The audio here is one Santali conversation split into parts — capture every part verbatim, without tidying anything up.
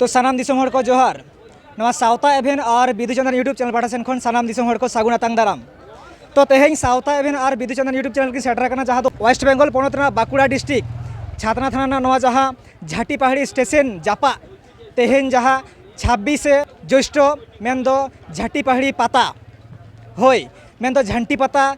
ᱛᱚ ᱥᱟᱱᱟᱢ ᱫᱤᱥᱚᱢ ᱦᱚᱲ ᱠᱚ ᱡᱚᱦᱟᱨ᱾ ᱱᱚᱣᱟ ᱥᱟᱶᱛᱟ ᱮᱵᱷᱮᱱ ᱟᱨ ᱵᱤᱫᱩ ᱪᱟᱸᱫᱟᱱ YouTube ᱪᱮᱱᱮᱞ ᱯᱟᱦᱴᱟ ᱥᱮᱱ ᱠᱷᱚᱱ ᱥᱟᱱᱟᱢ ᱫᱤᱥᱚᱢ ᱦᱚᱲ ᱠᱚ ᱥᱟᱹᱜᱩᱱ ᱟᱛᱟᱝ ᱫᱟᱨᱟᱢ᱾ ᱛᱚ ᱛᱮᱦᱮᱧ ᱥᱟᱶᱛᱟ ᱮᱵᱷᱮᱱ ᱟᱨ ᱵᱤᱫᱩ ᱪᱟᱸᱫᱟᱱ YouTube ᱪᱮᱱᱮᱞ ᱜᱮ ᱥᱮᱴᱮᱨ ᱟᱠᱟᱱᱟ, ᱡᱟᱦᱟᱸ ᱫᱚ ᱳᱭᱮᱥᱴ ᱵᱮᱝᱜᱚᱞ ᱯᱚᱱᱚᱛ ᱨᱮᱱᱟᱜ ᱵᱟᱸᱠᱩᱲᱟ ᱰᱤᱥᱴᱨᱤᱠᱴ ᱪᱷᱟᱛᱱᱟ ᱛᱷᱟᱱᱟ ᱨᱮᱱᱟᱜ ᱱᱚᱣᱟ ᱡᱟᱦᱟᱸ ᱡᱷᱟᱹᱴᱤ ᱯᱟᱦᱟᱲᱤ ᱥᱴᱮᱥᱚᱱ ᱡᱟᱯᱟᱜ, ᱛᱮᱦᱮᱧ ᱡᱟᱦᱟᱸ ᱪᱷᱟᱵᱵᱤᱥᱮ ᱡᱳᱥᱴᱚ ᱢᱮᱱᱫᱚ ᱡᱷᱟᱹᱴᱤ ᱯᱟᱦᱟᱲᱤ ᱯᱟᱛᱟ, ᱦᱳᱭ, ᱢᱮᱱᱫᱚ ᱡᱷᱟᱹᱱᱴᱤ ᱯᱟᱛᱟ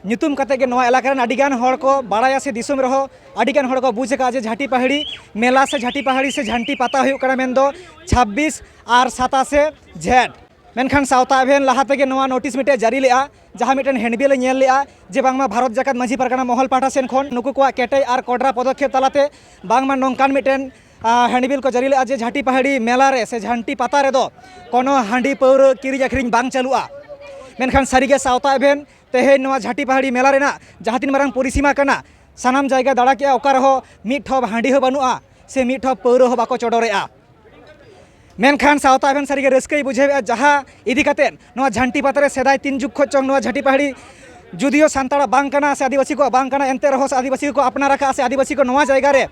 ᱧᱩᱛᱩᱢ ᱠᱟᱛᱮ ᱜᱮ ᱱᱚᱣᱟ ᱮᱞᱟᱠᱟ ᱨᱮᱱ ᱟᱹᱰᱤᱜᱟᱱ ᱦᱚᱲ ᱠᱚ ᱵᱟᱲᱟᱭᱟ ᱥᱮ ᱫᱤᱥᱚᱢ ᱨᱮᱦᱚᱸ ᱟᱹᱰᱤᱜᱟᱱ ᱦᱚᱲ ᱠᱚ ᱵᱩᱡᱽ ᱟᱠᱟᱫᱼᱟ ᱡᱮ ᱡᱷᱟᱹᱴᱤ ᱯᱟᱦᱟᱲᱤ ᱢᱮᱞᱟ ᱥᱮ ᱡᱷᱟᱹᱴᱤ ᱯᱟᱦᱟᱲᱤ ᱥᱮ ᱡᱷᱟᱹᱱᱴᱤ ᱯᱟᱛᱟ ᱦᱩᱭᱩᱜ ᱠᱟᱱᱟ ᱢᱮᱱᱫᱚ ᱪᱷᱟᱵᱵᱤᱥ ᱟᱨ ᱥᱟᱛᱟᱥᱮ ᱡᱷᱮᱸᱴ᱾ ᱢᱮᱱᱠᱷᱟᱱ ᱥᱟᱶᱛᱟ ᱮᱵᱷᱮᱱ ᱞᱟᱦᱟ ᱛᱮᱜᱮ ᱱᱚᱣᱟ ᱱᱳᱴᱤᱥ ᱢᱤᱫᱴᱮᱡ ᱡᱟᱹᱨᱤ ᱞᱮᱜᱼᱟ, ᱡᱟᱦᱟᱸ ᱢᱤᱫᱴᱮᱱ ᱦᱮᱱᱰᱵᱤᱞ ᱮ ᱧᱮᱞ ᱞᱮᱜᱼᱟ ᱡᱮ ᱵᱟᱝᱢᱟ ᱵᱷᱟᱨᱚᱛ ᱡᱟᱠᱟᱛ ᱢᱟᱹᱡᱷᱤ ᱯᱟᱨᱜᱟᱱᱟ ᱢᱚᱦᱚᱞ ᱯᱟᱦᱴᱟ ᱥᱮᱱ ᱠᱷᱚᱱ ᱱᱩᱠᱩ ᱠᱚᱣᱟᱜ ᱠᱮᱴᱮᱡ ᱟᱨ ᱠᱚᱰᱨᱟ ᱯᱚᱫᱚᱠᱷᱮᱯ ᱛᱟᱞᱟᱛᱮ ᱵᱟᱝᱢᱟ ᱱᱚᱝᱠᱟᱱ ᱢᱤᱫᱴᱮᱱ, ᱟ, ᱦᱮᱱᱰᱵᱤᱞ ᱠᱚ ᱡᱟᱹᱨᱤ ᱞᱮᱜᱼᱟ ᱡᱮ ᱡᱷᱟᱹᱱᱴᱤ ᱯᱟᱦᱟᱲᱤ ᱢᱮᱞᱟ ᱨᱮ ᱥᱮ ᱡᱷᱟᱹᱱᱴᱤ ᱯᱟᱛᱟ ᱨᱮᱫᱚ ᱠᱳᱱᱳ ᱦᱟᱺᱰᱤ ᱯᱟᱹᱣᱨᱟᱹ ᱠᱤᱨᱤᱧ ᱟᱹᱠᱷᱨᱤᱧ ᱵᱟᱝ ᱪᱟᱹᱞᱩᱜᱼᱟ᱾ ᱢᱮᱱᱠᱷᱟᱱ ᱥᱟᱹᱨᱤᱜᱮ ᱥᱟᱶᱛᱟ ᱮᱵᱷᱮᱱ ᱛᱮᱦᱮᱧ ᱱᱚᱣᱟ ᱡᱷᱟᱹᱴᱤ ᱯᱟᱦᱟᱲᱤ ᱢᱮᱞᱟ ᱨᱮᱱᱟᱜ ᱡᱟᱦᱟᱸ ᱛᱤᱱ ᱢᱟᱨᱟᱝ ᱯᱚᱨᱤᱥᱤᱢᱟ ᱠᱟᱱᱟ, ᱥᱟᱱᱟᱢ ᱡᱟᱭᱜᱟ ᱫᱟᱬᱟ ᱠᱮᱜᱼᱟ, ᱚᱠᱟ ᱨᱮᱦᱚᱸ ᱢᱤᱫ ᱴᱷᱚᱯ ᱦᱟᱺᱰᱤ ᱦᱚᱸ ᱵᱟᱹᱱᱩᱜᱼᱟ ᱥᱮ ᱢᱤᱫ ᱴᱷᱚᱯ ᱯᱟᱹᱣᱨᱟᱹ ᱦᱚᱸ ᱵᱟᱠᱚ ᱪᱚᱰᱚᱨᱮᱜᱼᱟ᱾ ᱢᱮᱱᱠᱷᱟᱱ ᱥᱟᱶᱛᱟ ᱮᱵᱷᱮᱱ ᱥᱟᱹᱨᱤᱜᱮ ᱨᱟᱹᱥᱠᱟᱹᱭ ᱵᱩᱡᱷᱟᱹᱣᱮᱫᱼᱟ, ᱡᱟᱦᱟᱸ ᱤᱫᱤ ᱠᱟᱛᱮᱫ ᱱᱚᱣᱟ ᱡᱷᱟᱱᱴᱤ ᱯᱟᱛᱟ ᱨᱮ ᱥᱮᱫᱟᱭ ᱛᱤᱱ ᱡᱩᱜᱽ ᱠᱷᱚᱱ ᱪᱚᱝ ᱱᱚᱣᱟ ᱡᱷᱟᱹᱴᱤ ᱯᱟᱦᱟᱲᱤ ᱡᱩᱫᱤᱭᱳ ᱥᱟᱱᱛᱟᱲᱟᱜ ᱵᱟᱝ ᱠᱟᱱᱟ ᱥᱮ ᱟᱹᱫᱤᱵᱟᱹᱥᱤ ᱠᱚᱣᱟᱜ ᱵᱟᱝ ᱠᱟᱱᱟ, ᱮᱱᱛᱮ ᱨᱮᱦᱚᱸ ᱥᱮ ᱟᱹᱫᱤᱵᱟᱹᱥᱤ ᱠᱚ ᱟᱯᱱᱟᱨ ᱟᱠᱟᱫᱼᱟ ᱥᱮ ᱟᱹᱫᱤᱵᱟᱹᱥᱤ ᱠᱚ ᱱᱚᱣᱟ ᱡᱟᱭᱜᱟ ᱨᱮ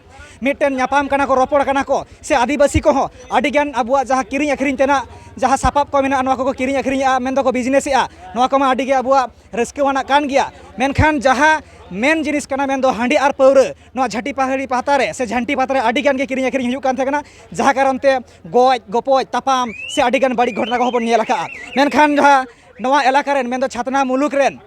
ᱢᱤᱫᱴᱮᱱ ᱧᱟᱯᱟᱢ ᱠᱟᱱᱟ ᱠᱚ, ᱨᱚᱯᱚᱲ ᱠᱟᱱᱟ ᱠᱚ, ᱥᱮ ᱟᱹᱫᱤᱵᱟᱹᱥᱤ ᱠᱚᱦᱚᱸ ᱟᱹᱰᱤᱜᱟᱱ ᱟᱵᱚᱣᱟᱜ ᱡᱟᱦᱟᱸ ᱠᱤᱨᱤᱧ ᱟᱹᱠᱷᱨᱤᱧ ᱛᱮᱱᱟᱜ ᱡᱟᱦᱟᱸ ᱥᱟᱯᱟᱵ ᱠᱚ ᱢᱮᱱᱟᱜᱼᱟ, ᱱᱚᱣᱟ ᱠᱚᱠᱚ ᱠᱤᱨᱤᱧ ᱟᱹᱠᱷᱨᱤᱧᱮᱜᱼᱟ, ᱢᱮᱱ ᱫᱚᱠᱚ ᱵᱤᱡᱽᱱᱮᱥᱮᱜᱼᱟ, ᱱᱚᱣᱟ ᱠᱚᱢᱟ ᱟᱹᱰᱤᱜᱮ ᱟᱵᱚᱣᱟᱜ ᱨᱟᱹᱥᱠᱟᱹᱣᱟᱱᱟᱜ ᱠᱟᱱ ᱜᱮᱭᱟ᱾ ᱢᱮᱱᱠᱷᱟᱱ ᱡᱟᱦᱟᱸ ᱢᱮᱱ ᱡᱤᱱᱤᱥ ᱠᱟᱱᱟ, ᱢᱮᱱᱫᱚ ᱦᱟᱺᱰᱤ ᱟᱨ ᱯᱟᱹᱣᱨᱟᱹ, ᱱᱚᱣᱟ ᱡᱷᱟᱹᱴᱤ ᱯᱟᱦᱟᱲᱤ ᱯᱟᱛᱟ ᱨᱮ ᱥᱮ ᱡᱷᱟᱱᱴᱤ ᱯᱟᱛᱟ ᱨᱮ ᱟᱹᱰᱤ ᱜᱟᱱ ᱜᱮ ᱠᱤᱨᱤᱧ ᱟᱹᱠᱷᱨᱤᱧ ᱦᱩᱭᱩᱜ ᱠᱟᱱ ᱛᱟᱦᱮᱸ ᱠᱟᱱᱟ, ᱡᱟᱦᱟᱸ ᱠᱟᱨᱚᱱ ᱛᱮ ᱜᱚᱡ ᱜᱚᱯᱚᱡ ᱛᱟᱯᱟᱢ ᱥᱮ ᱟᱹᱰᱤ ᱜᱟᱱ ᱵᱟᱹᱲᱤᱡ ᱜᱷᱚᱴᱚᱱᱟ ᱠᱚᱦᱚᱸ ᱵᱚᱱ ᱧᱮᱞ ᱟᱠᱟᱫᱼᱟ᱾ ᱢᱮᱱᱠᱷᱟᱱ ᱡᱟᱦᱟᱸ ᱱᱚᱣᱟ ᱮᱞᱟᱠᱟ ᱨᱮᱱ, ᱢᱮᱱᱫᱚ ᱪᱷᱟᱛᱱᱟ ᱢᱩᱞᱩᱠ ᱨᱮᱱ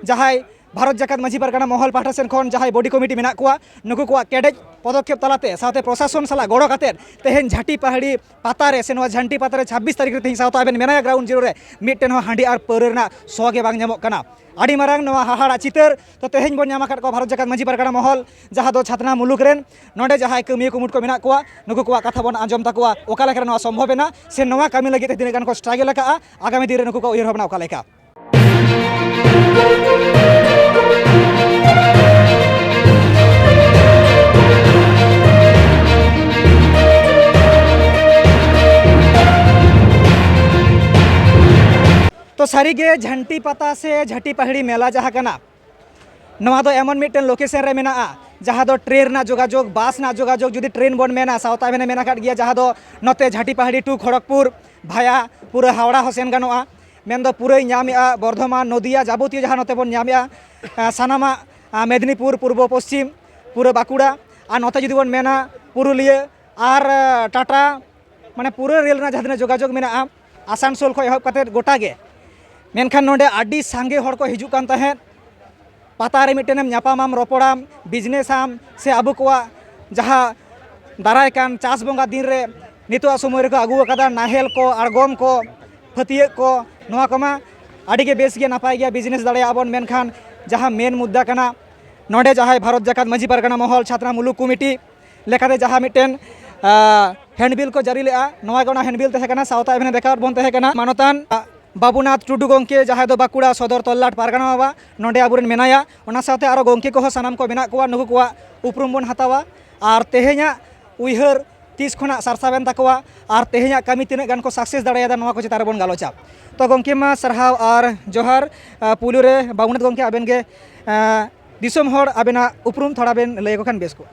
ᱡᱟᱦᱟᱸᱭ ᱵᱷᱟᱨᱚᱛ ᱡᱟᱠᱟᱛ ᱢᱟᱹᱡᱷᱤ ᱯᱟᱨᱜᱟᱱᱟ ᱢᱚᱦᱚᱞ ᱯᱟᱦᱴᱟ ᱥᱮᱱ ᱠᱷᱚᱱ ᱡᱟᱦᱟᱸᱭ ᱵᱚᱰᱤ ᱠᱚᱢᱤᱴᱤ ᱢᱮᱱᱟᱜ ᱠᱚᱣᱟ, ᱱᱩᱠᱩ ᱠᱚᱣᱟᱜ ᱠᱮᱴᱮᱡ ᱯᱚᱫᱚᱠᱷᱮᱯ ᱛᱟᱞᱟᱛᱮ ᱥᱟᱶᱛᱮ ᱯᱨᱚᱥᱟᱥᱚᱱ ᱥᱟᱞᱟᱜ ᱜᱚᱲᱚ ᱠᱟᱛᱮᱫ ᱛᱮᱦᱮᱧ ᱡᱷᱟᱹᱴᱤ ᱯᱟᱦᱟᱲᱤ ᱯᱟᱛᱟ ᱨᱮ ᱥᱮ ᱱᱚᱣᱟ ᱡᱷᱟᱱᱴᱤ ᱯᱟᱛᱟ ᱨᱮ ᱪᱷᱟᱵᱵᱤᱥ ᱛᱟᱹᱨᱤᱠᱷ ᱨᱮ ᱛᱮᱦᱮᱧ ᱥᱟᱶᱛᱟ ᱮᱵᱷᱮᱱ ᱢᱮᱱᱟᱭᱟ ᱜᱨᱟᱣᱩᱱᱰ ᱡᱤᱨᱳ ᱨᱮ ᱢᱤᱫᱴᱮᱱ ᱦᱚᱸ ᱦᱟᱺᱰᱤ ᱟᱨ ᱯᱟᱹᱣᱨᱟᱹ ᱨᱮᱱᱟᱜ ᱥᱚ ᱜᱮ ᱵᱟᱝ ᱧᱟᱢᱚᱜ ᱠᱟᱱᱟ᱾ ᱟᱹᱰᱤ ᱢᱟᱨᱟᱝ ᱱᱚᱣᱟ ᱦᱟᱦᱟᱲᱟ ᱪᱤᱛᱟᱹᱨ᱾ ᱛᱚ ᱛᱮᱦᱮᱧ ᱵᱚᱱ ᱧᱟᱢ ᱟᱠᱟᱫ ᱠᱚᱣᱟ ᱵᱷᱟᱨᱚᱛ ᱡᱟᱠᱟᱛ ᱢᱟᱹᱡᱷᱤ ᱯᱟᱨᱜᱟᱱᱟ ᱢᱚᱦᱚᱞ, ᱡᱟᱦᱟᱸ ᱫᱚ ᱪᱷᱟᱛᱱᱟ ᱢᱩᱞᱩᱠ ᱨᱮᱱ᱾ ᱱᱚᱰᱮ ᱡᱟᱦᱟᱸᱭ ᱠᱟᱹᱢᱤᱭᱟᱹ ᱠᱩᱢᱩᱴ ᱠᱚ ᱢᱮᱱᱟᱜ ᱠᱚᱣᱟ, ᱱᱩᱠᱩ ᱠᱚᱣᱟᱜ ᱠᱟᱛᱷᱟ ᱵᱚᱱ ᱟᱸᱡᱚᱢ ᱛᱟᱠᱚᱣᱟ, ᱚᱠᱟ ᱞᱮᱠᱟ ᱨᱮ ᱱᱚᱣᱟ ᱥᱚᱢᱵᱷᱚᱵ ᱮᱱᱟ ᱥᱮ ᱱᱚᱣᱟ ᱠᱟᱹᱢᱤ ᱞᱟᱹᱜᱤᱫ ᱛᱮ ᱛᱤᱱᱟᱹᱜ ᱜᱟᱱ ᱠᱚ ᱥᱴᱨᱟᱜᱮᱞ ᱟᱠᱟᱫᱼᱟ, ᱟᱜᱟᱢᱤ ᱫᱤᱱ ᱨᱮ ᱱᱩᱠᱩ ᱠᱚᱣᱟᱜ ᱩᱭᱦᱟᱹᱨ ᱵᱷᱟᱵᱽᱱᱟ ᱚᱠᱟ ᱞᱮᱠᱟ᱾ ᱛᱚ ᱥᱟᱹᱨᱤᱜᱮ ᱡᱷᱟᱱᱴᱤ ᱯᱟᱛᱟ ᱥᱮ ᱡᱷᱟᱹᱴᱤ ᱯᱟᱦᱟᱲᱤ ᱢᱮᱞᱟ ᱡᱟᱦᱟᱸ ᱠᱟᱱᱟ, ᱱᱚᱣᱟ ᱫᱚ ᱮᱢᱚᱱ ᱢᱤᱫᱴᱮᱱ ᱞᱳᱠᱮᱥᱚᱱ ᱨᱮ ᱢᱮᱱᱟᱜᱼᱟ, ᱡᱟᱦᱟᱸ ᱫᱚ ᱴᱨᱮᱱ ᱨᱮᱱᱟᱜ ᱡᱳᱜᱟᱡᱳᱜᱽ, ᱵᱟᱥ ᱨᱮᱱᱟᱜ ᱡᱳᱜᱟᱡᱳᱜᱽ, ᱡᱩᱫᱤ ᱴᱨᱮᱱ ᱵᱚᱱ ᱢᱮᱱᱟ, ᱥᱟᱶᱛᱟ ᱮᱵᱷᱮᱱᱮ ᱢᱮᱱ ᱟᱠᱟᱫ ᱜᱮᱭᱟ, ᱡᱟᱦᱟᱸ ᱫᱚ ᱱᱚᱛᱮ ᱡᱷᱟᱴᱤᱯᱟᱦᱟᱲᱤ to ᱠᱷᱚᱲᱚᱜᱽᱯᱩᱨ ᱵᱷᱟᱭᱟ ᱯᱩᱨᱟᱹ ᱦᱟᱣᱲᱟ ᱦᱚᱸ ᱥᱮᱱ ᱜᱟᱱᱚᱜᱼᱟ᱾ ᱢᱮᱱᱫᱚ ᱯᱩᱨᱟᱹᱭ ᱧᱟᱢᱮᱜᱼᱟ ᱵᱚᱨᱫᱷᱚᱢᱟᱱ, ᱱᱚᱫᱤᱭᱟ, ᱡᱟᱵᱚᱛᱤᱭᱚ ᱡᱟᱦᱟᱸ ᱱᱚᱛᱮ ᱵᱚᱱ ᱧᱟᱢᱮᱜᱼᱟ, ᱟᱸ, ᱥᱟᱱᱟᱢᱟᱜ, ᱟᱸ, ᱢᱮᱫᱽᱱᱤᱯᱩᱨ, ᱯᱩᱨᱵᱚ ᱯᱚᱥᱪᱤᱢ, ᱯᱩᱨᱟᱹ ᱵᱟᱸᱠᱩᱲᱟ, ᱟᱨ ᱱᱚᱛᱮ ᱡᱩᱫᱤ ᱵᱚᱱ ᱢᱮᱱᱟ ᱯᱩᱨᱩᱞᱤᱭᱟᱹ ᱟᱨ, ᱟᱸ, ᱴᱟᱴᱟ, ᱢᱟᱱᱮ ᱯᱩᱨᱟᱹ ᱨᱮᱞ ᱨᱮᱱᱟᱜ ᱡᱟᱦᱟᱸ ᱛᱤᱱᱟᱹᱜ ᱡᱳᱜᱟᱡᱳᱜᱽ ᱢᱮᱱᱟᱜᱼᱟ, ᱟᱥᱟᱱᱥᱳᱞ ᱠᱷᱚᱱ ᱮᱦᱚᱵ ᱠᱟᱛᱮᱫ ᱜᱚᱴᱟ ᱜᱮ᱾ ᱢᱮᱱᱠᱷᱟᱱ ᱱᱚᱰᱮ ᱟᱹᱰᱤ ᱥᱟᱸᱜᱮ ᱦᱚᱲ ᱠᱚ ᱦᱤᱡᱩᱜ ᱠᱟᱱ ᱛᱟᱦᱮᱸᱫ᱾ ᱯᱟᱛᱟ ᱨᱮ ᱢᱤᱫᱴᱮᱱᱮᱢ ᱧᱟᱯᱟᱢᱟᱢ, ᱨᱚᱯᱚᱲᱟᱢ, ᱵᱤᱡᱽᱱᱮᱥᱟᱢ, ᱥᱮ ᱟᱵᱚ ᱠᱚᱣᱟᱜ ᱡᱟᱦᱟᱸ ᱫᱟᱨᱟᱭ ᱠᱟᱱ ᱪᱟᱥ ᱵᱚᱸᱜᱟ ᱫᱤᱱ ᱨᱮ ᱱᱤᱛᱚᱜᱟᱜ ᱥᱚᱢᱚᱭ ᱨᱮᱠᱚ ᱟᱹᱜᱩ ᱟᱠᱟᱫᱟ ᱱᱟᱦᱮᱞ ᱠᱚ, ᱟᱬᱜᱚᱢ ᱠᱚ, ᱯᱷᱟᱹᱛᱭᱟᱹᱜ ᱠᱚ, ᱱᱚᱣᱟ ᱠᱚᱢᱟ ᱟᱹᱰᱤ ᱜᱮ ᱵᱮᱥ ᱜᱮ ᱱᱟᱯᱟᱭ ᱜᱮᱭᱟ, ᱵᱤᱡᱽᱱᱮᱥ ᱫᱟᱲᱮᱭᱟᱜᱼᱟ ᱵᱚᱱ᱾ ᱢᱮᱱᱠᱷᱟᱱ ᱡᱟᱦᱟᱸ ᱢᱮᱱ ᱢᱩᱫᱽᱫᱟ ᱠᱟᱱᱟ, ᱱᱚᱰᱮ ᱡᱟᱦᱟᱸᱭ ᱵᱷᱟᱨᱚᱛ ᱡᱟᱠᱟᱛ ᱢᱟᱹᱡᱷᱤ ᱯᱟᱨᱜᱟᱱᱟ ᱢᱚᱦᱚᱞ ᱪᱷᱟᱛᱱᱟ ᱢᱩᱞᱩᱠ ᱠᱚᱢᱤᱴᱤ ᱞᱮᱠᱟᱛᱮ ᱡᱟᱦᱟᱸ ᱢᱤᱫᱴᱮᱱ, ᱟᱸ, ᱦᱮᱱᱰᱵᱤᱞ ᱠᱚ ᱡᱟᱹᱨᱤ ᱞᱮᱜᱼᱟ, ᱱᱚᱣᱟ ᱜᱮ ᱚᱱᱟ ᱦᱮᱱᱰᱵᱤᱞ ᱛᱟᱦᱮᱸ ᱠᱟᱱᱟ, ᱥᱟᱶᱛᱟ ᱮᱵᱷᱮᱱᱮ ᱫᱮᱠᱷᱟᱣᱟᱫ ᱵᱚᱱ ᱛᱟᱦᱮᱸ ᱠᱟᱱᱟ ᱢᱟᱱᱚᱛᱟᱱ, ᱟᱸ, ᱵᱟᱵᱩᱱᱟᱛᱷ ᱴᱩᱰᱩ ᱜᱚᱢᱠᱮ, ᱡᱟᱦᱟᱸᱭ ᱫᱚ ᱵᱟᱸᱠᱩᱲᱟ ᱥᱚᱫᱚᱨ ᱛᱚᱞᱞᱟᱴ ᱯᱟᱨᱜᱟᱱᱟ ᱵᱟᱵᱟ, ᱱᱚᱰᱮ ᱟᱵᱚᱨᱮᱱ ᱢᱮᱱᱟᱭᱟ᱾ ᱚᱱᱟ ᱥᱟᱶᱛᱮ ᱟᱨᱚ ᱜᱚᱢᱠᱮ ᱠᱚᱦᱚᱸ ᱥᱟᱱᱟᱢ ᱠᱚ ᱢᱮᱱᱟᱜ ᱠᱚᱣᱟ, ᱱᱩᱠᱩ ᱠᱚᱣᱟᱜ ᱩᱯᱨᱩᱢ ᱵᱚᱱ ᱦᱟᱛᱟᱣᱟ᱾ ᱟᱨ ᱛᱮᱦᱮᱧᱟᱜ ᱩᱭᱦᱟᱹᱨ ᱛᱤᱥ ᱠᱷᱚᱱᱟᱜ ᱥᱟᱨᱥᱟᱣᱮᱱ ᱛᱟᱠᱚᱣᱟ ᱟᱨ ᱛᱮᱦᱮᱧᱟᱜ ᱠᱟᱹᱢᱤ ᱛᱤᱱᱟᱹᱜ ᱜᱟᱱ ᱠᱚ ᱥᱟᱠᱥᱮᱥ ᱫᱟᱲᱮᱭᱟᱫᱟ, ᱱᱚᱣᱟ ᱠᱚ ᱪᱮᱛᱟᱱ ᱨᱮᱵᱚᱱ ᱜᱟᱞᱚᱪᱟ᱾ ᱛᱚ ᱜᱚᱢᱠᱮ, ᱢᱟ ᱥᱟᱨᱦᱟᱣ ᱟᱨ ᱡᱚᱦᱟᱨ᱾ ᱟᱸ, ᱯᱩᱭᱞᱩ ᱨᱮ ᱵᱟᱵᱩᱱᱟᱛᱷ ᱜᱚᱢᱠᱮ, ᱟᱵᱮᱱ ᱜᱮ, ᱟᱸ, ᱫᱤᱥᱚᱢ ᱦᱚᱲ ᱟᱵᱮᱱᱟᱜ ᱩᱯᱨᱩᱢ ᱛᱷᱚᱲᱟ ᱵᱮᱱ ᱞᱟᱹᱭ ᱟᱠᱚ ᱠᱷᱟᱱ ᱵᱮᱥ ᱠᱚᱜᱼᱟ᱾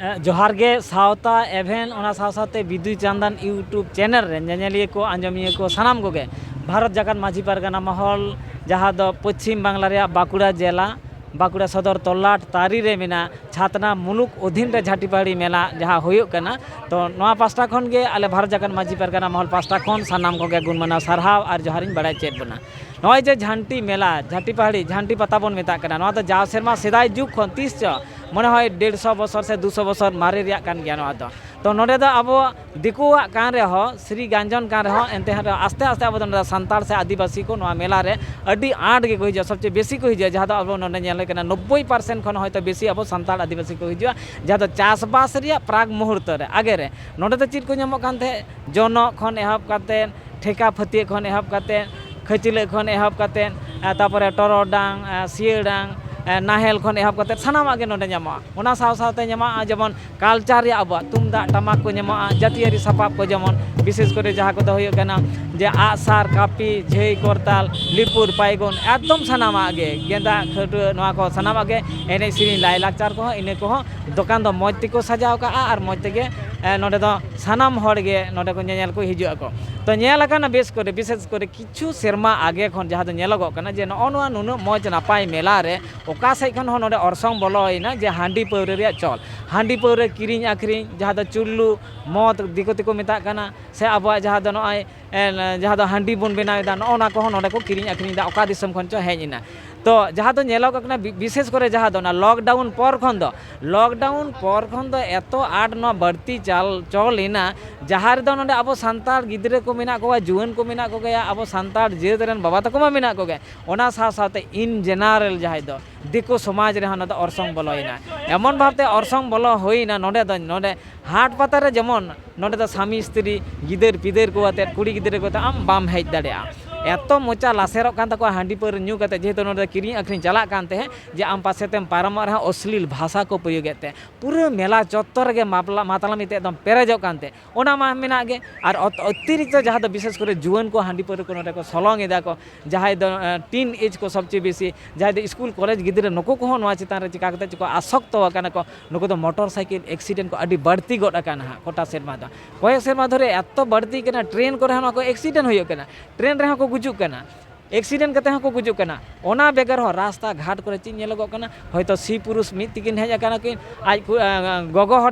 ᱮ, ᱡᱚᱦᱟᱨ ᱜᱮ ᱥᱟᱶᱛᱟ ᱮᱵᱷᱮᱱ, ᱚᱱᱟ ᱥᱟᱶ ᱥᱟᱶᱛᱮ ᱵᱤᱫᱩ ᱪᱟᱸᱫᱟᱱ YouTube ᱪᱮᱱᱮᱞ ᱨᱮ ᱧᱮᱧᱮᱞᱤᱭᱟᱹ ᱠᱚ, ᱟᱸᱡᱚᱢᱤᱭᱟᱹ ᱠᱚ, ᱥᱟᱱᱟᱢ ᱠᱚᱜᱮ᱾ ᱵᱷᱟᱨᱚᱛ ᱡᱟᱠᱟᱛ ᱢᱟᱹᱡᱷᱤ ᱯᱟᱨᱜᱟᱱᱟ ᱢᱚᱦᱚᱞ, ᱡᱟᱦᱟᱸ ᱫᱚ ᱯᱚᱪᱷᱤᱢ ᱵᱟᱝᱞᱟ ᱨᱮᱭᱟᱜ ᱵᱟᱸᱠᱩᱲᱟ ᱡᱮᱞᱟ, ᱵᱟᱸᱠᱩᱲᱟ ᱥᱚᱫᱚᱨ ᱛᱚᱞᱞᱟᱴ ᱛᱟᱹᱨᱤ ᱨᱮ ᱢᱮᱱᱟᱜ ᱪᱷᱟᱛᱱᱟ ᱢᱩᱞᱩᱠ ᱚᱫᱷᱤᱱ ᱨᱮ ᱡᱷᱟᱴᱤᱯᱟᱦᱟᱲᱤ ᱢᱮᱞᱟ ᱡᱟᱦᱟᱸ ᱦᱩᱭᱩᱜ ᱠᱟᱱᱟ, ᱛᱚ ᱱᱚᱣᱟ ᱯᱟᱥᱴᱟ ᱠᱷᱚᱱ ᱜᱮ, ᱟᱞᱮ ᱵᱷᱟᱨᱚᱛ ᱡᱟᱠᱟᱛ ᱢᱟᱹᱡᱷᱤ ᱯᱟᱨᱜᱟᱱᱟ ᱢᱚᱦᱚᱞ ᱯᱟᱥᱴᱟ ᱠᱷᱚᱱ ᱥᱟᱱᱟᱢ ᱠᱚᱜᱮ ᱜᱩᱱ ᱢᱟᱱᱟᱣ ᱥᱟᱨᱦᱟᱣ ᱟᱨ ᱡᱚᱦᱟᱨᱤᱧ ᱵᱟᱲᱟᱭ ᱪᱮᱫ ᱵᱚᱱᱟ᱾ ᱱᱚᱜᱼᱚᱭ ᱡᱮ ᱡᱷᱟᱱᱴᱤ ᱢᱮᱞᱟ, ᱡᱷᱟᱴᱤᱯᱟᱦᱟᱲᱤ, ᱡᱷᱟᱱᱴᱤ ᱯᱟᱛᱟ ᱵᱚᱱ ᱢᱮᱛᱟᱜ ᱠᱟᱱᱟ, ᱱᱚᱣᱟ ᱫᱚ ᱡᱟᱣ ᱥᱮᱨᱢᱟ ᱥᱮᱫᱟᱭ ᱡᱩᱜᱽ ᱠᱷᱚᱱ, ᱛᱤᱥ ᱪᱚ, ᱢᱚᱱᱮ ᱦᱚᱭ ᱰᱮᱲᱥᱚ ᱵᱚᱪᱷᱚᱨ ᱥᱮ ᱫᱩᱥᱚ ᱵᱚᱪᱷᱚᱨ ᱢᱟᱨᱮ ᱨᱮᱭᱟᱜ ᱠᱟᱱ ᱜᱮᱭᱟ ᱱᱚᱣᱟ ᱫᱚ᱾ ᱛᱚ ᱱᱚᱰᱮ ᱫᱚ ᱟᱵᱚ ᱫᱤᱠᱩᱣᱟᱜ ᱠᱟᱱ ᱨᱮᱦᱚᱸ, ᱥᱨᱤ ᱜᱟᱧᱡᱚᱱ ᱠᱟᱱ ᱨᱮᱦᱚᱸ, ᱮᱱᱛᱮ ᱨᱮᱦᱚᱸ ᱟᱥᱛᱮ ᱟᱥᱛᱮ ᱟᱵᱚ ᱫᱚ ᱱᱚᱰᱮ ᱥᱟᱱᱛᱟᱲ ᱥᱮ ᱟᱹᱫᱤᱵᱟᱹᱥᱤ ᱠᱚ ᱱᱚᱣᱟ ᱢᱮᱞᱟ ᱨᱮ ᱟᱹᱰᱤ ᱟᱸᱴ ᱜᱮᱠᱚ ᱦᱤᱡᱩᱜᱼᱟ, ᱥᱚᱵᱪᱮᱭᱮ ᱵᱮᱥᱤ ᱠᱚ ᱦᱤᱡᱩᱜᱼᱟ, ᱡᱟᱦᱟᱸ ᱫᱚ ᱟᱵᱚ ᱱᱚᱰᱮ ᱧᱮᱞ ᱦᱩᱭ ᱠᱟᱱᱟ ᱱᱚᱵᱵᱳᱭ ᱯᱟᱨᱥᱮᱱᱴ ᱠᱷᱚᱱ ᱦᱚᱭᱛᱳ ᱵᱮᱥᱤ ᱟᱵᱚ ᱥᱟᱱᱛᱟᱲ ᱟᱹᱫᱤᱵᱟᱹᱥᱤ ᱠᱚ ᱦᱤᱡᱩᱜᱼᱟ, ᱡᱟᱦᱟᱸ ᱫᱚ ᱪᱟᱥᱵᱟᱥ ᱨᱮᱭᱟᱜ ᱯᱨᱟᱠ ᱢᱩᱦᱩᱨᱛᱚ ᱨᱮ, ᱟᱜᱮ ᱨᱮ᱾ ᱱᱚᱰᱮ ᱫᱚ ᱪᱮᱫ ᱠᱚ ᱧᱟᱢᱚᱜ ᱠᱟᱱ ᱛᱟᱦᱮᱸᱫ? ᱡᱚᱱᱚᱜ ᱠᱷᱚᱱ ᱮᱦᱚᱵ ᱠᱟᱛᱮᱫ, ᱴᱷᱮᱠᱟ ᱯᱷᱟᱹᱛᱭᱟᱹᱜ ᱠᱷᱚᱱ ᱮᱦᱚᱵ ᱠᱟᱛᱮᱫ, ᱠᱷᱟᱹᱪᱞᱟᱹᱜ ᱠᱷᱚᱱ ᱮᱦᱚᱵ ᱠᱟᱛᱮᱫ, ᱮ, ᱛᱟᱯᱚᱨᱮ ᱴᱚᱨᱚᱰᱟᱝ, ᱮ, ᱥᱤᱭᱟᱹᱲᱟᱝ, ᱮ, ᱱᱟᱦᱮᱞ ᱠᱷᱚᱱ ᱮᱦᱚᱵ ᱠᱟᱛᱮ ᱥᱟᱱᱟᱢᱟᱜ ᱜᱮ ᱱᱚᱰᱮ ᱧᱟᱢᱚᱜᱼᱟ᱾ ᱚᱱᱟ ᱥᱟᱶ ᱥᱟᱶᱛᱮ ᱧᱟᱢᱚᱜᱼᱟ ᱡᱮᱢᱚᱱ ᱠᱟᱞᱪᱟᱨ ᱨᱮᱭᱟᱜ ᱟᱵᱚᱣᱟᱜ ᱛᱩᱢᱫᱟᱜ ᱴᱟᱢᱟᱠ ᱠᱚ ᱧᱟᱢᱚᱜᱼᱟ, ᱡᱟᱹᱛᱤᱭᱟᱹᱨᱤ ᱥᱟᱯᱟᱵ ᱠᱚ, ᱡᱮᱢᱚᱱ ᱵᱤᱥᱮᱥ ᱠᱚᱨᱮ ᱡᱟᱦᱟᱸ ᱠᱚᱫᱚ ᱦᱩᱭᱩᱜ ᱠᱟᱱᱟ ᱡᱮ ᱟᱜᱼᱥᱟᱨ, ᱠᱟᱹᱯᱤ, ᱡᱷᱟᱹᱭ, ᱠᱚᱨᱛᱟᱞ, ᱞᱤᱯᱩᱨ, ᱯᱟᱭᱜᱚᱱ, ᱮᱠᱫᱚᱢ ᱥᱟᱱᱟᱢᱟᱜ ᱜᱮ, ᱜᱮᱸᱫᱟᱜ, ᱠᱷᱟᱹᱴᱣᱟᱹ, ᱱᱚᱣᱟ ᱠᱚ ᱥᱟᱱᱟᱢᱟᱜ ᱜᱮ, ᱮᱱᱮᱡ ᱥᱮᱨᱮᱧ, ᱞᱟᱭᱼᱞᱟᱠᱪᱟᱨ ᱠᱚᱦᱚᱸ, ᱤᱱᱟᱹ ᱠᱚᱦᱚᱸ ᱫᱚᱠᱟᱱ ᱫᱚ ᱢᱚᱡᱽ ᱛᱮᱠᱚ ᱥᱟᱡᱟᱣ ᱠᱟᱜᱼᱟ ᱟᱨ ᱢᱚᱡᱽ ᱛᱮᱜᱮ, ᱮ, ᱱᱚᱰᱮ ᱫᱚ ᱥᱟᱱᱟᱢ ᱦᱚᱲ ᱜᱮ ᱱᱚᱰᱮ ᱠᱚ ᱧᱮᱧᱮᱞ ᱠᱚ ᱦᱤᱡᱩᱜ ᱟᱠᱚ᱾ ᱛᱚ, ᱧᱮᱞ ᱟᱠᱟᱱᱟ ᱵᱮᱥ ᱠᱚᱨᱮ, ᱵᱤᱥᱮᱥ ᱠᱚᱨᱮ ᱠᱤᱪᱷᱩ ᱥᱮᱨᱢᱟ ᱟᱜᱮ ᱠᱷᱚᱱ ᱡᱟᱦᱟᱸ ᱫᱚ ᱧᱮᱞᱚᱜᱚᱜ ᱠᱟᱱᱟ ᱡᱮ ᱱᱚᱜᱼᱚ ᱱᱚᱣᱟ ᱱᱩᱱᱟᱹᱜ ᱢᱚᱡᱽ ᱱᱟᱯᱟᱭ ᱢᱮᱞᱟ ᱨᱮ ᱚᱠᱟ ᱥᱮᱫ ᱠᱷᱚᱱ ᱦᱚᱸ ᱱᱚᱰᱮ ᱚᱨᱥᱚᱝ ᱵᱚᱞᱚᱭᱮᱱᱟ ᱡᱮ ᱦᱟᱺᱰᱤ ᱯᱟᱹᱣᱨᱟᱹ ᱨᱮᱭᱟᱜ ᱪᱚᱞ, ᱦᱟᱺᱰᱤ ᱯᱟᱹᱣᱨᱟᱹ ᱠᱤᱨᱤᱧ ᱟᱹᱠᱷᱨᱤᱧ, ᱡᱟᱦᱟᱸ ᱫᱚ ᱪᱩᱞᱞᱩ, ᱢᱚᱫ ᱫᱤᱠᱩ ᱛᱮᱠᱚ ᱢᱮᱛᱟᱜ ᱠᱟᱱᱟ, ᱥᱮ ᱟᱵᱚᱣᱟᱜ ᱡᱟᱦᱟᱸ ᱫᱚ ᱱᱚᱜᱼᱚᱭ, ᱮ, ᱡᱟᱦᱟᱸ ᱫᱚ ᱦᱟᱺᱰᱤ ᱵᱚᱱ ᱵᱮᱱᱟᱣ ᱮᱫᱟ, ᱱᱚᱜᱼᱚ ᱱᱚᱣᱟ ᱠᱚᱦᱚᱸ ᱱᱚᱰᱮ ᱠᱚ ᱠᱤᱨᱤᱧ ᱟᱹᱠᱷᱨᱤᱧ ᱮᱫᱟ, ᱚᱠᱟ ᱫᱤᱥᱚᱢ ᱠᱷᱚᱱ ᱪᱚ ᱦᱮᱡ ᱮᱱᱟ᱾ ᱛᱚ, ᱡᱟᱦᱟᱸ ᱫᱚ ᱧᱮᱞᱚᱜᱚᱜ ᱠᱟᱱᱟ, ᱵᱤ-, ᱵᱤᱥᱮᱥ ᱠᱚᱨᱮ ᱡᱟᱦᱟᱸ ᱫᱚ ᱚᱱᱟ ᱞᱚᱠᱰᱟᱣᱩᱱ ᱯᱚᱨ ᱠᱷᱚᱱ ᱫᱚ, ᱞᱚᱠᱰᱟᱣᱩᱱ ᱯᱚᱨ ᱠᱷᱚᱱ ᱫᱚ ᱮᱛᱚ ᱟᱸᱴ ᱱᱚᱣᱟ ᱵᱟᱹᱲᱛᱤ ᱪᱟᱞ, ᱪᱚᱞ ᱮᱱᱟ, ᱡᱟᱦᱟᱸ ᱨᱮᱫᱚ ᱱᱚᱰᱮ ᱟᱵᱚ ᱥᱟᱱᱛᱟᱲ ᱜᱤᱫᱽᱨᱟᱹ ᱠᱚ ᱢᱮᱱᱟᱜ ᱠᱚᱣᱟ, ᱡᱩᱣᱟᱹᱱ ᱠᱚ ᱢᱮᱱᱟᱜ ᱠᱚᱜᱮᱭᱟ, ᱟᱵᱚ ᱥᱟᱱᱛᱟᱲ ᱡᱟᱹᱛ ᱨᱮᱱ ᱵᱟᱵᱟ ᱛᱟᱠᱚ ᱢᱟ ᱢᱮᱱᱟᱜ ᱠᱚᱜᱮ, ᱚᱱᱟ ᱥᱟᱶ ᱥᱟᱶᱛᱮ in general ᱡᱟᱦᱟᱸᱭ ᱫᱚ ᱫᱤᱠᱩ ᱥᱚᱢᱟᱡᱽ ᱨᱮᱦᱚᱸ ᱱᱚᱣᱟ ᱫᱚ ᱚᱨᱥᱚᱝ ᱵᱚᱞᱚᱭᱮᱱᱟ᱾ ᱮᱢᱚᱱ ᱵᱷᱟᱵᱽᱛᱮ ᱚᱨᱥᱚᱝ ᱵᱚᱞᱚ ᱦᱩᱭᱱᱟ, ᱱᱚᱰᱮ ᱫᱚ, ᱱᱚᱰᱮ ᱦᱟᱴ ᱯᱟᱛᱟ ᱨᱮ ᱡᱮᱢᱚᱱ ᱱᱚᱰᱮ ᱫᱚ ᱥᱟᱢᱤ ᱥᱛᱨᱤ, ᱜᱤᱫᱟᱹᱨ ᱯᱤᱫᱟᱹᱨ ᱠᱚ ᱟᱛᱮᱫ, ᱠᱩᱲᱤ ᱜᱤᱫᱽᱨᱟᱹ ᱠᱚ ᱟᱛᱮᱫ ᱟᱢ ᱵᱟᱢ ᱦᱮᱡ ᱫᱟᱲᱮᱭᱟᱜᱼᱟ᱾ ᱮᱛᱚ ᱢᱚᱪᱟ ᱞᱟᱥᱮᱨᱚᱜ ᱠᱟᱱ ᱛᱟᱠᱚᱣᱟ ᱦᱟᱺᱰᱤ ᱯᱟᱹᱣᱨᱟᱹ ᱧᱩ ᱠᱟᱛᱮᱫ, ᱡᱮᱦᱮᱛᱩ ᱱᱚᱰᱮ ᱫᱚ ᱠᱤᱨᱤᱧ ᱟᱹᱠᱷᱨᱤᱧ ᱪᱟᱞᱟᱜ ᱠᱟᱱ ᱛᱟᱦᱮᱸᱫ, ᱡᱮ ᱟᱢ ᱯᱟᱥᱮ ᱛᱮᱢ ᱯᱟᱨᱚᱢᱚᱜ ᱨᱮᱦᱚᱸ ᱚᱥᱞᱤᱞ ᱵᱷᱟᱥᱟ ᱠᱚ ᱯᱨᱚᱭᱳᱜᱮᱫ ᱛᱮ, ᱯᱩᱨᱟᱹ ᱢᱮᱞᱟ ᱪᱚᱛᱛᱚᱨ ᱨᱮᱜᱮ ᱢᱟᱯᱞᱟ, ᱢᱟᱛᱞᱟᱢᱤ ᱛᱮ ᱮᱠᱫᱚᱢ ᱯᱮᱨᱮᱡᱚᱜ ᱠᱟᱱ ᱛᱮ, ᱚᱱᱟ ᱢᱟ ᱢᱮᱱᱟᱜ ᱜᱮ᱾ ᱟᱨ ᱚᱛ-, ᱚᱛᱤᱨᱤᱠᱛᱚ ᱡᱟᱦᱟᱸ ᱫᱚ ᱵᱤᱥᱮᱥ ᱠᱚᱨᱮ ᱡᱩᱣᱟᱹᱱ ᱠᱚ ᱦᱟᱺᱰᱤ ᱯᱟᱹᱣᱨᱟᱹ ᱠᱚ ᱱᱚᱰᱮ ᱠᱚ ᱥᱚᱞᱚᱝ ᱮᱫᱟ ᱠᱚ, ᱡᱟᱦᱟᱸᱭ ᱫᱚ, ᱮ, ᱴᱤᱱ ᱮᱡᱽ ᱠᱚ ᱥᱚᱵᱪᱮᱭᱮ ᱵᱮᱥᱤ, ᱡᱟᱦᱟᱸᱭ ᱫᱚ ᱥᱠᱩᱞ ᱠᱚᱞᱮᱡᱽ ᱜᱤᱫᱽᱨᱟᱹ, ᱱᱩᱠᱩ ᱠᱚᱦᱚᱸ ᱱᱚᱣᱟ ᱪᱮᱛᱟᱱ ᱨᱮ ᱪᱤᱠᱟ ᱠᱟᱛᱮ ᱪᱚᱠᱚ ᱟᱥᱚᱠᱛᱚ ᱟᱠᱟᱱᱟ ᱠᱚ, ᱱᱩᱠᱩ ᱫᱚ ᱢᱚᱴᱚᱨ ᱥᱟᱭᱠᱮᱞ ᱮᱠᱥᱤᱰᱮᱱᱴ ᱠᱚ ᱟᱹᱰᱤ ᱵᱟᱹᱲᱛᱤ ᱜᱚᱫ ᱟᱠᱟᱱᱟ ᱦᱟᱸᱜ ᱠᱚᱴᱟ ᱥᱮᱨᱢᱟ ᱫᱚ᱾ ᱠᱚᱭᱮᱠ ᱥᱮᱨᱢᱟ ᱫᱷᱚᱨᱮ ᱮᱛᱚ ᱵᱟᱹᱲᱛᱤ ᱠᱟᱱᱟ, ᱴᱨᱮᱱ ᱠᱚᱨᱮ ᱦᱚᱸ ᱱᱚᱣᱟ ᱠᱚ ᱮᱠᱥᱤᱰᱮᱱᱴ ᱦᱩᱭᱩᱜ ᱠᱟᱱᱟ, ᱴᱨᱮᱱ ᱨᱮᱦᱚᱸ ᱠᱚ ᱜᱩᱡᱩᱜ ᱠᱟᱱᱟ, ᱮᱠᱥᱤᱰᱮᱱᱴ ᱠᱟᱛᱮ ᱦᱚᱸᱠᱚ ᱜᱩᱡᱩᱜ ᱠᱟᱱᱟ᱾ ᱚᱱᱟ ᱵᱮᱜᱚᱨ ᱦᱚᱸ ᱨᱟᱥᱛᱟ ᱜᱷᱟᱴ ᱠᱚᱨᱮ ᱪᱮᱫ ᱧᱮᱞᱚᱜᱚᱜ ᱠᱟᱱᱟ, ᱦᱚᱭᱛᱳ ᱥᱤ ᱯᱩᱨᱩᱥ ᱢᱤᱫ ᱛᱮᱠᱤᱱ ᱦᱮᱡ ᱟᱠᱟᱱᱟ ᱠᱤᱱ, ᱟᱡ ᱠᱩ-, ᱮ, ᱜᱚᱜᱚ ᱦᱚᱲ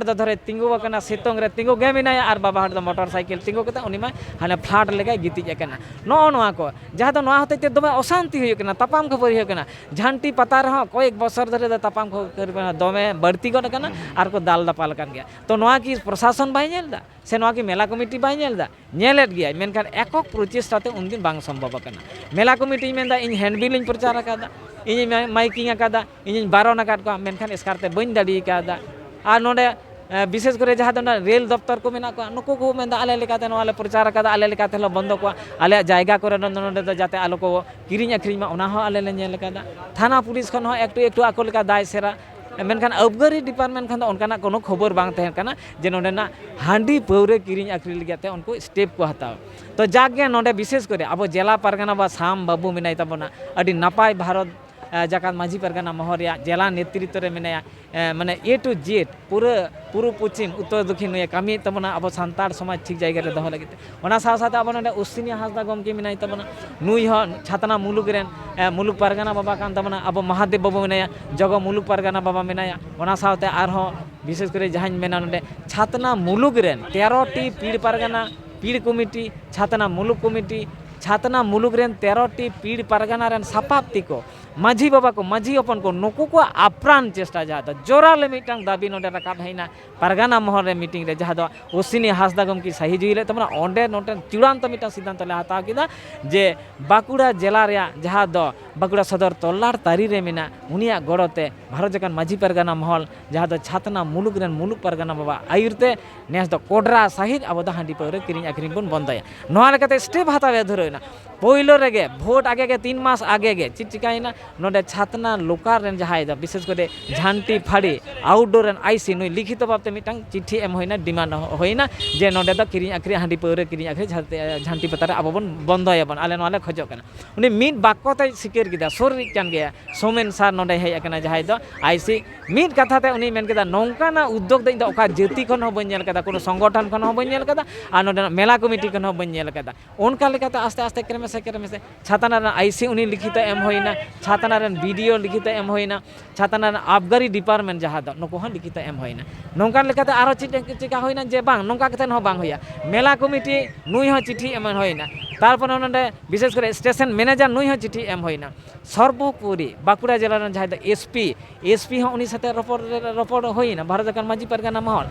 ᱫᱚ ᱫᱷᱚᱨᱮ ᱛᱤᱸᱜᱩ ᱟᱠᱟᱱᱟ, ᱥᱤᱛᱩᱝ ᱨᱮ ᱛᱤᱸᱜᱩ ᱜᱮ ᱢᱮᱱᱟᱭᱟ, ᱟᱨ ᱵᱟᱵᱟ ᱦᱚᱲ ᱫᱚ ᱢᱚᱴᱚᱨ ᱥᱟᱭᱠᱮᱞ ᱛᱤᱸᱜᱩ ᱠᱟᱛᱮ ᱩᱱᱤ ᱢᱟ ᱦᱟᱱᱮ ᱯᱷᱞᱟᱴ ᱞᱮᱠᱟᱭ ᱜᱤᱛᱤᱡ ᱟᱠᱟᱱᱟ᱾ ᱱᱚᱜᱼᱚ ᱱᱚᱣᱟ ᱠᱚ, ᱡᱟᱦᱟᱸ ᱫᱚ ᱱᱚᱣᱟ ᱦᱚᱛᱮᱡ ᱛᱮ ᱫᱚᱢᱮ ᱚᱥᱟᱱᱛᱤ ᱦᱩᱭᱩᱜ ᱠᱟᱱᱟ, ᱛᱟᱯᱟᱢ ᱠᱷᱟᱹᱯᱟᱹᱨᱤ ᱦᱩᱭᱩᱜ ᱠᱟᱱᱟ᱾ ᱡᱷᱟᱱᱴᱤ ᱯᱟᱛᱟ ᱨᱮᱦᱚᱸ ᱠᱚᱭᱮᱠ ᱵᱚᱪᱷᱚᱨ ᱫᱷᱚᱨᱮ ᱫᱚ ᱛᱟᱯᱟᱢ ᱠᱷᱟᱹᱯᱟᱹᱨᱤ ᱫᱚᱢᱮ ᱵᱟᱹᱲᱛᱤ ᱜᱚᱫ ᱟᱠᱟᱱᱟ, ᱟᱨ ᱠᱚ ᱫᱟᱞ ᱫᱟᱯᱟᱞ ᱟᱠᱟᱱ ᱜᱮᱭᱟ᱾ ᱛᱚ, ᱱᱚᱣᱟ ᱠᱤ ᱯᱨᱚᱥᱟᱥᱚᱱ ᱵᱟᱭ ᱧᱮᱞ ᱮᱫᱟ? ᱥᱮ ᱱᱚᱣᱟ ᱠᱤ ᱢᱮᱞᱟ ᱠᱚᱢᱤᱴᱤ ᱵᱟᱭ ᱧᱮᱞ ᱮᱫᱟ? ᱧᱮᱞᱮᱫ ᱜᱮᱭᱟᱭ, ᱢᱮᱱᱠᱷᱟᱱ ᱮᱠᱚᱠ ᱯᱨᱚᱪᱮᱥᱴᱟ ᱛᱮ ᱩᱱᱫᱤᱱ ᱵᱟᱝ ᱥᱚᱢᱵᱷᱚᱵ ᱟᱠᱟᱱᱟ᱾ ᱢᱮᱞᱟ ᱠᱚᱢᱤᱴᱤᱧ ᱢᱮᱱᱫᱟ, "ᱤᱧ ᱦᱮᱱᱰᱵᱤᱞ ᱤᱧ ᱯᱨᱚᱪᱟᱨ ᱟᱠᱟᱫᱟ, ᱤᱧᱤᱧ ᱢᱟ-, ᱢᱟᱭᱠᱤᱝ ᱟᱠᱟᱫᱟ, ᱤᱧᱤᱧ ᱵᱟᱨᱚᱱ ᱟᱠᱟᱫ ᱠᱚᱣᱟ, ᱢᱮᱱᱠᱷᱟᱱ ᱮᱥᱠᱟᱨ ᱛᱮ ᱵᱟᱹᱧ ᱫᱟᱲᱮ ᱟᱠᱟᱫᱟ᱾" ᱟᱨ ᱱᱚᱰᱮ ᱮ, ᱵᱤᱥᱮᱥ ᱠᱚᱨᱮ ᱡᱟᱦᱟᱸ ᱫᱚ ᱚᱱᱟ ᱨᱮᱞ ᱫᱚᱯᱛᱚᱨ ᱠᱚ ᱢᱮᱱᱟᱜ ᱠᱚᱣᱟ, ᱱᱩᱠᱩ ᱠᱚ ᱢᱮᱱᱫᱟ, "ᱟᱞᱮ ᱞᱮᱠᱟᱛᱮ ᱱᱚᱣᱟ ᱞᱮ ᱯᱨᱚᱪᱟᱨ ᱟᱠᱟᱫᱟ, ᱟᱞᱮ ᱞᱮᱠᱟᱛᱮ ᱞᱮ ᱵᱚᱱᱫᱚ ᱠᱚᱣᱟ, ᱟᱞᱮᱭᱟᱜ ᱡᱟᱭᱜᱟ ᱠᱚᱨᱮ ᱫᱚ ᱱᱚᱰᱮ ᱫᱚ ᱡᱟᱛᱮ ᱟᱞᱚ ᱠᱚ ᱠᱤᱨᱤᱧ ᱟᱹᱠᱷᱨᱤᱧ ᱢᱟ", ᱚᱱᱟ ᱦᱚᱸ ᱟᱞᱮ ᱞᱮ ᱧᱮᱞ ᱟᱠᱟᱫᱟ᱾ ᱛᱷᱟᱱᱟ ᱯᱩᱞᱤᱥ ᱠᱷᱚᱱ ᱦᱚᱸ ᱮᱠᱴᱩ ᱮᱠᱴᱩ ᱟᱠᱚ ᱞᱮᱠᱟ ᱫᱟᱭ ᱥᱮᱨᱟ, ᱢᱮᱱᱠᱷᱟᱱ ᱟᱵᱜᱟᱨᱤ ᱰᱤᱯᱟᱨᱴᱢᱮᱱᱴ ᱠᱷᱚᱱ ᱫᱚ ᱚᱱᱠᱟᱱᱟᱜ ᱠᱳᱱᱳ ᱠᱷᱚᱵᱚᱨ ᱵᱟᱝ ᱛᱟᱦᱮᱸ ᱠᱟᱱᱟ ᱡᱮ ᱱᱚᱰᱮᱱᱟᱜ ᱦᱟᱺᱰᱤ ᱯᱟᱹᱣᱨᱟᱹ ᱠᱤᱨᱤᱧ ᱟᱹᱠᱷᱨᱤᱧ ᱞᱟᱹᱜᱤᱫ ᱛᱮ ᱩᱱᱠᱩ ᱥᱴᱮᱯ ᱠᱚ ᱦᱟᱛᱟᱣᱟ᱾ ᱛᱚ ᱡᱟᱠ ᱜᱮ, ᱱᱚᱰᱮ ᱵᱤᱥᱮᱥ ᱠᱚᱨᱮ ᱟᱵᱚ ᱡᱮᱞᱟ ᱯᱟᱨᱜᱟᱱᱟ ᱵᱟ ᱥᱟᱢ ᱵᱟᱹᱵᱩ ᱢᱮᱱᱟᱭ ᱛᱟᱵᱚᱱᱟ, ᱟᱹᱰᱤ ᱱᱟᱯᱟᱭ ᱵᱷᱟᱨᱚᱛ ᱮ, ᱡᱟᱠᱟᱛ ᱢᱟᱹᱡᱷᱤ ᱯᱟᱨᱜᱟᱱᱟ ᱢᱚᱦᱚᱞ ᱨᱮᱭᱟᱜ ᱡᱮᱞᱟ ᱱᱮᱛᱨᱤᱛᱵ ᱨᱮ ᱢᱮᱱᱟᱭᱟ, ᱮ, ᱢᱟᱱᱮ A to Z ᱯᱩᱨᱟᱹ ᱯᱩᱨᱩᱵ ᱯᱚᱪᱷᱤᱢ ᱩᱛᱛᱚᱨ ᱫᱚᱠᱷᱤᱱ ᱱᱩᱭᱮ ᱠᱟᱹᱢᱤᱭᱮᱫ ᱛᱟᱵᱚᱱᱟ ᱟᱵᱚ ᱥᱟᱱᱛᱟᱲ ᱥᱚᱢᱟᱡᱽ ᱴᱷᱤᱠ ᱡᱟᱭᱜᱟ ᱨᱮ ᱫᱚᱦᱚ ᱞᱟᱹᱜᱤᱫ ᱛᱮ᱾ ᱚᱱᱟ ᱥᱟᱶ ᱥᱟᱶᱛᱮ ᱟᱵᱚ ᱱᱚᱰᱮ ᱚᱥᱥᱤᱱᱤ ᱦᱟᱸᱥᱫᱟ ᱜᱚᱢᱠᱮ ᱢᱮᱱᱟᱭ ᱛᱟᱵᱚᱱᱟ, ᱱᱩᱭ ᱦᱚᱸ ᱪᱷᱟᱛᱱᱟ ᱢᱩᱞᱩᱠ ᱨᱮᱱ, ᱮ, ᱢᱩᱞᱩᱠ ᱯᱟᱨᱜᱟᱱᱟ ᱵᱟᱵᱟ ᱠᱟᱱ ᱛᱟᱵᱚᱱᱟ, ᱟᱵᱚ ᱢᱟᱦᱟᱫᱮᱵ ᱵᱟᱵᱩ ᱢᱮᱱᱟᱭᱟ, ᱡᱚᱜᱚ ᱢᱩᱞᱩᱠ ᱯᱟᱨᱜᱟᱱᱟ ᱵᱟᱵᱟ ᱢᱮᱱᱟᱭᱟ᱾ ᱚᱱᱟ ᱥᱟᱶᱛᱮ ᱟᱨᱦᱚᱸ ᱵᱤᱥᱮᱥ ᱠᱚᱨᱮ ᱡᱟᱦᱟᱸᱧ ᱢᱮᱱᱟ ᱱᱚᱰᱮ ᱪᱷᱟᱛᱱᱟ ᱢᱩᱞᱩᱠ ᱨᱮᱱ ᱛᱮᱨᱚ ᱴᱤ ᱯᱤᱲ ᱯᱟᱨᱜᱟᱱᱟ, ᱯᱤᱲ ᱠᱚᱢᱤᱴᱤ, ᱪᱷᱟᱛᱱᱟ ᱢᱩᱞᱩᱠ ᱠᱚᱢᱤᱴᱤ, ᱪᱷᱟᱛᱱᱟ ᱢᱩᱞᱩᱠ ᱨᱮᱱ ᱛᱮᱨᱚ ᱴᱤ ᱯᱤᱲ ᱯᱟᱨᱜᱟᱱᱟ ᱨᱮᱱ ᱥᱟᱯᱟᱵ ᱛᱤᱠᱚ, ᱢᱟᱹᱡᱷᱤ ᱵᱟᱵᱟ ᱠᱚ, ᱢᱟᱹᱡᱷᱤ ᱦᱚᱯᱚᱱ ᱠᱚ, ᱱᱩᱠᱩ ᱠᱚᱣᱟᱜ ᱟᱯᱨᱟᱱ ᱪᱮᱥᱴᱟ ᱡᱟᱦᱟᱸ ᱫᱚ ᱡᱳᱨᱟᱞᱮ ᱢᱤᱫᱴᱟᱝ ᱫᱟᱹᱵᱤ ᱱᱚᱰᱮ ᱨᱟᱠᱟᱵ ᱦᱮᱡ ᱮᱱᱟ ᱯᱟᱨᱜᱟᱱᱟ ᱢᱚᱦᱚᱞ ᱨᱮ ᱢᱤᱴᱤᱝ ᱨᱮ, ᱡᱟᱦᱟᱸ ᱫᱚ ᱚᱥᱥᱤᱱᱤ ᱦᱟᱸᱥᱫᱟ ᱜᱚᱢᱠᱮ ᱥᱟᱹᱦᱤ ᱡᱩᱦᱤ ᱞᱮᱫ ᱛᱟᱵᱚᱱᱟ᱾ ᱚᱸᱰᱮ ᱱᱚᱰᱮ ᱪᱩᱲᱟᱱᱛᱚ ᱢᱤᱫᱴᱟᱝ ᱥᱤᱫᱽᱫᱷᱟᱱᱛᱚ ᱞᱮ ᱦᱟᱛᱟᱣ ᱠᱮᱫᱟ ᱡᱮ ᱵᱟᱸᱠᱩᱲᱟ ᱡᱮᱞᱟ ᱨᱮᱭᱟᱜ ᱡᱟᱦᱟᱸ ᱫᱚ ᱵᱟᱸᱠᱩᱲᱟ ᱥᱚᱫᱚᱨ ᱛᱚᱞᱞᱟᱲ ᱛᱟᱹᱨᱤ ᱨᱮ ᱢᱮᱱᱟᱜ ᱩᱱᱤᱭᱟᱜ ᱜᱚᱲᱚ ᱛᱮ ᱵᱷᱟᱨᱚᱛ ᱡᱟᱠᱟᱛ ᱢᱟᱹᱡᱷᱤ ᱯᱟᱨᱜᱟᱱᱟ ᱢᱚᱦᱚᱞ, ᱡᱟᱦᱟᱸ ᱫᱚ ᱪᱷᱟᱛᱱᱟ ᱢᱩᱞᱩᱠ ᱨᱮᱱ ᱢᱩᱞᱩᱠ ᱯᱟᱨᱜᱟᱱᱟ ᱵᱟᱵᱟ ᱟᱹᱭᱩᱨ ᱛᱮ ᱱᱮᱥ ᱫᱚ ᱠᱚᱰᱨᱟ ᱥᱟᱹᱦᱤᱡ ᱟᱵᱚ ᱫᱚ ᱦᱟᱺᱰᱤ ᱯᱟᱹᱣᱨᱟᱹ ᱠᱤᱨᱤᱧ ᱟᱹᱠᱷᱨᱤᱧ ᱵᱚᱱ ᱵᱚᱱᱫᱚᱭᱟ᱾ ᱱᱚᱣᱟ ᱞᱮᱠᱟᱛᱮ ᱥᱴᱮᱯ ᱦᱟᱛᱟᱣ ᱮ ᱫᱷᱩᱨᱟᱹᱣ ᱮᱱᱟ᱾ ᱯᱳᱭᱞᱳ ᱨᱮᱜᱮ ᱵᱷᱳᱴ ᱟᱜᱮ ᱜᱮ, ᱛᱤᱱ ᱢᱟᱥ ᱟᱜᱮ ᱜᱮ ᱪᱮᱫ ᱪᱤᱠᱟᱭᱮᱱᱟ, ᱱᱚᱰᱮ ᱪᱷᱟᱛᱱᱟ ᱞᱳᱠᱟᱞ ᱨᱮᱱ ᱡᱟᱦᱟᱸᱭ ᱫᱚ ᱵᱤᱥᱮᱥ ᱠᱚᱨᱮ ᱡᱷᱟᱱᱴᱤ ᱯᱷᱟᱹᱲᱤ ᱟᱣᱩᱴᱰᱳᱨ ᱨᱮᱱ ᱟᱭᱥᱤ ᱱᱩᱭ ᱞᱤᱠᱷᱤᱛᱚ ᱵᱷᱟᱵᱽ ᱛᱮ ᱢᱤᱫᱴᱟᱝ ᱪᱤᱴᱷᱤ ᱮᱢ ᱦᱩᱭᱱᱟ, ᱰᱤᱢᱟᱱᱰ ᱦᱩᱭᱱᱟ ᱡᱮ ᱱᱚᱰᱮ ᱫᱚ ᱠᱤᱨᱤᱧ ᱟᱹᱠᱷᱨᱤᱧ ᱦᱟᱺᱰᱤ ᱯᱟᱹᱣᱨᱟᱹ ᱠᱤᱨᱤᱧ ᱟᱹᱠᱷᱨᱤᱧ ᱡᱷᱟᱱᱴᱤ, ᱡᱷᱟᱱᱴᱤ ᱯᱟᱛᱟ ᱨᱮ ᱟᱵᱚ ᱵᱚᱱ ᱵᱚᱱᱫᱚᱭᱟᱵᱚᱱ, ᱟᱞᱮ ᱱᱚᱣᱟ ᱞᱮ ᱠᱷᱚᱡᱚᱜ ᱠᱟᱱᱟ᱾ ᱩᱱᱤ ᱢᱤᱫ ᱵᱟᱠᱠᱚ ᱛᱮᱭ ᱥᱤᱠᱟᱹᱨ ᱠᱮᱫᱟ, ᱥᱩᱨ ᱨᱤᱡ ᱠᱟᱱ ᱜᱮᱭᱟ ᱥᱳᱢᱮᱱ ᱥᱟᱨ ᱱᱚᱰᱮ ᱦᱮᱡ ᱟᱠᱟᱱᱟ, ᱡᱟᱦᱟᱸᱭ ᱫᱚ ᱟᱭᱥᱤ᱾ ᱢᱤᱫ ᱠᱟᱛᱷᱟ ᱛᱮ ᱩᱱᱤ ᱢᱮᱱ ᱠᱮᱫᱟ, "ᱱᱚᱝᱠᱟᱱᱟᱜ ᱩᱫᱽᱫᱳᱜᱽ ᱫᱚ ᱤᱧ ᱫᱚ ᱚᱠᱟ ᱡᱟᱹᱛᱤ ᱠᱷᱚᱱ ᱦᱚᱸ ᱵᱟᱹᱧ ᱧᱮᱞ ᱠᱟᱫᱟ, ᱠᱳᱱᱳ ᱥᱚᱝᱜᱚᱴᱷᱚᱱ ᱠᱷᱚᱱ ᱦᱚᱸ ᱵᱟᱹᱧ ᱧᱮᱞ ᱠᱟᱫᱟ, ᱟᱨ ᱱᱚᱰᱮᱱᱟᱜ ᱢᱮᱞᱟ ᱠᱚᱢᱤᱴᱤ ᱠᱷᱚᱱ ᱦᱚᱸ ᱵᱟᱹᱧ ᱧᱮᱞ ᱠᱟᱫᱟ᱾" ᱚᱱᱠᱟ ᱞᱮᱠᱟᱛᱮ ᱟᱥᱛᱮ ᱟᱥᱛᱮ ᱠᱨᱮᱢᱮᱥᱮ ᱠᱨᱮᱢᱮᱥᱮ ᱪᱷᱟᱛᱱᱟ ᱨᱮᱱᱟᱜ ᱟᱭᱥᱤ ᱩᱱᱤ ᱞᱤᱠᱷᱤᱛᱚ ᱮᱢ ᱦᱩᱭᱱᱟ, ᱪᱷᱟᱛᱱᱟ ᱨᱮᱱ ᱵᱤᱰᱤᱳ ᱞᱤᱠᱷᱤᱛᱚ ᱮᱢ ᱦᱩᱭᱱᱟ, ᱪᱷᱟᱛᱱᱟ ᱨᱮᱱ ᱟᱵᱜᱟᱨᱤ ᱰᱤᱯᱟᱨᱴᱢᱮᱱᱴ ᱡᱟᱦᱟᱸ ᱫᱚ ᱱᱩᱠᱩ ᱦᱚᱸ ᱞᱤᱠᱷᱤᱛᱚ ᱮᱢ ᱦᱩᱭᱱᱟ᱾ ᱱᱚᱝᱠᱟ ᱞᱮᱠᱟᱛᱮ ᱟᱨᱚ ᱪᱮᱫ ᱪᱮᱠᱟ ᱦᱩᱭᱱᱟ ᱡᱮ ᱵᱟᱝ, ᱱᱚᱝᱠᱟ ᱠᱟᱛᱮ ᱦᱚᱸ ᱵᱟᱝ ᱦᱩᱭᱩᱜᱼᱟ᱾ ᱢᱮᱞᱟ ᱠᱚᱢᱤᱴᱤ ᱱᱩᱭ ᱦᱚᱸ ᱪᱤᱴᱷᱤ ᱮᱢ ᱦᱩᱭᱱᱟ, ᱛᱟᱨᱯᱚᱨᱮ ᱱᱚᱰᱮ ᱵᱤᱥᱮᱥ ᱠᱚᱨᱮ ᱥᱴᱮᱥᱚᱱ ᱢᱮᱱᱮᱡᱟᱨ ᱱᱩᱭ ᱦᱚᱸ ᱪᱤᱴᱷᱤ ᱮᱢ ᱦᱩᱭᱱᱟ᱾ ᱥᱚᱨᱵᱚᱯᱚᱨᱤ ᱵᱟᱸᱠᱩᱲᱟ ᱡᱮᱞᱟ ᱨᱮᱱ ᱡᱟᱦᱟᱸᱭ ᱫᱚ ᱮᱥᱯᱤ, ᱮᱥᱯᱤ ᱦᱚᱸ ᱩᱱᱤ ᱥᱟᱛᱮ ᱨᱚᱯᱚᱲ ᱨᱮ, ᱨᱚᱯᱚᱲ ᱦᱩᱭᱱᱟ ᱵᱷᱟᱨᱚᱛ ᱡᱟᱠᱟᱛ ᱢᱟᱹᱡᱷᱤ ᱯᱟᱨᱜᱟᱱᱟ ᱢᱚᱦᱚᱞ᱾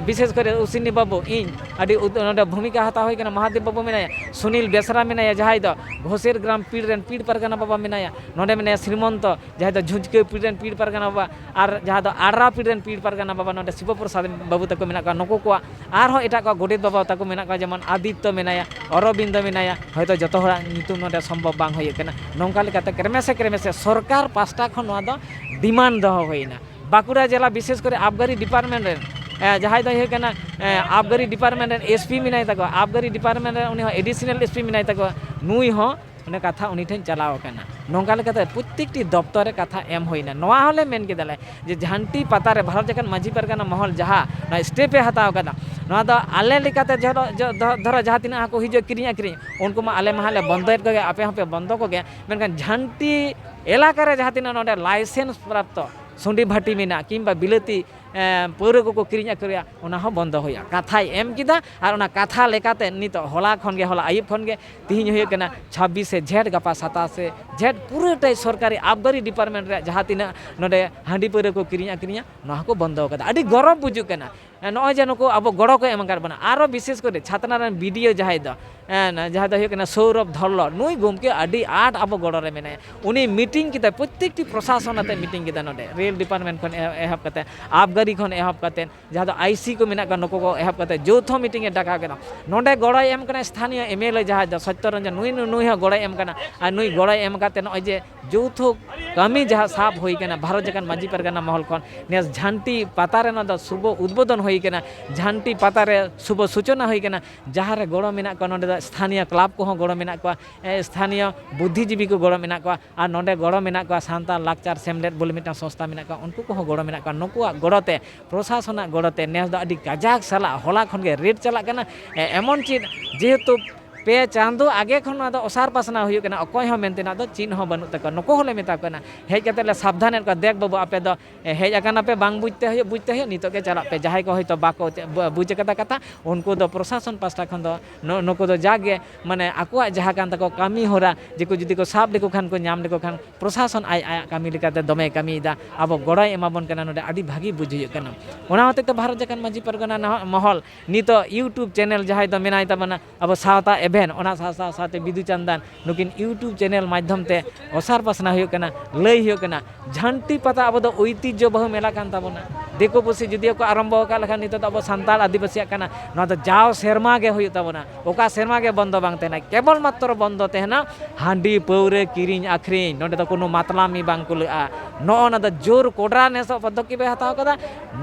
ᱵᱤᱥᱮᱥ ᱠᱚᱨᱮ ᱩᱥᱤᱱᱤ ᱵᱟᱹᱵᱩ, ᱤᱧ ᱟᱹᱰᱤ ᱩᱫ- ᱱᱚᱰᱮ ᱵᱷᱩᱢᱤᱠᱟ ᱦᱟᱛᱟᱣ ᱦᱩᱭ ᱠᱟᱱᱟ᱾ ᱢᱚᱦᱟᱫᱮᱵ ᱵᱟᱹᱵᱩ ᱢᱮᱱᱟᱭᱟ, ᱥᱩᱱᱤᱞ ᱵᱮᱥᱨᱟ ᱢᱮᱱᱟᱭᱟ, ᱡᱟᱦᱟᱸᱭ ᱫᱚ ᱜᱷᱳᱥᱮᱨ ᱜᱨᱟᱢ ᱯᱤᱲ ᱨᱮᱱ ᱯᱤᱲ ᱯᱟᱨᱜᱟᱱᱟ ᱵᱟᱵᱟ ᱢᱮᱱᱟᱭᱟ᱾ ᱱᱚᱰᱮ ᱢᱮᱱᱟᱭᱟ ᱥᱨᱤᱢᱚᱱᱛᱚ, ᱡᱟᱦᱟᱸᱭ ᱫᱚ ᱡᱷᱩᱸᱡᱽᱠᱟᱹ ᱯᱤᱲ ᱨᱮᱱ ᱯᱤᱲ ᱯᱟᱨᱜᱟᱱᱟ ᱵᱟᱵᱟ, ᱟᱨ ᱡᱟᱦᱟᱸ ᱫᱚ ᱟᱲᱨᱟ ᱯᱤᱲ ᱨᱮᱱ ᱯᱤᱲ ᱯᱟᱨᱜᱟᱱᱟ ᱵᱟᱵᱟ, ᱱᱚᱰᱮ ᱥᱤᱵᱚ ᱯᱨᱚᱥᱟᱫᱽ ᱵᱟᱹᱵᱩ ᱛᱟᱠᱚ ᱢᱮᱱᱟᱜ ᱠᱚᱣᱟ᱾ ᱱᱩᱠᱩ ᱠᱚᱣᱟᱜ ᱟᱨᱦᱚᱸ ᱮᱴᱟᱜ ᱠᱚᱣᱟᱜ ᱜᱚᱰᱮᱛ ᱵᱟᱵᱟ ᱛᱟᱠᱚ ᱢᱮᱱᱟᱜ ᱠᱚᱣᱟ, ᱡᱮᱢᱚᱱ ᱟᱫᱤᱛᱛᱚ ᱢᱮᱱᱟᱭᱟ, ᱚᱨᱚᱵᱤᱱᱫᱚ ᱢᱮᱱᱟᱭᱟ, ᱦᱚᱭᱛᱳ ᱡᱚᱛᱚ ᱦᱚᱲᱟᱜ ᱧᱩᱛᱩᱢ ᱱᱚᱰᱮ ᱥᱚᱢᱵᱷᱚᱵ ᱵᱟᱝ ᱦᱩᱭᱩᱜ ᱠᱟᱱᱟ᱾ ᱱᱚᱝᱠᱟ ᱞᱮᱠᱟᱛᱮ ᱠᱨᱮᱢᱮᱥᱮ ᱠᱨᱮᱢᱮᱥᱮ ᱥᱚᱨᱠᱟᱨ ᱯᱟᱥᱴᱟ ᱠᱷᱚᱱ ᱱᱚᱣᱟ ᱫᱚ ᱰᱤᱢᱟᱱᱰ ᱫᱚᱦᱚ ᱦᱩᱭᱱᱟ᱾ ᱵᱟᱸᱠᱩᱲᱟ ᱡᱮᱞᱟ ᱵᱤᱥᱮᱥ ᱠᱚᱨᱮ ᱟᱵᱜᱟᱨᱤ ᱰᱤᱯᱟᱨᱴᱢᱮᱱᱴ ᱨᱮᱱ, ᱮ, ᱡᱟᱦᱟᱸᱭ ᱫᱚᱭ ᱦᱩᱭᱩᱜ ᱠᱟᱱᱟ, ᱮ, ᱟᱵᱜᱟᱨᱤ ᱰᱤᱯᱟᱨᱴᱢᱮᱱᱴ ᱨᱮᱱ ᱮᱥ ᱯᱤ ᱢᱮᱱᱟᱭ ᱛᱟᱠᱚᱣᱟ, ᱟᱵᱜᱟᱨᱤ ᱰᱤᱯᱟᱨᱴᱢᱮᱱᱴ ᱨᱮᱱ ᱩᱱᱤ ᱦᱚᱸ ᱮᱰᱤᱥᱚᱱᱟᱞ ᱮᱥ ᱯᱤ ᱢᱮᱱᱟᱭ ᱛᱟᱠᱚᱣᱟ, ᱱᱩᱭ ᱦᱚᱸ ᱚᱱᱟ ᱠᱟᱛᱷᱟ ᱩᱱᱤ ᱴᱷᱮᱱ ᱪᱟᱞᱟᱣ ᱟᱠᱟᱱᱟ᱾ ᱱᱚᱝᱠᱟ ᱞᱮᱠᱟᱛᱮ ᱯᱨᱚᱛᱛᱮᱠᱴᱤ ᱫᱚᱯᱛᱚᱨ ᱨᱮ ᱠᱟᱛᱷᱟ ᱮᱢ ᱦᱩᱭᱱᱟ᱾ ᱱᱚᱣᱟ ᱦᱚᱸᱞᱮ ᱢᱮᱱ ᱠᱮᱫᱟᱞᱮ ᱡᱮ ᱡᱷᱟᱱᱴᱤ ᱯᱟᱛᱟ ᱨᱮ ᱵᱷᱟᱨᱚᱛ ᱡᱟᱠᱟᱛ ᱢᱟᱹᱡᱷᱤ ᱯᱟᱨᱜᱟᱱᱟ ᱢᱚᱦᱚᱞ ᱡᱟᱦᱟᱸ ᱱᱚᱣᱟ ᱥᱴᱮᱯ ᱮ ᱦᱟᱛᱟᱣ ᱟᱠᱟᱫᱟ, ᱱᱚᱣᱟ ᱫᱚ ᱟᱞᱮ ᱞᱮᱠᱟᱛᱮ ᱡᱚ-, ᱡᱚ-, ᱫᱷᱚ-, ᱫᱷᱚᱨᱚ ᱡᱟᱦᱟᱸ ᱛᱤᱱᱟᱹᱜ ᱦᱚᱸᱠᱚ ᱦᱤᱡᱩᱜᱼᱟ ᱠᱤᱨᱤᱧ ᱟᱹᱠᱷᱨᱤᱧ, ᱩᱱᱠᱩ ᱢᱟ ᱟᱞᱮ ᱢᱟ ᱦᱟᱸᱜ ᱞᱮ ᱵᱚᱱᱫᱚᱭᱮᱫ ᱠᱚᱜᱮ, ᱟᱯᱮ ᱦᱚᱸᱯᱮ ᱵᱚᱱᱫᱚ ᱠᱚᱜᱮ, ᱢᱮᱱᱠᱷᱟᱱ ᱡᱷᱟᱱᱴᱤ ᱮᱞᱟᱠᱟ ᱨᱮ ᱡᱟᱦᱟᱸ ᱛᱤᱱᱟᱹᱜ ᱱᱚᱰᱮ ᱞᱟᱭᱥᱮᱱᱥ ᱯᱨᱟᱯᱛᱚ ᱥᱩᱸᱰᱤ ᱵᱷᱟᱹᱴᱤ ᱢᱮᱱᱟᱜᱼᱟ, ᱠᱤᱝᱵᱟ ᱵᱤᱞᱟᱹᱛᱤ, ᱮ, ᱯᱟᱹᱣᱨᱟᱹ ᱠᱚᱠᱚ ᱠᱤᱨᱤᱧ ᱟᱹᱠᱷᱨᱤᱧᱟ, ᱚᱱᱟ ᱦᱚᱸ ᱵᱚᱱᱫᱚ ᱦᱩᱭᱩᱜᱼᱟ᱾ ᱠᱟᱛᱷᱟᱭ ᱮᱢ ᱠᱮᱫᱟ, ᱟᱨ ᱚᱱᱟ ᱠᱟᱛᱷᱟ ᱞᱮᱠᱟᱛᱮ ᱱᱤᱛᱚᱜ ᱦᱚᱞᱟ ᱠᱷᱚᱱ ᱜᱮ, ᱦᱚᱞᱟ ᱟᱹᱭᱩᱵ ᱠᱷᱚᱱ ᱜᱮ, ᱛᱤᱦᱤᱧ ᱦᱩᱭᱩᱜ ᱠᱟᱱᱟ ᱪᱷᱟᱵᱵᱤᱥᱮ ᱡᱷᱮᱸᱴ, ᱜᱟᱯᱟ ᱥᱟᱛᱟᱥᱮ ᱡᱷᱮᱸᱴ, ᱯᱩᱨᱟᱹᱴᱟᱭ ᱥᱚᱨᱠᱟᱨᱤ ᱟᱵᱜᱟᱨᱤ ᱰᱤᱯᱟᱨᱴᱢᱮᱱᱴ ᱨᱮᱭᱟᱜ ᱡᱟᱦᱟᱸ ᱛᱤᱱᱟᱹᱜ ᱱᱚᱰᱮ ᱦᱟᱺᱰᱤ ᱯᱟᱹᱣᱨᱟᱹ ᱠᱚ ᱠᱤᱨᱤᱧ ᱟᱹᱠᱷᱨᱤᱧᱟ, ᱱᱚᱣᱟ ᱦᱚᱸᱠᱚ ᱵᱚᱱᱫᱚ ᱠᱟᱫᱟ᱾ ᱟᱹᱰᱤ ᱜᱚᱨᱚᱵᱽ ᱵᱩᱡᱩᱜ ᱠᱟᱱᱟ᱾ ᱱᱚᱜᱼᱚᱭ ᱡᱮ ᱱᱩᱠᱩ ᱟᱵᱚ ᱜᱚᱲᱚ ᱠᱚ ᱮᱢ ᱟᱠᱟᱫ ᱵᱚᱱᱟ, ᱟᱨᱚ ᱵᱤᱥᱮᱥ ᱠᱚᱨᱮ ᱪᱷᱟᱛᱱᱟ ᱨᱮᱱ ᱵᱤ ᱰᱤ ᱳ ᱡᱟᱦᱟᱸᱭ ᱫᱚ, ᱮᱸ, ᱡᱟᱦᱟᱸ ᱫᱚ ᱦᱩᱭᱩᱜ ᱠᱟᱱᱟ ᱥᱳᱣᱨᱚᱵᱷ ᱫᱷᱚᱞᱞᱚ, ᱱᱩᱭ ᱜᱚᱢᱠᱮ ᱟᱹᱰᱤ ᱟᱸᱴ ᱟᱵᱚ ᱜᱚᱲᱚ ᱨᱮ ᱢᱮᱱᱟᱭᱟ᱾ ᱩᱱᱤ ᱢᱤᱴᱤᱝ ᱠᱮᱫᱟᱭ, ᱯᱨᱚᱛᱛᱮᱠᱴᱤ ᱯᱨᱚᱥᱟᱥᱚᱱ ᱟᱛᱮ ᱢᱤᱴᱤᱝ ᱠᱮᱫᱟ, ᱱᱚᱰᱮ ᱨᱮᱞ ᱰᱤᱯᱟᱨᱴᱢᱮᱱᱴ ᱠᱷᱚᱱ ᱮᱦᱚᱵ, ᱮᱦᱚᱵ ᱠᱟᱛᱮ, ᱟᱵᱜᱟᱨᱤ ᱠᱷᱚᱱ ᱮᱦᱚᱵ ᱠᱟᱛᱮ, ᱡᱟᱦᱟᱸ ᱫᱚ ᱟᱭ ᱥᱤ ᱠᱚ ᱢᱮᱱᱟᱜ ᱠᱚᱣᱟ, ᱱᱩᱠᱩ ᱠᱚ ᱮᱦᱚᱵ ᱠᱟᱛᱮ ᱡᱳᱣᱛᱷᱚ ᱢᱤᱴᱤᱝ ᱮ ᱰᱟᱠᱟᱣ ᱠᱮᱫᱟ᱾ ᱱᱚᱰᱮ ᱜᱚᱲᱚᱭ ᱮᱢ ᱠᱟᱱᱟ ᱥᱛᱷᱟᱱᱤᱭᱚ ᱮᱢ ᱮᱞ ᱮ ᱡᱟᱦᱟᱸᱭ ᱫᱚ ᱥᱚᱛᱭᱚ ᱨᱚᱧᱡᱚᱱ, ᱱᱩᱭ, ᱱᱩᱭ, ᱱᱩᱭ ᱦᱚᱸ ᱜᱚᱲᱚᱭ ᱮᱢ ᱠᱟᱱᱟ᱾ ᱟᱨ ᱱᱩᱭ ᱜᱚᱲᱚᱭ ᱮᱢ ᱠᱟᱛᱮ ᱱᱚᱜᱼᱚᱭ ᱡᱮ ᱡᱳᱣᱛᱷᱚ ᱠᱟᱹᱢᱤ ᱡᱟᱦᱟᱸ ᱥᱟᱵ ᱦᱩᱭ ᱠᱟᱱᱟ ᱵᱷᱟᱨᱚᱛ ᱡᱟᱠᱟᱛ ᱢᱟᱹᱡᱷᱤ ᱯᱟᱨᱜᱟᱱᱟ ᱢᱚᱦᱚᱞ ᱠᱷᱚᱱ, ᱱᱮᱥ ᱡᱷᱟᱱᱴᱤ ᱯᱟᱛᱟ ᱨᱮ ᱱᱚᱣᱟ ᱫᱚ ᱥᱩᱵᱷᱚ ᱩᱫᱵᱳᱫᱚᱱ ᱦᱩᱭ ᱠᱟᱱᱟ, ᱡᱷᱟᱱᱴᱤ ᱯᱟᱛᱟ ᱨᱮ ᱥᱩᱵᱷᱚ ᱥᱩᱪᱚᱱᱟ ᱦᱩᱭ ᱠᱟᱱᱟ᱾ ᱡᱟᱦᱟᱸ ᱨᱮ ᱜᱚᱲᱚ ᱢᱮᱱᱟᱜ ᱠᱚᱣᱟ, ᱱᱚᱰᱮ ᱫᱚ ᱥᱛᱷᱟᱱᱤᱭᱚ ᱠᱞᱟᱵᱽ ᱠᱚᱦᱚᱸ ᱜᱚᱲᱚ ᱢᱮᱱᱟᱜ ᱠᱚᱣᱟ, ᱮ, ᱥᱛᱷᱟᱱᱤᱭᱚ ᱵᱩᱫᱽᱫᱷᱤᱡᱤᱵᱤ ᱠᱚ ᱜᱚᱲᱚ ᱢᱮᱱᱟᱜ ᱠᱚᱣᱟ, ᱟᱨ ᱱᱚᱰᱮ ᱜᱚᱲᱚ ᱢᱮᱱᱟᱜ ᱠᱚᱣᱟ ᱥᱟᱱᱛᱟᱲ ᱞᱟᱠᱪᱟᱨ ᱥᱮᱢᱞᱮᱫ ᱵᱚᱞᱮ ᱢᱤᱫᱴᱟᱝ ᱥᱚᱝᱥᱛᱷᱟ ᱢᱮᱱᱟᱜ ᱠᱚᱣᱟ, ᱩᱱᱠᱩ ᱠᱚᱦᱚᱸ ᱜᱚᱲᱚ ᱢᱮᱱᱟᱜ ᱠᱚᱣᱟ᱾ ᱱᱩᱠᱩᱣᱟᱜ ᱜᱚᱲᱚ ᱛᱮ, ᱯᱨᱚᱥᱟᱥᱚᱱᱟᱜ ᱜᱚᱲᱚ ᱛᱮ ᱱᱮᱥ ᱫᱚ ᱟᱹᱰᱤ ᱠᱟᱡᱟᱠ ᱥᱟᱞᱟᱜ ᱦᱚᱞᱟ ᱠᱷᱚᱱ ᱜᱮ ᱨᱮᱰ ᱪᱟᱞᱟᱜ ᱠᱟᱱᱟ᱾ ᱮ-, ᱮᱢᱚᱱ ᱪᱮᱫ, ᱡᱮᱦᱮᱛᱩ ᱯᱮ ᱪᱟᱸᱫᱚ ᱟᱜᱮ ᱠᱷᱚᱱ ᱱᱚᱣᱟ ᱫᱚ ᱚᱥᱟᱨ ᱯᱟᱥᱱᱟᱣ ᱦᱩᱭᱩᱜ ᱠᱟᱱᱟ, ᱚᱠᱚᱭ ᱦᱚᱸ ᱢᱮᱱ ᱛᱮᱱᱟᱜ ᱫᱚ ᱪᱮᱫ ᱦᱚᱸ ᱵᱟᱹᱱᱩᱜ ᱛᱟᱠᱚᱣᱟ᱾ ᱱᱩᱠᱩ ᱦᱚᱸᱞᱮ ᱢᱮᱛᱟ ᱠᱚ ᱠᱟᱱᱟ, ᱦᱮᱡ ᱠᱟᱛᱮ ᱞᱮ ᱥᱟᱵᱫᱷᱟᱱᱮᱫ ᱠᱚᱣᱟ, ᱫᱮᱠ ᱵᱟᱹᱵᱩ, ᱟᱯᱮ ᱫᱚ ᱦᱮᱡ ᱟᱠᱟᱱᱟ ᱯᱮ, ᱵᱟᱝ ᱵᱩᱡᱽ ᱛᱮ ᱦᱩᱭᱩᱜ, ᱵᱩᱡᱽ ᱛᱮ ᱦᱩᱭᱩᱜ, ᱱᱤᱛᱚᱜ ᱜᱮ ᱪᱟᱞᱟᱜ ᱯᱮ᱾ ᱡᱟᱦᱟᱸᱭ ᱠᱚ ᱦᱚᱭᱛᱳ ᱵᱟᱠᱚ ᱵᱩᱡᱽ ᱟᱠᱟᱫᱟ ᱠᱟᱛᱷᱟ, ᱩᱱᱠᱩ ᱫᱚ ᱯᱨᱚᱥᱟᱥᱚᱱ ᱯᱟᱥᱴᱟ ᱠᱷᱚᱱ ᱫᱚ ᱱᱩ-, ᱱᱩᱠᱩ ᱫᱚ ᱡᱟᱜᱮ ᱢᱟᱱᱮ ᱟᱠᱚᱣᱟᱜ ᱡᱟᱦᱟᱸ ᱠᱟᱱ ᱛᱟᱠᱚ ᱠᱟᱹᱢᱤ ᱦᱚᱨᱟ, ᱡᱮᱠᱚ ᱡᱩᱫᱤ ᱠᱚ ᱥᱟᱵ ᱞᱮᱠᱚ ᱠᱷᱟᱱ, ᱠᱚ ᱧᱟᱢ ᱞᱮᱠᱚ ᱠᱷᱟᱱ, ᱯᱨᱚᱥᱟᱥᱚᱱ ᱟᱡ ᱟᱭᱟᱜ ᱠᱟᱹᱢᱤ ᱞᱮᱠᱟᱛᱮ ᱫᱚᱢᱮᱭ ᱠᱟᱹᱢᱤᱭᱮᱫᱟ, ᱟᱵᱚ ᱜᱚᱲᱚᱭ ᱮᱢᱟᱵᱚᱱ ᱠᱟᱱᱟ, ᱱᱚᱰᱮ ᱟᱹᱰᱤ ᱵᱷᱟᱹᱜᱤ ᱵᱩᱡᱽ ᱦᱩᱭᱩᱜ ᱠᱟᱱᱟ᱾ ᱚᱱᱟ ᱦᱚᱛᱮᱡ ᱛᱮ ᱵᱷᱟᱨᱚᱛ ᱡᱟᱠᱟᱛ ᱢᱟᱹᱡᱷᱤ ᱯᱟᱨᱜᱟᱱᱟ ᱱᱟᱦᱟᱜ ᱢᱚᱦᱚᱞ ᱱᱤᱛᱚᱜ YouTube ᱪᱮᱱᱮᱞ ᱡᱟᱦᱟᱸᱭ ᱫᱚ ᱢᱮᱱᱟᱭ ᱛᱟᱵᱚᱱᱟ, ᱟᱵᱚ ᱥᱟᱶᱛᱟ ᱮᱵᱷᱮᱱ, ᱚᱱᱟ ᱥᱟᱶ ᱥᱟᱶ ᱥᱟᱶᱛᱮ ᱵᱤᱫᱩ ᱪᱟᱸᱫᱟᱱ, ᱱᱩᱠᱤᱱ YouTube ᱪᱮᱱᱮᱞ ᱢᱟᱫᱽᱫᱷᱚᱢ ᱛᱮ ᱚᱥᱟᱨ ᱯᱟᱥᱱᱟᱣ ᱦᱩᱭᱩᱜ ᱠᱟᱱᱟ, ᱞᱟᱹᱭ ᱦᱩᱭᱩᱜ ᱠᱟᱱᱟ, ᱡᱷᱟᱱᱴᱤ ᱯᱟᱛᱟ ᱟᱵᱚ ᱫᱚ ᱳᱭᱛᱤᱡᱽᱡᱚ ᱵᱟᱹᱦᱩ ᱢᱮᱞᱟ ᱠᱟᱱ ᱛᱟᱵᱚᱱᱟ᱾ ᱫᱤᱠᱩ ᱯᱩᱥᱤ ᱡᱩᱫᱤᱭᱳ ᱠᱚ ᱟᱨᱟᱢᱵᱚ ᱟᱠᱟᱫ ᱞᱮᱠᱷᱟᱱ, ᱱᱤᱛᱚᱜ ᱫᱚ ᱟᱵᱚ ᱥᱟᱱᱛᱟᱲ ᱟᱹᱫᱤᱵᱟᱹᱥᱤᱭᱟᱜ ᱠᱟᱱᱟ, ᱱᱚᱣᱟ ᱫᱚ ᱡᱟᱣ ᱥᱮᱨᱢᱟ ᱜᱮ ᱦᱩᱭᱩᱜ ᱛᱟᱵᱚᱱᱟ᱾ ᱚᱠᱟ ᱥᱮᱨᱢᱟ ᱜᱮ ᱵᱚᱱᱫᱚ ᱵᱟᱝ ᱛᱟᱦᱮᱱᱟ, ᱠᱮᱵᱚᱞ ᱢᱟᱛᱨᱚ ᱵᱚᱱᱫᱚ ᱛᱟᱦᱮᱱᱟ ᱦᱟᱺᱰᱤ ᱯᱟᱹᱣᱨᱟᱹ ᱠᱤᱨᱤᱧ ᱟᱹᱠᱷᱨᱤᱧ᱾ ᱱᱚᱸᱰᱮ ᱫᱚ ᱠᱳᱱᱳ ᱢᱟᱛᱞᱟᱢᱤ ᱵᱟᱝ ᱠᱩᱞᱟᱹᱜᱼᱟ᱾ ᱱᱚᱜᱼᱚ ᱱᱚᱣᱟ ᱫᱚ ᱡᱳᱨ ᱠᱚᱰᱨᱟ ᱱᱮᱥᱚᱜ ᱯᱚᱫᱚᱠᱷᱮᱯ ᱮ ᱦᱟᱛᱟᱣ ᱠᱟᱫᱟ᱾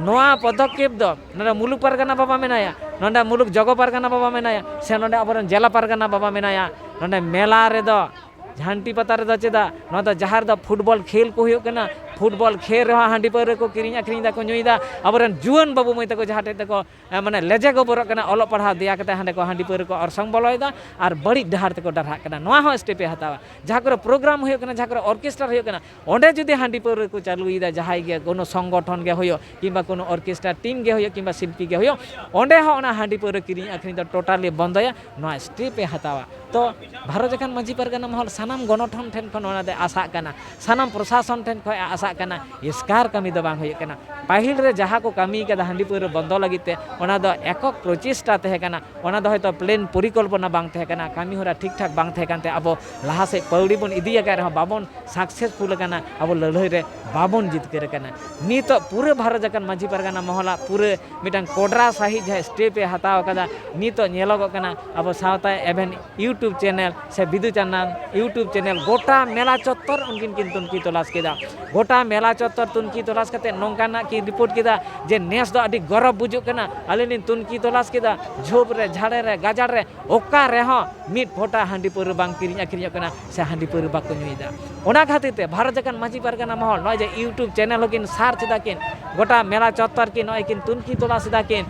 ᱱᱚᱣᱟ ᱯᱚᱫᱚᱠᱷᱮᱯ ᱫᱚ ᱱᱚᱰᱮ ᱢᱩᱞᱩᱠ ᱯᱟᱨᱜᱟᱱᱟ ᱵᱟᱵᱟ ᱢᱮᱱᱟᱭᱟ, ᱱᱚᱰᱮ ᱢᱩᱞᱩᱠ ᱡᱚᱜᱚ ᱯᱟᱨᱜᱟᱱᱟ ᱵᱟᱵᱟ ᱢᱮᱱᱟᱭᱟ, ᱥᱮ ᱱᱚᱰᱮ ᱟᱵᱚᱨᱮᱱ ᱡᱮᱞᱟ ᱯᱟᱨᱜᱟᱱᱟ ᱵᱟᱵᱟ ᱢᱮᱱᱟᱭᱟ, ᱱᱚᱰᱮ ᱢᱮᱞᱟ ᱨᱮᱫᱚ, ᱡᱷᱟᱱᱴᱤ ᱯᱟᱛᱟ ᱨᱮᱫᱚ ᱪᱮᱫᱟᱜ? ᱱᱚᱣᱟ ᱫᱚ ᱡᱟᱦᱟᱸ ᱨᱮᱫᱚ ᱯᱷᱩᱴᱵᱚᱞ ᱠᱷᱮᱞ ᱠᱚ ᱦᱩᱭᱩᱜ ᱠᱟᱱᱟ, ᱯᱷᱩᱴᱵᱚᱞ ᱠᱷᱮᱞ ᱨᱮᱦᱚᱸ ᱦᱟᱺᱰᱤ ᱯᱟᱹᱣᱨᱟᱹ ᱠᱚ ᱠᱤᱨᱤᱧ ᱟᱹᱠᱷᱨᱤᱧ ᱫᱟᱠᱚ, ᱧᱩᱭᱮᱫᱟ᱾ ᱟᱵᱚᱨᱮᱱ ᱡᱩᱣᱟᱹᱱ ᱵᱟᱹᱵᱩ ᱢᱟᱹᱭ ᱛᱟᱠᱚ ᱡᱟᱦᱟᱸ ᱴᱷᱮᱡ ᱛᱮᱠᱚ, ᱮ, ᱢᱟᱱᱮ ᱞᱮᱡᱮ ᱜᱚᱵᱚᱨᱚᱜ ᱠᱟᱱᱟ, ᱚᱞᱚᱜ ᱯᱟᱲᱦᱟᱣ ᱫᱮᱭᱟ ᱠᱟᱛᱮ ᱦᱟᱸᱰᱮ ᱠᱚ ᱦᱟᱺᱰᱤ ᱯᱟᱹᱣᱨᱟᱹ ᱠᱚ ᱚᱨᱥᱚᱝ ᱵᱚᱞᱚᱭᱮᱫᱟ ᱟᱨ ᱵᱟᱹᱲᱤᱡ ᱰᱟᱦᱟᱨ ᱛᱮᱠᱚ ᱰᱟᱨᱦᱟᱜ ᱠᱟᱱᱟ᱾ ᱱᱚᱣᱟ ᱦᱚᱸ ᱥᱴᱮᱯ ᱮ ᱦᱟᱛᱟᱣᱟ᱾ ᱡᱟᱦᱟᱸ ᱠᱚᱨᱮ ᱯᱨᱳᱜᱨᱟᱢ ᱦᱩᱭᱩᱜ ᱠᱟᱱᱟ, ᱡᱟᱦᱟᱸ ᱠᱚᱨᱮ ᱚᱨᱠᱮᱥᱴᱟᱨ ᱦᱩᱭᱩᱜ ᱠᱟᱱᱟ, ᱚᱸᱰᱮ ᱡᱩᱫᱤ ᱦᱟᱺᱰᱤ ᱯᱟᱹᱣᱨᱟᱹ ᱠᱚ ᱪᱟᱹᱞᱩᱭᱮᱫᱟ, ᱡᱟᱦᱟᱸᱭ ᱜᱮ, ᱠᱳᱱᱳ ᱥᱚᱝᱜᱚᱴᱷᱚᱱ ᱜᱮ ᱦᱩᱭᱩᱜ, ᱠᱤᱝᱵᱟ ᱠᱳᱱᱳ ᱚᱨᱠᱮᱥᱴᱟᱨ ᱴᱤᱢ ᱜᱮ ᱦᱩᱭᱩᱜ, ᱠᱤᱝᱵᱟ ᱥᱤᱞᱯᱤ ᱜᱮ ᱦᱩᱭᱩᱜ, ᱚᱸᱰᱮ ᱦᱚᱸ ᱚᱱᱟ ᱦᱟᱺᱰᱤ ᱯᱟᱹᱣᱨᱟᱹ ᱠᱤᱨᱤᱧ ᱟᱹᱠᱷᱨᱤᱧ ᱫᱚ ᱴᱳᱴᱟᱞᱤ ᱵᱚᱱᱫᱚᱭᱟ, ᱱᱚᱣᱟ ᱥᱴᱮᱯ ᱮ ᱦᱟᱛᱟᱣᱟ᱾ ᱛᱚ ᱵᱷᱟᱨᱚᱛ ᱡᱟᱠᱟᱛ ᱢᱟᱹᱡᱷᱤ ᱯᱟᱨᱜᱟᱱᱟ ᱢᱚᱦᱚᱞ ᱥᱟᱱᱟᱢ ᱜᱚᱱᱚᱴᱷᱚᱱ ᱴᱷᱮᱱ ᱠᱷᱚᱱ ᱚᱱᱟ ᱫᱚᱭ ᱟᱥᱟᱜ ᱠᱟᱱᱟ, ᱥᱟᱱᱟᱢ ᱯᱨᱚᱥᱟᱥᱚᱱ ᱴᱷᱮᱱ ᱠᱷᱚᱱ ᱮ ᱟᱥᱟᱜ ᱠᱟᱱᱟ, ᱮᱥᱠᱟᱨ ᱠᱟᱹᱢᱤ ᱫᱚ ᱵᱟᱝ ᱦᱩᱭᱩᱜ ᱠᱟᱱᱟ᱾ ᱯᱟᱹᱦᱤᱞ ᱨᱮ ᱡᱟᱦᱟᱸ ᱠᱚ ᱠᱟᱹᱢᱤ ᱠᱟᱫᱟ ᱦᱟᱺᱰᱤ ᱯᱟᱹᱣᱨᱟᱹ ᱵᱚᱱᱫᱚ ᱞᱟᱹᱜᱤᱫ ᱛᱮ, ᱚᱱᱟ ᱫᱚ ᱮᱠᱚᱠ ᱯᱨᱚᱪᱮᱥᱴᱟ ᱛᱟᱦᱮᱸ ᱠᱟᱱᱟ, ᱚᱱᱟ ᱫᱚ ᱦᱚᱭᱛᱳ ᱯᱞᱮᱱ ᱯᱚᱨᱤᱠᱚᱞᱯᱚᱱᱟ ᱵᱟᱝ ᱛᱟᱦᱮᱸ ᱠᱟᱱᱟ, ᱠᱟᱹᱢᱤ ᱦᱚᱨᱟ ᱴᱷᱤᱠ ᱴᱷᱟᱠ ᱵᱟᱝ ᱛᱟᱦᱮᱸ ᱠᱟᱱᱛᱮ ᱟᱵᱚ ᱞᱟᱦᱟ ᱥᱮᱫ ᱯᱟᱹᱣᱲᱤ ᱵᱚᱱ ᱤᱫᱤ ᱟᱠᱟᱫ ᱨᱮᱦᱚᱸ ᱵᱟᱵᱚᱱ ᱥᱟᱠᱥᱮᱥᱯᱷᱩᱞ ᱟᱠᱟᱱᱟ, ᱟᱵᱚ ᱞᱟᱹᱲᱦᱟᱹᱭ ᱨᱮ ᱵᱟᱵᱚᱱ ᱡᱤᱛᱠᱟᱹᱨ ᱟᱠᱟᱱᱟ᱾ ᱱᱤᱛᱚᱜ ᱯᱩᱨᱟᱹ ᱵᱷᱟᱨᱚᱛ ᱡᱟᱠᱟᱛ ᱢᱟᱹᱡᱷᱤ ᱯᱟᱨᱜᱟᱱᱟ ᱢᱚᱦᱚᱞᱟᱜ ᱯᱩᱨᱟᱹ ᱢᱤᱫᱴᱟᱝ ᱠᱚᱰᱨᱟ ᱥᱟᱺᱦᱤᱡ ᱡᱟᱦᱟᱸ ᱥᱴᱮᱯ ᱮ ᱦᱟᱛᱟᱣ ᱟᱠᱟᱫᱟ, ᱱᱤᱛᱚᱜ ᱧᱮᱞᱚᱜᱚᱜ ᱠᱟᱱᱟ ᱟᱵᱚ ᱥᱟᱶᱛᱟ ᱮᱵᱷᱮᱱ YouTube ᱪᱮᱱᱮᱞ ᱥᱮ ᱵᱤᱫᱩ ᱪᱟᱸᱫᱟᱱ YouTube ᱪᱮᱱᱮᱞ ᱜᱚᱴᱟ ᱢᱮᱞᱟ ᱪᱚᱛᱛᱚᱨ ᱩᱱᱠᱤᱱ ᱠᱤᱱ ᱛᱩᱱᱠᱷᱤ ᱛᱚᱞᱟᱥ ᱠᱮᱫᱟ᱾ ᱜᱚᱴᱟ ᱢᱮᱞᱟ ᱪᱚᱛᱛᱚᱨ ᱛᱩᱱᱠᱷᱤ ᱛᱚᱞᱟᱥ ᱠᱟᱛᱮ ᱱᱚᱝᱠᱟᱱᱟᱜ ᱠᱤᱱ ᱨᱤᱯᱳᱨᱴ ᱠᱮᱫᱟ ᱡᱮ ᱱᱮᱥ ᱫᱚ ᱟᱹᱰᱤ ᱜᱚᱨᱚᱵᱽ ᱵᱩᱡᱩᱜ ᱠᱟᱱᱟ, ᱟᱹᱞᱤᱧ ᱞᱤᱧ ᱛᱩᱱᱠᱷᱤ ᱛᱚᱞᱟᱥ ᱠᱮᱫᱟ, ᱡᱷᱳᱯ ᱨᱮ, ᱡᱷᱟᱲᱮ ᱨᱮ, ᱜᱟᱡᱟᱲ ᱨᱮ, ᱚᱠᱟ ᱨᱮᱦᱚᱸ ᱢᱤᱫ ᱯᱷᱚᱴᱟ ᱦᱟᱺᱰᱤ ᱯᱟᱹᱣᱨᱟᱹ ᱵᱟᱝ ᱠᱤᱨᱤᱧ ᱟᱹᱠᱷᱨᱤᱧᱚᱜ ᱠᱟᱱᱟ ᱥᱮ ᱦᱟᱺᱰᱤ ᱯᱟᱹᱣᱨᱟᱹ ᱵᱟᱠᱚ ᱧᱩᱭᱮᱫᱟ᱾ ᱚᱱᱟ ᱠᱷᱟᱹᱛᱤᱨ ᱛᱮ ᱵᱷᱟᱨᱚᱛ ᱡᱟᱠᱟᱛ ᱢᱟᱹᱡᱷᱤ ᱯᱟᱨᱜᱟᱱᱟ ᱢᱚᱦᱚᱞ ᱱᱚᱜᱼᱚᱭ ᱡᱮ YouTube ᱪᱮᱱᱮᱞ ᱦᱚᱸᱠᱤᱱ ᱥᱟᱨᱪ ᱮᱫᱟ ᱠᱤᱱ, ᱜᱚᱴᱟ ᱢᱮᱞᱟ ᱪᱚᱛᱛᱚᱨ ᱠᱤᱱ ᱱᱚᱜᱼᱚᱭ ᱠᱤᱱ ᱛᱩᱱᱠᱷᱤ ᱛᱚᱞᱟᱥ ᱮᱫᱟ ᱠᱤᱱ,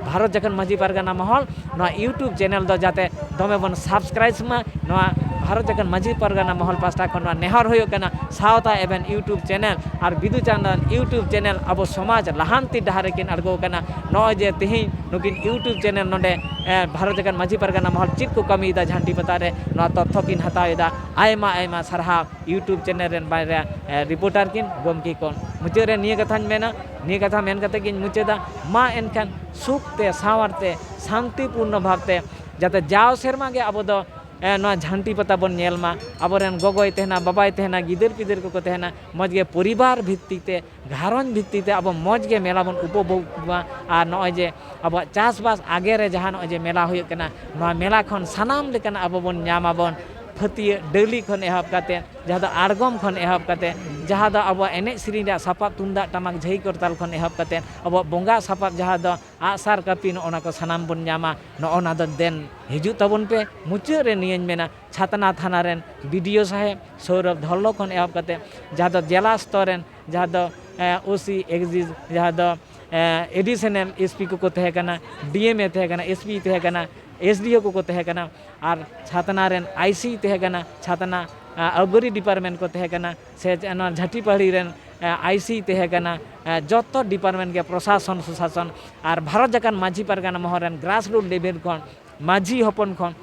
ᱵᱷᱟᱨᱚᱛ ᱡᱷᱟᱲᱠᱷᱚᱸᱰ ᱢᱟᱹᱡᱷᱤ ᱯᱟᱨᱜᱟᱱᱟ ᱢᱚᱦᱚᱞ ᱱᱚᱣᱟ YouTube ᱪᱮᱱᱮᱞ ᱫᱚ ᱡᱟᱛᱮ ᱫᱚᱢᱮ ᱵᱚᱱ ᱥᱟᱵᱥᱠᱨᱟᱭᱤᱵᱽ ᱢᱟ᱾ ᱱᱚᱣᱟ ᱵᱷᱟᱨᱚᱛ ᱡᱷᱟᱲᱠᱷᱚᱸᱰ ᱢᱟᱹᱡᱷᱤ ᱯᱟᱨᱜᱟᱱᱟ ᱢᱚᱦᱚᱞ ᱯᱟᱥᱴᱟ ᱠᱷᱚᱱ ᱱᱚᱣᱟ ᱱᱮᱦᱚᱨ ᱦᱩᱭᱩᱜ ᱠᱟᱱᱟ, ᱥᱟᱶᱛᱟ ᱮᱵᱷᱮᱱ YouTube ᱪᱮᱱᱮᱞ ᱟᱨ ᱵᱤᱫᱩ ᱪᱟᱸᱫᱟᱱ YouTube ᱪᱮᱱᱮᱞ ᱟᱵᱚ ᱥᱚᱢᱟᱡᱽ ᱞᱟᱦᱟᱱᱛᱤ ᱰᱟᱦᱟᱨ ᱨᱮᱠᱤᱱ ᱟᱬᱜᱚ ᱠᱟᱱᱟ᱾ ᱱᱚᱜᱼᱚᱭ ᱡᱮ ᱛᱮᱦᱮᱧ ᱱᱩᱠᱤᱱ YouTube ᱪᱮᱱᱮᱞ ᱱᱚᱰᱮ, ᱮ, ᱵᱷᱟᱨᱚᱛ ᱡᱷᱟᱲᱠᱷᱚᱸᱰ ᱢᱟᱹᱡᱷᱤ ᱯᱟᱨᱜᱟᱱᱟ ᱢᱚᱦᱚᱞ ᱪᱮᱫ ᱠᱚ ᱠᱟᱹᱢᱤᱭᱮᱫᱟ ᱡᱷᱟᱱᱴᱤ ᱯᱟᱛᱟ ᱨᱮ, ᱱᱚᱣᱟ ᱛᱚᱛᱛᱷᱚ ᱠᱤᱱ ᱦᱟᱛᱟᱣ ᱮᱫᱟ᱾ ᱟᱭᱢᱟ ᱟᱭᱢᱟ ᱥᱟᱨᱦᱟᱣ YouTube ᱪᱮᱱᱮᱞ ᱨᱮᱱ ᱵᱟᱨᱭᱟ, ᱮ, ᱨᱤᱯᱳᱨᱴᱟᱨ ᱠᱤᱱ, ᱜᱚᱢᱠᱮ ᱠᱚ᱾ ᱢᱩᱪᱟᱹᱫ ᱨᱮ ᱱᱤᱭᱟᱹ ᱠᱟᱛᱷᱟᱧ ᱢᱮᱱᱟ, ᱱᱤᱭᱟᱹ ᱠᱟᱛᱷᱟ ᱢᱮᱱ ᱠᱟᱛᱮ ᱜᱤᱧ ᱢᱩᱪᱟᱹᱫᱟ᱾ ᱢᱟ ᱮᱱᱠᱷᱟᱱ ᱥᱩᱠ ᱛᱮ, ᱥᱟᱶᱟᱨ ᱛᱮ, ᱥᱟᱱᱛᱤᱯᱩᱨᱱᱚ ᱵᱷᱟᱵᱽ ᱛᱮ ᱡᱟᱛᱮ ᱡᱟᱣ ᱥᱮᱨᱢᱟ ᱜᱮ ᱟᱵᱚ ᱫᱚ, ᱮ, ᱱᱚᱣᱟ ᱡᱷᱟᱱᱴᱤ ᱯᱟᱛᱟ ᱵᱚᱱ ᱧᱮᱞ ᱢᱟ᱾ ᱟᱵᱚᱨᱮᱱ ᱜᱚᱜᱚᱭ ᱛᱟᱦᱮᱱᱟ, ᱵᱟᱵᱟᱭ ᱛᱟᱦᱮᱱᱟ, ᱜᱤᱫᱟᱹᱨ ᱯᱤᱫᱟᱹᱨ ᱠᱚᱠᱚ ᱛᱟᱦᱮᱱᱟ, ᱢᱚᱡᱽ ᱜᱮ ᱯᱚᱨᱤᱵᱟᱨ ᱵᱷᱤᱛᱛᱤ ᱛᱮ, ᱜᱷᱟᱨᱚᱸᱡᱽ ᱵᱷᱤᱛᱛᱤ ᱛᱮ ᱟᱵᱚ ᱢᱚᱡᱽ ᱜᱮ ᱢᱮᱞᱟ ᱵᱚᱱ ᱩᱯᱚᱵᱷᱳᱜᱽ ᱢᱟ᱾ ᱟᱨ ᱱᱚᱜᱼᱚᱭ ᱡᱮ ᱟᱵᱚᱣᱟᱜ ᱪᱟᱥᱵᱟᱥ ᱟᱜᱮ ᱨᱮ ᱡᱟᱦᱟᱸ ᱱᱚᱜᱼᱚᱭ ᱡᱮ ᱢᱮᱞᱟ ᱦᱩᱭᱩᱜ ᱠᱟᱱᱟ, ᱱᱚᱣᱟ ᱢᱮᱞᱟ ᱠᱷᱚᱱ ᱥᱟᱱᱟᱢ ᱞᱮᱠᱟᱱᱟᱜ ᱟᱵᱚ ᱵᱚᱱ ᱧᱟᱢ ᱟᱵᱚᱱ᱾ ᱯᱷᱟᱹᱛᱭᱟᱹᱜ ᱰᱟᱹᱞᱤ ᱠᱷᱚᱱ ᱮᱦᱚᱵ ᱠᱟᱛᱮ, ᱡᱟᱦᱟᱸ ᱫᱚ ᱟᱬᱜᱚᱢ ᱠᱷᱚᱱ ᱮᱦᱚᱵ ᱠᱟᱛᱮ, ᱡᱟᱦᱟᱸ ᱫᱚ ᱟᱵᱚᱣᱟᱜ ᱮᱱᱮᱡ ᱥᱮᱨᱮᱧ ᱨᱮᱭᱟᱜ ᱥᱟᱯᱟᱵ ᱛᱩᱢᱫᱟᱜ ᱴᱟᱢᱟᱠ ᱡᱷᱟᱹᱭ ᱠᱚᱨᱛᱟᱞ ᱠᱷᱚᱱ ᱮᱦᱚᱵ ᱠᱟᱛᱮ, ᱟᱵᱚᱣᱟᱜ ᱵᱚᱸᱜᱟ ᱥᱟᱯᱟᱵ ᱡᱟᱦᱟᱸ ᱫᱚ ᱟᱜᱼᱥᱟᱨ ᱠᱟᱹᱯᱤ, ᱱᱚᱜᱼᱚ ᱱᱟ ᱠᱚ ᱥᱟᱱᱟᱢ ᱵᱚᱱ ᱧᱟᱢᱟ᱾ ᱱᱚᱜᱼᱚ ᱱᱟ ᱫᱚ ᱫᱮᱱ ᱦᱤᱡᱩᱜ ᱛᱟᱵᱚᱱ ᱯᱮ᱾ ᱢᱩᱪᱟᱹᱫ ᱨᱮ ᱱᱤᱭᱟᱹᱧ ᱢᱮᱱᱟ, ᱪᱷᱟᱛᱱᱟ ᱛᱷᱟᱱᱟ ᱨᱮᱱ ᱵᱤ ᱰᱤ ᱳ ᱥᱟᱦᱮᱵᱽ ᱥᱳᱣᱨᱚᱵᱷ ᱫᱷᱚᱞᱞᱚ ᱠᱷᱚᱱ ᱮᱦᱚᱵ ᱠᱟᱛᱮ, ᱡᱟᱦᱟᱸ ᱫᱚ ᱡᱮᱞᱟ ᱥᱛᱚᱨ ᱨᱮᱱ, ᱡᱟᱦᱟᱸ ᱫᱚ, ᱮ, ᱳ ᱥᱤ ᱮᱠᱡᱤᱥ, ᱡᱟᱦᱟᱸ ᱫᱚ, ᱮ, ᱮᱰᱤᱥᱚᱱᱟᱞ ᱮᱥ ᱯᱤ ᱠᱚᱠᱚ ᱛᱟᱦᱮᱸ ᱠᱟᱱᱟ, ᱰᱤ ᱮᱢ ᱮ ᱛᱟᱦᱮᱸ ᱠᱟᱱᱟ, ᱮᱥ ᱯᱤ ᱛᱟᱦᱮᱸ ᱠᱟᱱᱟ, ᱮᱥ ᱰᱤ ᱳ ᱠᱚᱠᱚ ᱛᱟᱦᱮᱸ ᱠᱟᱱᱟ, ᱟᱨ ᱪᱷᱟᱛᱱᱟ ᱨᱮᱱ ᱟᱭ ᱥᱤ ᱛᱟᱦᱮᱸ ᱠᱟᱱᱟ, ᱪᱷᱟᱛᱱᱟ, ᱟ, ᱟᱵᱜᱟᱨᱤ ᱰᱤᱯᱟᱨᱴᱢᱮᱱᱴ ᱠᱚ ᱛᱟᱦᱮᱸ ᱠᱟᱱᱟ, ᱥᱮ ᱱᱚᱣᱟ ᱡᱷᱟᱹᱴᱤᱯᱟᱹᱲᱤ ᱨᱮᱱ, ᱟ, ᱟᱭ ᱥᱤ ᱛᱟᱦᱮᱸ ᱠᱟᱱᱟ, ᱟ, ᱡᱚᱛᱚ ᱰᱤᱯᱟᱨᱴᱢᱮᱱᱴ ᱜᱮ, ᱯᱨᱚᱥᱟᱥᱚᱱ, ᱥᱩᱥᱟᱥᱚᱱ ᱟᱨ ᱵᱷᱟᱨᱚᱛ ᱡᱟᱠᱟᱛ ᱢᱟᱹᱡᱷᱤ ᱯᱟᱨᱜᱟᱱᱟ ᱢᱚᱦᱚᱞ ᱨᱮᱱ ᱜᱨᱟᱥ ᱨᱩᱴ ᱞᱮᱵᱮᱞ ᱠᱷᱚᱱ, ᱢᱟᱹᱡᱷᱤ ᱦᱚᱯᱚᱱ ᱠᱷᱚᱱ,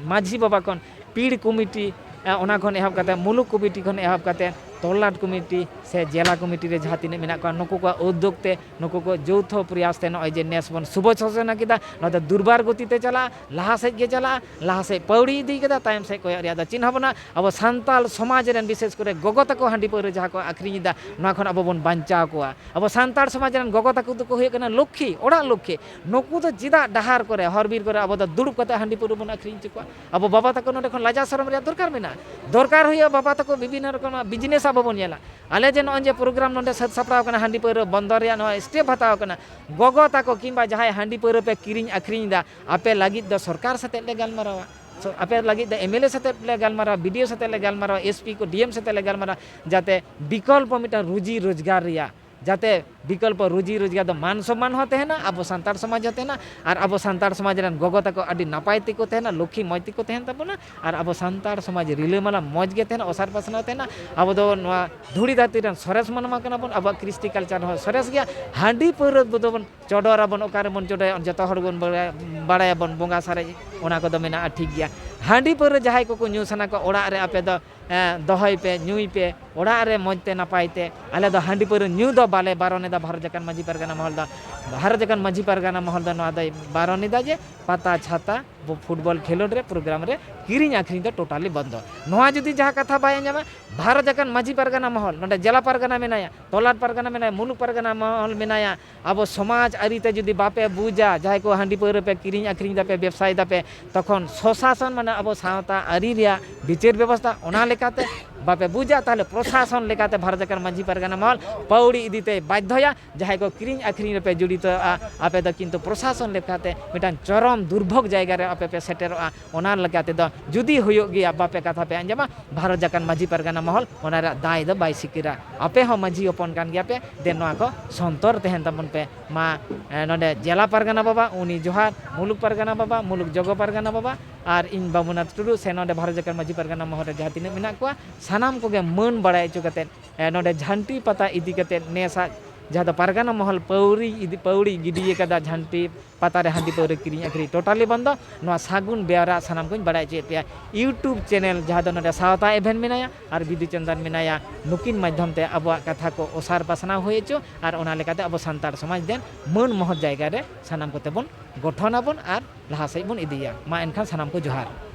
ᱢᱟᱹᱡᱷᱤ ᱵᱟᱵᱟ ᱠᱷᱚᱱ, ᱯᱤᱲ ᱠᱚᱢᱤᱴᱤ, ᱟ, ᱚᱱᱟ ᱠᱷᱚᱱ ᱮᱦᱚᱵ ᱠᱟᱛᱮ, ᱢᱩᱞᱩᱠ ᱠᱚᱢᱤᱴᱤ ᱠᱷᱚᱱ ᱮᱦᱚᱵ ᱠᱟᱛᱮ, ᱛᱚᱞᱞᱟᱴ ᱠᱚᱢᱤᱴᱤ ᱥᱮ ᱡᱮᱞᱟ ᱠᱚᱢᱤᱴᱤ ᱨᱮ ᱡᱟᱦᱟᱸ ᱛᱤᱱᱟᱹᱜ ᱢᱮᱱᱟᱜ ᱠᱚᱣᱟ, ᱱᱩᱠᱩ ᱠᱚᱣᱟᱜ ᱩᱫᱽᱫᱳᱜᱽ ᱛᱮ, ᱱᱩᱠᱩ ᱠᱚ ᱡᱳᱣᱛᱷᱚ ᱯᱨᱚᱭᱟᱥ ᱛᱮ ᱱᱚᱜᱼᱚᱭ ᱡᱮ ᱱᱮᱥ ᱵᱚᱱ ᱥᱩᱵᱷ ᱥᱩᱪᱚᱱᱟ ᱠᱮᱫᱟ, ᱱᱚᱣᱟ ᱫᱚ ᱫᱩᱨᱵᱟᱨ ᱜᱚᱛᱤ ᱛᱮ ᱪᱟᱞᱟᱜᱼᱟ, ᱞᱟᱦᱟ ᱥᱮᱫ ᱜᱮ ᱪᱟᱞᱟᱜᱼᱟ, ᱞᱟᱦᱟ ᱥᱮᱫ ᱯᱟᱹᱣᱲᱤ ᱤᱫᱤ ᱠᱮᱫᱟ, ᱛᱟᱭᱚᱢ ᱥᱮᱫ ᱠᱚᱭᱚᱜ ᱨᱮᱭᱟᱜ ᱫᱚ ᱪᱮᱫ ᱦᱚᱸ ᱵᱟᱹᱱᱩᱜᱼᱟ᱾ ᱟᱵᱚ ᱥᱟᱱᱛᱟᱲ ᱥᱚᱢᱟᱡᱽ ᱨᱮᱱ, ᱵᱤᱥᱮᱥ ᱠᱚᱨᱮ ᱜᱚᱜᱚ ᱛᱟᱠᱚ ᱦᱟᱺᱰᱤ ᱯᱟᱹᱣᱨᱟᱹ ᱡᱟᱦᱟᱸ ᱠᱚ ᱟᱹᱠᱷᱨᱤᱧ ᱮᱫᱟ, ᱱᱚᱣᱟ ᱠᱷᱚᱱ ᱟᱵᱚ ᱵᱚᱱ ᱵᱟᱧᱪᱟᱣ ᱠᱚᱣᱟ᱾ ᱟᱵᱚ ᱥᱟᱱᱛᱟᱲ ᱥᱚᱢᱟᱡᱽ ᱨᱮᱱ ᱜᱚᱜᱚ ᱛᱟᱠᱚ ᱫᱚᱠᱚ ᱦᱩᱭᱩᱜ ᱠᱟᱱᱟ ᱞᱚᱠᱠᱷᱤ, ᱚᱲᱟᱜ ᱞᱚᱠᱠᱷᱤ᱾ ᱱᱩᱠᱩ ᱫᱚ ᱪᱮᱫᱟᱜ ᱰᱟᱦᱟᱨ ᱠᱚᱨᱮ, ᱦᱚᱨ ᱵᱤᱨ ᱠᱚᱨᱮ ᱟᱵᱚ ᱫᱚ ᱫᱩᱲᱩᱵ ᱠᱟᱛᱮ ᱦᱟᱺᱰᱤ ᱯᱟᱹᱣᱨᱟᱹ ᱵᱚᱱ ᱟᱹᱠᱷᱨᱤᱧ ᱦᱚᱪᱚ ᱠᱚᱣᱟ? ᱟᱵᱚ ᱵᱟᱵᱟ ᱛᱟᱠᱚ ᱱᱚᱰᱮ ᱠᱷᱚᱱ ᱞᱟᱡᱟᱣ ᱥᱚᱨᱚᱢ ᱨᱮᱭᱟᱜ ᱫᱚᱨᱠᱟᱨ ᱢᱮᱱᱟᱜᱼᱟ᱾ ᱫᱚᱨᱠᱟᱨ ᱦᱩᱭᱩᱜᱼᱟ ᱵᱟᱵᱟ ᱛᱟᱠᱚ ᱵᱤᱵᱷᱤᱱᱱᱚ ᱨᱚᱠᱚᱢᱟᱜ ᱵᱤᱡᱽᱱᱮᱥ ᱟᱵᱚ ᱵᱚᱱ ᱧᱮᱞᱟ᱾ ᱟᱞᱮ ᱡᱮ ᱱᱚᱜᱼᱚᱭ ᱡᱮ ᱯᱨᱳᱜᱨᱟᱢ ᱱᱚᱰᱮ ᱥᱟᱹᱛ ᱥᱟᱯᱲᱟᱣ ᱠᱟᱱᱟ, ᱦᱟᱺᱰᱤ ᱯᱟᱹᱣᱨᱟᱹ ᱵᱚᱱᱫᱚ ᱨᱮᱭᱟᱜ ᱱᱚᱣᱟ ᱥᱴᱮᱯ ᱦᱟᱛᱟᱣ ᱠᱟᱱᱟ, ᱜᱚᱜᱚ ᱛᱟᱠᱚ ᱠᱤᱝᱵᱟ ᱡᱟᱦᱟᱸᱭ ᱦᱟᱺᱰᱤ ᱯᱟᱹᱣᱨᱟᱹ ᱯᱮ ᱠᱤᱨᱤᱧ ᱟᱹᱠᱷᱨᱤᱧ ᱮᱫᱟ, ᱟᱯᱮ ᱞᱟᱹᱜᱤᱫ ᱫᱚ ᱥᱚᱨᱠᱟᱨ ᱥᱟᱛᱮᱜ ᱞᱮ ᱜᱟᱞᱢᱟᱨᱟᱣᱟ, ᱥᱚ-, ᱟᱯᱮ ᱞᱟᱹᱜᱤᱫ ᱫᱚ ᱮᱢ ᱮᱞ ᱮ ᱥᱟᱛᱮᱜ ᱞᱮ ᱜᱟᱞᱢᱟᱨᱟᱣᱟ, ᱵᱤ ᱰᱤ ᱳ ᱥᱟᱛᱮᱜ ᱞᱮ ᱜᱟᱞᱢᱟᱨᱟᱣᱟ, ᱮᱥ ᱯᱤ ᱠᱚ, ᱰᱤ ᱮᱢ ᱥᱟᱛᱮᱜ ᱞᱮ ᱜᱟᱞᱢᱟᱨᱟᱣᱟ, ᱡᱟᱛᱮ ᱵᱤᱠᱚᱞᱯᱚ ᱢᱤᱫᱴᱟᱝ ᱨᱩᱡᱤ ᱨᱳᱡᱽᱜᱟᱨ ᱨᱮᱭᱟᱜ ᱡᱟᱛᱮ ᱵᱤᱠᱚᱞᱯᱚ ᱨᱩᱡᱤ ᱨᱳᱡᱽᱜᱟᱨ ᱫᱚ ᱢᱟᱱ ᱥᱚᱢᱢᱟᱱ ᱦᱚᱸ ᱛᱟᱦᱮᱱᱟ, ᱟᱵᱚ ᱥᱟᱱᱛᱟᱲ ᱥᱚᱢᱟᱡᱽ ᱦᱚᱸ ᱛᱟᱦᱮᱱᱟ, ᱟᱨ ᱟᱵᱚ ᱥᱟᱱᱛᱟᱲ ᱥᱚᱢᱟᱡᱽ ᱨᱮᱱ ᱜᱚᱜᱚ ᱛᱟᱠᱚ ᱟᱹᱰᱤ ᱱᱟᱯᱟᱭ ᱛᱮᱠᱚ ᱛᱟᱦᱮᱱᱟ, ᱞᱚᱠᱠᱷᱤ ᱢᱚᱡᱽ ᱛᱮᱠᱚ ᱛᱟᱦᱮᱱ ᱛᱟᱵᱚᱱᱟ, ᱟᱨ ᱟᱵᱚ ᱥᱟᱱᱛᱟᱲ ᱥᱚᱢᱟᱡᱽ ᱨᱤᱞᱟᱹᱢᱟᱞᱟ ᱢᱚᱡᱽ ᱜᱮ ᱛᱟᱦᱮᱱᱟ, ᱚᱥᱟᱨ ᱯᱟᱥᱱᱟᱣ ᱛᱟᱦᱮᱱᱟ᱾ ᱟᱵᱚ ᱫᱚ ᱱᱚᱣᱟ ᱫᱷᱩᱲᱤ ᱫᱷᱟᱹᱨᱛᱤ ᱨᱮᱱ ᱥᱚᱨᱮᱥ ᱢᱟᱱᱣᱟ ᱠᱟᱱᱟ ᱵᱚᱱ, ᱟᱵᱚᱣᱟᱜ ᱠᱨᱤᱥᱴᱤ ᱠᱟᱞᱪᱟᱨ ᱦᱚᱸ ᱥᱚᱨᱮᱥ ᱜᱮᱭᱟ᱾ ᱦᱟᱺᱰᱤ ᱯᱟᱹᱣᱨᱟᱹ ᱫᱚᱵᱚᱱ ᱪᱚᱰᱚᱨᱟᱵᱚᱱ, ᱚᱠᱟ ᱨᱮᱵᱚᱱ ᱪᱚᱰᱚᱨᱟ, ᱡᱚᱛᱚ ᱦᱚᱲ ᱵᱚᱱ ᱵᱟᱲᱟᱭᱟ, ᱵᱟᱲᱟᱭᱟᱵᱚᱱ ᱵᱚᱸᱜᱟ ᱥᱟᱨᱮᱡ, ᱚᱱᱟ ᱠᱚᱫᱚ ᱢᱮᱱᱟᱜᱼᱟ, ᱴᱷᱤᱠ ᱜᱮᱭᱟ᱾ ᱦᱟᱺᱰᱤ ᱯᱟᱹᱣᱨᱟᱹ ᱡᱟᱦᱟᱸᱭ ᱠᱚᱠᱚ ᱧᱩ ᱥᱟᱱᱟ ᱠᱚᱣᱟ, ᱚᱲᱟᱜ ᱨᱮ ᱟᱯᱮ ᱫᱚ ᱮᱸ, ᱫᱚᱦᱚᱭ ᱯᱮ, ᱧᱩᱭ ᱯᱮ, ᱚᱲᱟᱜ ᱨᱮ ᱢᱚᱡᱽ ᱛᱮ ᱱᱟᱯᱟᱭ ᱛᱮ᱾ ᱟᱞᱮ ᱫᱚ ᱦᱟᱺᱰᱤ ᱯᱟᱹᱣᱨᱟᱹ ᱧᱩ ᱫᱚ ᱵᱟᱞᱮ ᱵᱟᱨᱚᱱ ᱮᱫᱟ᱾ ᱵᱷᱟᱨᱚᱛ ᱡᱟᱠᱟᱛ ᱢᱟᱹᱡᱷᱤ ᱯᱟᱨᱜᱟᱱᱟ ᱢᱚᱦᱚᱞ ᱫᱚ, ᱵᱷᱟᱨᱚᱛ ᱡᱟᱠᱟᱛ ᱢᱟᱹᱡᱷᱤ ᱯᱟᱨᱜᱟᱱᱟ ᱢᱚᱦᱚᱞ ᱫᱚ ᱱᱚᱣᱟ ᱫᱚᱭ ᱵᱟᱨᱚᱱ ᱮᱫᱟ ᱡᱮ ᱯᱟᱛᱟ ᱪᱷᱟᱛᱟ, ᱵᱚ-, ᱯᱷᱩᱴᱵᱚᱞ ᱠᱷᱮᱞᱳᱰ ᱨᱮ, ᱯᱨᱳᱜᱨᱟᱢ ᱨᱮ ᱠᱤᱨᱤᱧ ᱟᱹᱠᱷᱨᱤᱧ ᱫᱚ ᱴᱳᱴᱟᱞᱤ ᱵᱚᱱᱫᱚ᱾ ᱱᱚᱣᱟ ᱡᱩᱫᱤ ᱡᱟᱦᱟᱸ ᱠᱟᱛᱷᱟ ᱵᱟᱭ ᱟᱸᱡᱚᱢᱟ, ᱵᱷᱟᱨᱚᱛ ᱡᱟᱠᱟᱛ ᱢᱟᱹᱡᱷᱤ ᱯᱟᱨᱜᱟᱱᱟ ᱢᱚᱦᱚᱞ, ᱱᱚᱰᱮ ᱡᱮᱞᱟ ᱯᱟᱨᱜᱟᱱᱟ ᱢᱮᱱᱟᱭᱟ, ᱛᱚᱞᱟᱴ ᱯᱟᱨᱜᱟᱱᱟ ᱢᱮᱱᱟᱭᱟ, ᱢᱩᱞᱩᱠ ᱯᱟᱨᱜᱟᱱᱟ ᱢᱚᱦᱚᱞ ᱢᱮᱱᱟᱭᱟ, ᱟᱵᱚ ᱥᱚᱢᱟᱡᱽ ᱟᱹᱨᱤ ᱛᱮ ᱡᱩᱫᱤ ᱵᱟᱯᱮ ᱵᱩᱡᱟ, ᱡᱟᱦᱟᱸᱭ ᱠᱚ ᱦᱟᱺᱰᱤ ᱯᱟᱹᱣᱨᱟᱹ ᱯᱮ ᱠᱤᱨᱤᱧ ᱟᱹᱠᱷᱨᱤᱧ ᱫᱟᱯᱮ, ᱵᱮᱵᱽᱥᱟᱭ ᱫᱟᱯᱮ, ᱛᱚᱠᱷᱚᱱ ᱥᱚᱥᱟᱥᱚᱱ, ᱢᱟᱱᱮ ᱟᱵᱚ ᱥᱟᱶᱛᱟ ᱟᱹᱨᱤ ᱨᱮᱭᱟᱜ ᱵᱤᱪᱟᱹᱨ ᱵᱮᱵᱚᱥᱛᱷᱟ, ᱚᱱᱟ ᱞᱮᱠᱟᱛᱮ ᱵᱟᱯᱮ ᱵᱩᱡᱟ, ᱛᱟᱦᱚᱞᱮ ᱯᱨᱚᱥᱟᱥᱚᱱ ᱞᱮᱠᱟᱛᱮ ᱵᱷᱟᱨᱚᱛ ᱡᱟᱠᱟᱛ ᱢᱟᱹᱡᱷᱤ ᱯᱟᱨᱜᱟᱱᱟ ᱢᱚᱦᱚᱞ ᱯᱟᱹᱣᱲᱤ ᱤᱫᱤ ᱛᱮᱭ ᱵᱟᱫᱽᱫᱷᱚᱭᱟ᱾ ᱡᱟᱦᱟᱸᱭ ᱠᱚ ᱠᱤᱨᱤᱧ ᱟᱹᱠᱷᱨᱤᱧ ᱨᱮᱯᱮ ᱡᱚᱲᱤᱛᱚᱜᱼᱟ, ᱟᱯᱮ ᱫᱚ ᱠᱤᱱᱛᱩ ᱯᱨᱚᱥᱟᱥᱚᱱ ᱞᱮᱠᱟᱛᱮ ᱢᱤᱫᱴᱟᱝ ᱪᱚᱨᱚᱢ ᱫᱩᱨᱵᱷᱳᱜᱽ ᱡᱟᱭᱜᱟ ᱨᱮ ᱟᱯᱮ ᱯᱮ ᱥᱮᱴᱮᱨᱚᱜᱼᱟ᱾ ᱚᱱᱟ ᱞᱮᱠᱟ ᱛᱮᱫᱚ ᱡᱩᱫᱤ ᱦᱩᱭᱩᱜ ᱜᱮᱭᱟ, ᱵᱟᱯᱮ ᱠᱟᱛᱷᱟ ᱯᱮ ᱟᱸᱡᱚᱢᱟ, ᱵᱷᱟᱨᱚᱛ ᱡᱟᱠᱟᱛ ᱢᱟᱹᱡᱷᱤ ᱯᱟᱨᱜᱟᱱᱟ ᱢᱚᱦᱚᱞ ᱚᱱᱟ ᱨᱮᱭᱟᱜ ᱫᱟᱭ ᱫᱚ ᱵᱟᱭ ᱥᱤᱠᱤᱨᱟ᱾ ᱟᱯᱮ ᱦᱚᱸ ᱢᱟᱹᱡᱷᱤ ᱦᱚᱯᱚᱱ ᱠᱟᱱ ᱜᱮᱭᱟ ᱯᱮ, ᱫᱮᱱ ᱱᱚᱣᱟ ᱠᱚ ᱥᱚᱱᱛᱚᱨ ᱛᱟᱦᱮᱱ ᱛᱟᱵᱚᱱ ᱯᱮ᱾ ᱢᱟ, ᱮ, ᱱᱚᱰᱮ ᱡᱮᱞᱟ ᱯᱟᱨᱜᱟᱱᱟ ᱵᱟᱵᱟ, ᱩᱱᱤ ᱡᱚᱦᱟᱨ, ᱢᱩᱞᱩᱠ ᱯᱟᱨᱜᱟᱱᱟ ᱵᱟᱵᱟ, ᱢᱩᱞᱩᱠ ᱡᱚᱜᱚ ᱯᱟᱨᱜᱟᱱᱟ ᱵᱟᱵᱟ, ᱟᱨ ᱤᱧ ᱵᱟᱵᱩᱱᱟᱛᱷ ᱴᱩᱰᱩ, ᱥᱮ ᱱᱚᱰᱮ ᱵᱷᱟᱨᱚᱛ ᱡᱟᱠᱟᱛ ᱢᱟᱹᱡᱷᱤ ᱯᱟᱨᱜᱟᱱᱟ ᱢᱚᱦᱚᱞ ᱨᱮ ᱡᱟᱦᱟᱸ ᱛᱤᱱᱟᱹᱜ ᱢᱮᱱᱟᱜ ᱠᱚᱣᱟ, ᱥᱟᱱᱟᱢ ᱠᱚᱜᱮ ᱢᱟᱹᱱ ᱵᱟᱲᱟᱭ ᱦᱚᱪᱚ ᱠᱟᱛᱮᱫ, ᱮ, ᱱᱚᱰᱮ ᱡᱷᱟᱱᱴᱤ ᱯᱟᱛᱟ ᱤᱫᱤ ᱠᱟᱛᱮᱫ ᱱᱮᱥᱟᱜ ᱡᱟᱦᱟᱸ ᱫᱚ ᱯᱟᱨᱜᱟᱱᱟ ᱢᱚᱦᱚᱞ ᱯᱟᱹᱣᱲᱤ ᱤᱫᱤ, ᱯᱟᱹᱣᱲᱤ ᱜᱤᱰᱤ ᱟᱠᱟᱫᱟ, ᱡᱷᱟᱱᱴᱤ ᱯᱟᱛᱟ ᱨᱮ ᱦᱟᱺᱰᱤ ᱯᱟᱹᱣᱨᱟᱹ ᱠᱤᱨᱤᱧ ᱟᱹᱠᱷᱨᱤᱧ ᱴᱳᱴᱟᱞᱤ ᱵᱚᱱᱫᱚ᱾ ᱱᱚᱣᱟ ᱥᱟᱹᱜᱩᱱ ᱵᱮᱣᱨᱟ ᱥᱟᱱᱟᱢ ᱠᱚᱧ ᱵᱟᱲᱟᱭ ᱦᱚᱪᱚᱭᱮᱫ ᱯᱮᱭᱟ᱾ YouTube ᱪᱮᱱᱮᱞ ᱡᱟᱦᱟᱸ ᱫᱚ ᱱᱚᱰᱮ ᱥᱟᱶᱛᱟ ᱮᱵᱷᱮᱱ ᱢᱮᱱᱟᱭᱟ ᱟᱨ ᱵᱤᱫᱩ ᱪᱟᱸᱫᱟᱱ ᱢᱮᱱᱟᱭᱟ, ᱱᱩᱠᱤᱱ ᱢᱟᱫᱽᱫᱷᱚᱢ ᱛᱮ ᱟᱵᱚᱣᱟᱜ ᱠᱟᱛᱷᱟ ᱠᱚ ᱚᱥᱟᱨ ᱯᱟᱥᱱᱟᱣ ᱦᱩᱭ ᱦᱚᱪᱚ, ᱟᱨ ᱚᱱᱟ ᱞᱮᱠᱟᱛᱮ ᱟᱵᱚ ᱥᱟᱱᱛᱟᱲ ᱥᱚᱢᱟᱡᱽ ᱫᱮᱱ ᱢᱟᱹᱱ ᱢᱚᱦᱚᱛ ᱡᱟᱭᱜᱟ ᱨᱮ ᱥᱟᱱᱟᱢ ᱠᱚᱛᱮ ᱵᱚᱱ ᱜᱚᱴᱷᱚᱱ ᱟᱵᱚᱱ ᱟᱨ ᱞᱟᱦᱟ ᱥᱮᱫ ᱵᱚᱱ ᱤᱫᱤᱭᱟ᱾ ᱢᱟ ᱮᱱᱠᱷᱟᱱ ᱥᱟᱱᱟᱢ ᱠᱚ ᱡᱚᱦᱟᱨ᱾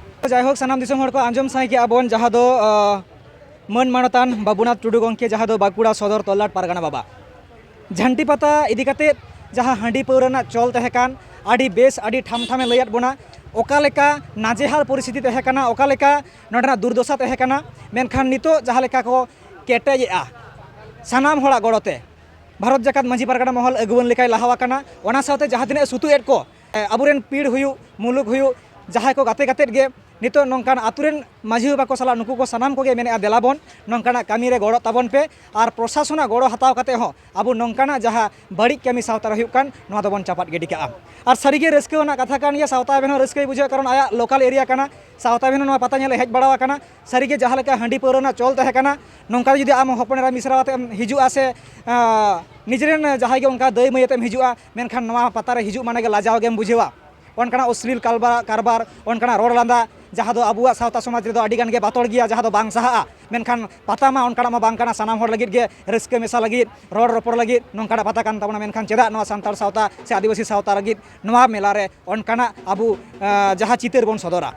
ᱡᱟᱭᱦᱳᱠ, ᱥᱟᱱᱟᱢ ᱫᱤᱥᱚᱢ ᱦᱚᱲ ᱠᱚ ᱟᱸᱡᱚᱢ ᱥᱟᱸᱭ ᱠᱮᱜᱼᱟ ᱵᱚᱱ, ᱡᱟᱦᱟᱸ ᱫᱚ, ᱟᱸ, ᱢᱟᱹᱱ ᱢᱟᱱᱚᱛᱟᱱ ᱵᱟᱵᱩᱱᱟᱛᱷ ᱴᱩᱰᱩ ᱜᱚᱢᱠᱮ, ᱡᱟᱦᱟᱸ ᱫᱚ ᱵᱟᱸᱠᱩᱲᱟ ᱥᱚᱫᱚᱨ ᱛᱚᱞᱞᱟᱴ ᱯᱟᱨᱜᱟᱱᱟ ᱵᱟᱵᱟ᱾ ᱡᱷᱟᱱᱴᱤ ᱯᱟᱛᱟ ᱤᱫᱤ ᱠᱟᱛᱮᱫ ᱡᱟᱦᱟᱸ ᱦᱟᱺᱰᱤ ᱯᱟᱹᱣᱨᱟᱹ ᱨᱮᱱᱟᱜ ᱪᱚᱞ ᱛᱟᱦᱮᱸ ᱠᱟᱱ, ᱟᱹᱰᱤ ᱵᱮᱥ, ᱟᱹᱰᱤ ᱴᱷᱟᱢ ᱴᱷᱟᱢᱮ ᱞᱟᱹᱭᱟᱫ ᱵᱚᱱᱟ, ᱚᱠᱟ ᱞᱮᱠᱟ ᱱᱟᱡᱮᱦᱟᱞ ᱯᱚᱨᱤᱥᱛᱷᱤᱛᱤ ᱛᱟᱦᱮᱸ ᱠᱟᱱᱟ, ᱚᱠᱟ ᱞᱮᱠᱟ ᱱᱚᱰᱮᱱᱟᱜ ᱫᱩᱨᱫᱚᱥᱟ ᱛᱟᱦᱮᱸ ᱠᱟᱱᱟ᱾ ᱢᱮᱱᱠᱷᱟᱱ ᱱᱤᱛᱚᱜ ᱡᱟᱦᱟᱸ ᱞᱮᱠᱟ ᱠᱚ ᱠᱮᱴᱮᱡᱮᱜᱼᱟ ᱥᱟᱱᱟᱢ ᱦᱚᱲᱟᱜ ᱜᱚᱲᱚᱛᱮ, ᱵᱷᱟᱨᱚᱛ ᱡᱟᱠᱟᱛ ᱢᱟᱹᱡᱷᱤ ᱯᱟᱨᱜᱟᱱᱟ ᱢᱚᱦᱚᱞ ᱟᱹᱜᱩᱣᱟᱹᱱ ᱞᱮᱠᱟᱭ ᱞᱟᱦᱟ ᱟᱠᱟᱱᱟ᱾ ᱚᱱᱟ ᱥᱟᱶᱛᱮ ᱡᱟᱦᱟᱸ ᱛᱤᱱᱟᱹᱜ ᱥᱩᱛᱩᱜ ᱮᱫ ᱠᱚ, ᱮ, ᱟᱵᱚᱨᱮᱱ ᱯᱤᱲ ᱦᱩᱭᱩᱜ, ᱢᱩᱞᱩᱠ ᱦᱩᱭᱩᱜ, ᱡᱟᱦᱟᱸᱭ ᱠᱚ ᱜᱟᱛᱮ ᱜᱟᱛᱮ ᱜᱮ ᱱᱤᱛᱚᱜ ᱱᱚᱝᱠᱟᱱ ᱟᱛᱳ ᱨᱮᱱ ᱢᱟᱹᱡᱷᱤ ᱵᱟᱵᱟ ᱠᱚ ᱥᱟᱞᱟᱜ ᱱᱩᱠᱩ ᱠᱚ ᱥᱟᱱᱟᱢ ᱠᱚᱜᱮ ᱢᱮᱱᱮᱫᱼᱟ, ᱫᱮᱞᱟ ᱵᱚᱱ ᱱᱚᱝᱠᱟᱱᱟᱜ ᱠᱟᱹᱢᱤ ᱨᱮ ᱜᱚᱲᱚᱜ ᱛᱟᱵᱚᱱ ᱯᱮ, ᱟᱨ ᱯᱨᱚᱥᱟᱥᱚᱱᱟᱜ ᱜᱚᱲᱚ ᱦᱟᱛᱟᱣ ᱠᱟᱛᱮ ᱦᱚᱸ ᱟᱵᱚ ᱱᱚᱝᱠᱟᱱᱟᱜ ᱡᱟᱦᱟᱸ ᱵᱟᱹᱲᱤᱡ ᱠᱟᱹᱢᱤ ᱥᱟᱶᱛᱟ ᱨᱮ ᱦᱩᱭᱩᱜ ᱠᱟᱱ, ᱱᱚᱣᱟ ᱫᱚᱵᱚᱱ ᱪᱟᱯᱟᱫ ᱜᱤᱰᱤ ᱠᱟᱜᱼᱟ᱾ ᱟᱨ ᱥᱟᱹᱨᱤᱜᱮ ᱨᱟᱹᱥᱠᱟᱹ ᱨᱮᱱᱟᱜ ᱠᱟᱛᱷᱟ ᱠᱟᱱ ᱜᱮᱭᱟ, ᱥᱟᱶᱛᱟ ᱟᱵᱮᱱ ᱦᱚᱸ ᱨᱟᱹᱥᱠᱟᱹᱭ ᱵᱩᱡᱷᱟᱹᱣ, ᱠᱟᱨᱚᱱ ᱟᱭᱟᱜ ᱞᱳᱠᱟᱞ ᱮᱨᱤᱭᱟ ᱠᱟᱱᱟ, ᱥᱟᱶᱛᱟ ᱟᱵᱮᱱ ᱦᱚᱸ ᱱᱚᱣᱟ ᱯᱟᱛᱟ ᱧᱮᱞ ᱦᱮᱡ ᱵᱟᱲᱟ ᱟᱠᱟᱱᱟ᱾ ᱥᱟᱹᱨᱤᱜᱮ ᱡᱟᱦᱟᱸ ᱞᱮᱠᱟ ᱦᱟᱺᱰᱤ ᱯᱟᱹᱣᱨᱟᱹ ᱨᱮᱱᱟᱜ ᱪᱚᱞ ᱛᱟᱦᱮᱸ ᱠᱟᱱᱟ, ᱱᱚᱝᱠᱟ ᱡᱩᱫᱤ ᱟᱢ ᱦᱚᱯᱚᱱ ᱮᱨᱟ ᱢᱤᱥᱨᱟ ᱟᱛᱮᱢ ᱦᱤᱡᱩᱜᱼᱟ ᱥᱮ, ᱟᱸ, ᱱᱤᱡᱮᱨᱮᱱ ᱡᱟᱦᱟᱸᱭ ᱜᱮ ᱚᱱᱠᱟ ᱫᱟᱹᱭ ᱢᱟᱹᱭ ᱟᱛᱮᱢ ᱦᱤᱡᱩᱜᱼᱟ, ᱢᱮᱱᱠᱷᱟᱱ ᱱᱚᱣᱟ ᱯᱟᱛᱟ ᱨᱮ ᱦᱤᱡᱩᱜ ᱢᱟᱱᱮ ᱜᱮ ᱞᱟᱡᱟᱣ ᱜᱮᱢ ᱵᱩᱡᱷᱟᱹᱣᱟ᱾ ᱚᱱᱠᱟᱱᱟᱜ ᱚᱥᱞᱤᱞ ᱠᱟᱨᱵᱟ-, ᱠᱟᱨᱵᱟᱨ, ᱚᱱᱠᱟᱱᱟᱜ ᱨᱚᱲ ᱞᱟᱸᱫᱟ, ᱡᱟᱦᱟᱸ ᱫᱚ ᱟᱵᱚᱣᱟᱜ ᱥᱟᱶᱛᱟ ᱥᱚᱢᱟᱡᱽ ᱨᱮᱫᱚ ᱟᱹᱰᱤ ᱜᱟᱱ ᱜᱮ ᱵᱟᱛᱚᱲ ᱜᱮᱭᱟ, ᱡᱟᱦᱟᱸ ᱫᱚ ᱵᱟᱝ ᱥᱟᱦᱟᱜᱼᱟ᱾ ᱢᱮᱱᱠᱷᱟᱱ ᱯᱟᱛᱟ ᱢᱟ ᱚᱱᱠᱟᱱᱟᱜ ᱢᱟ ᱵᱟᱝ ᱠᱟᱱᱟ, ᱥᱟᱱᱟᱢ ᱦᱚᱲ ᱞᱟᱹᱜᱤᱫ ᱜᱮ ᱨᱟᱹᱥᱠᱟᱹ ᱢᱮᱥᱟ ᱞᱟᱹᱜᱤᱫ, ᱨᱚᱲ ᱨᱚᱯᱚᱲ ᱞᱟᱹᱜᱤᱫ ᱱᱚᱝᱠᱟᱱᱟᱜ ᱯᱟᱛᱟ ᱠᱟᱱ ᱛᱟᱵᱚᱱᱟ᱾ ᱢᱮᱱᱠᱷᱟᱱ ᱪᱮᱫᱟᱜ ᱱᱚᱣᱟ ᱥᱟᱱᱛᱟᱲ ᱥᱟᱶᱛᱟ ᱥᱮ ᱟᱹᱫᱤᱵᱟᱹᱥᱤ ᱥᱟᱶᱛᱟ ᱞᱟᱹᱜᱤᱫ ᱱᱚᱣᱟ ᱢᱮᱞᱟ ᱨᱮ ᱚᱱᱠᱟᱱᱟᱜ ᱟᱵᱚ, ᱟᱸ, ᱡᱟᱦᱟᱸ ᱪᱤᱛᱟᱹᱨ ᱵᱚᱱ ᱥᱚᱫᱚᱨᱟ?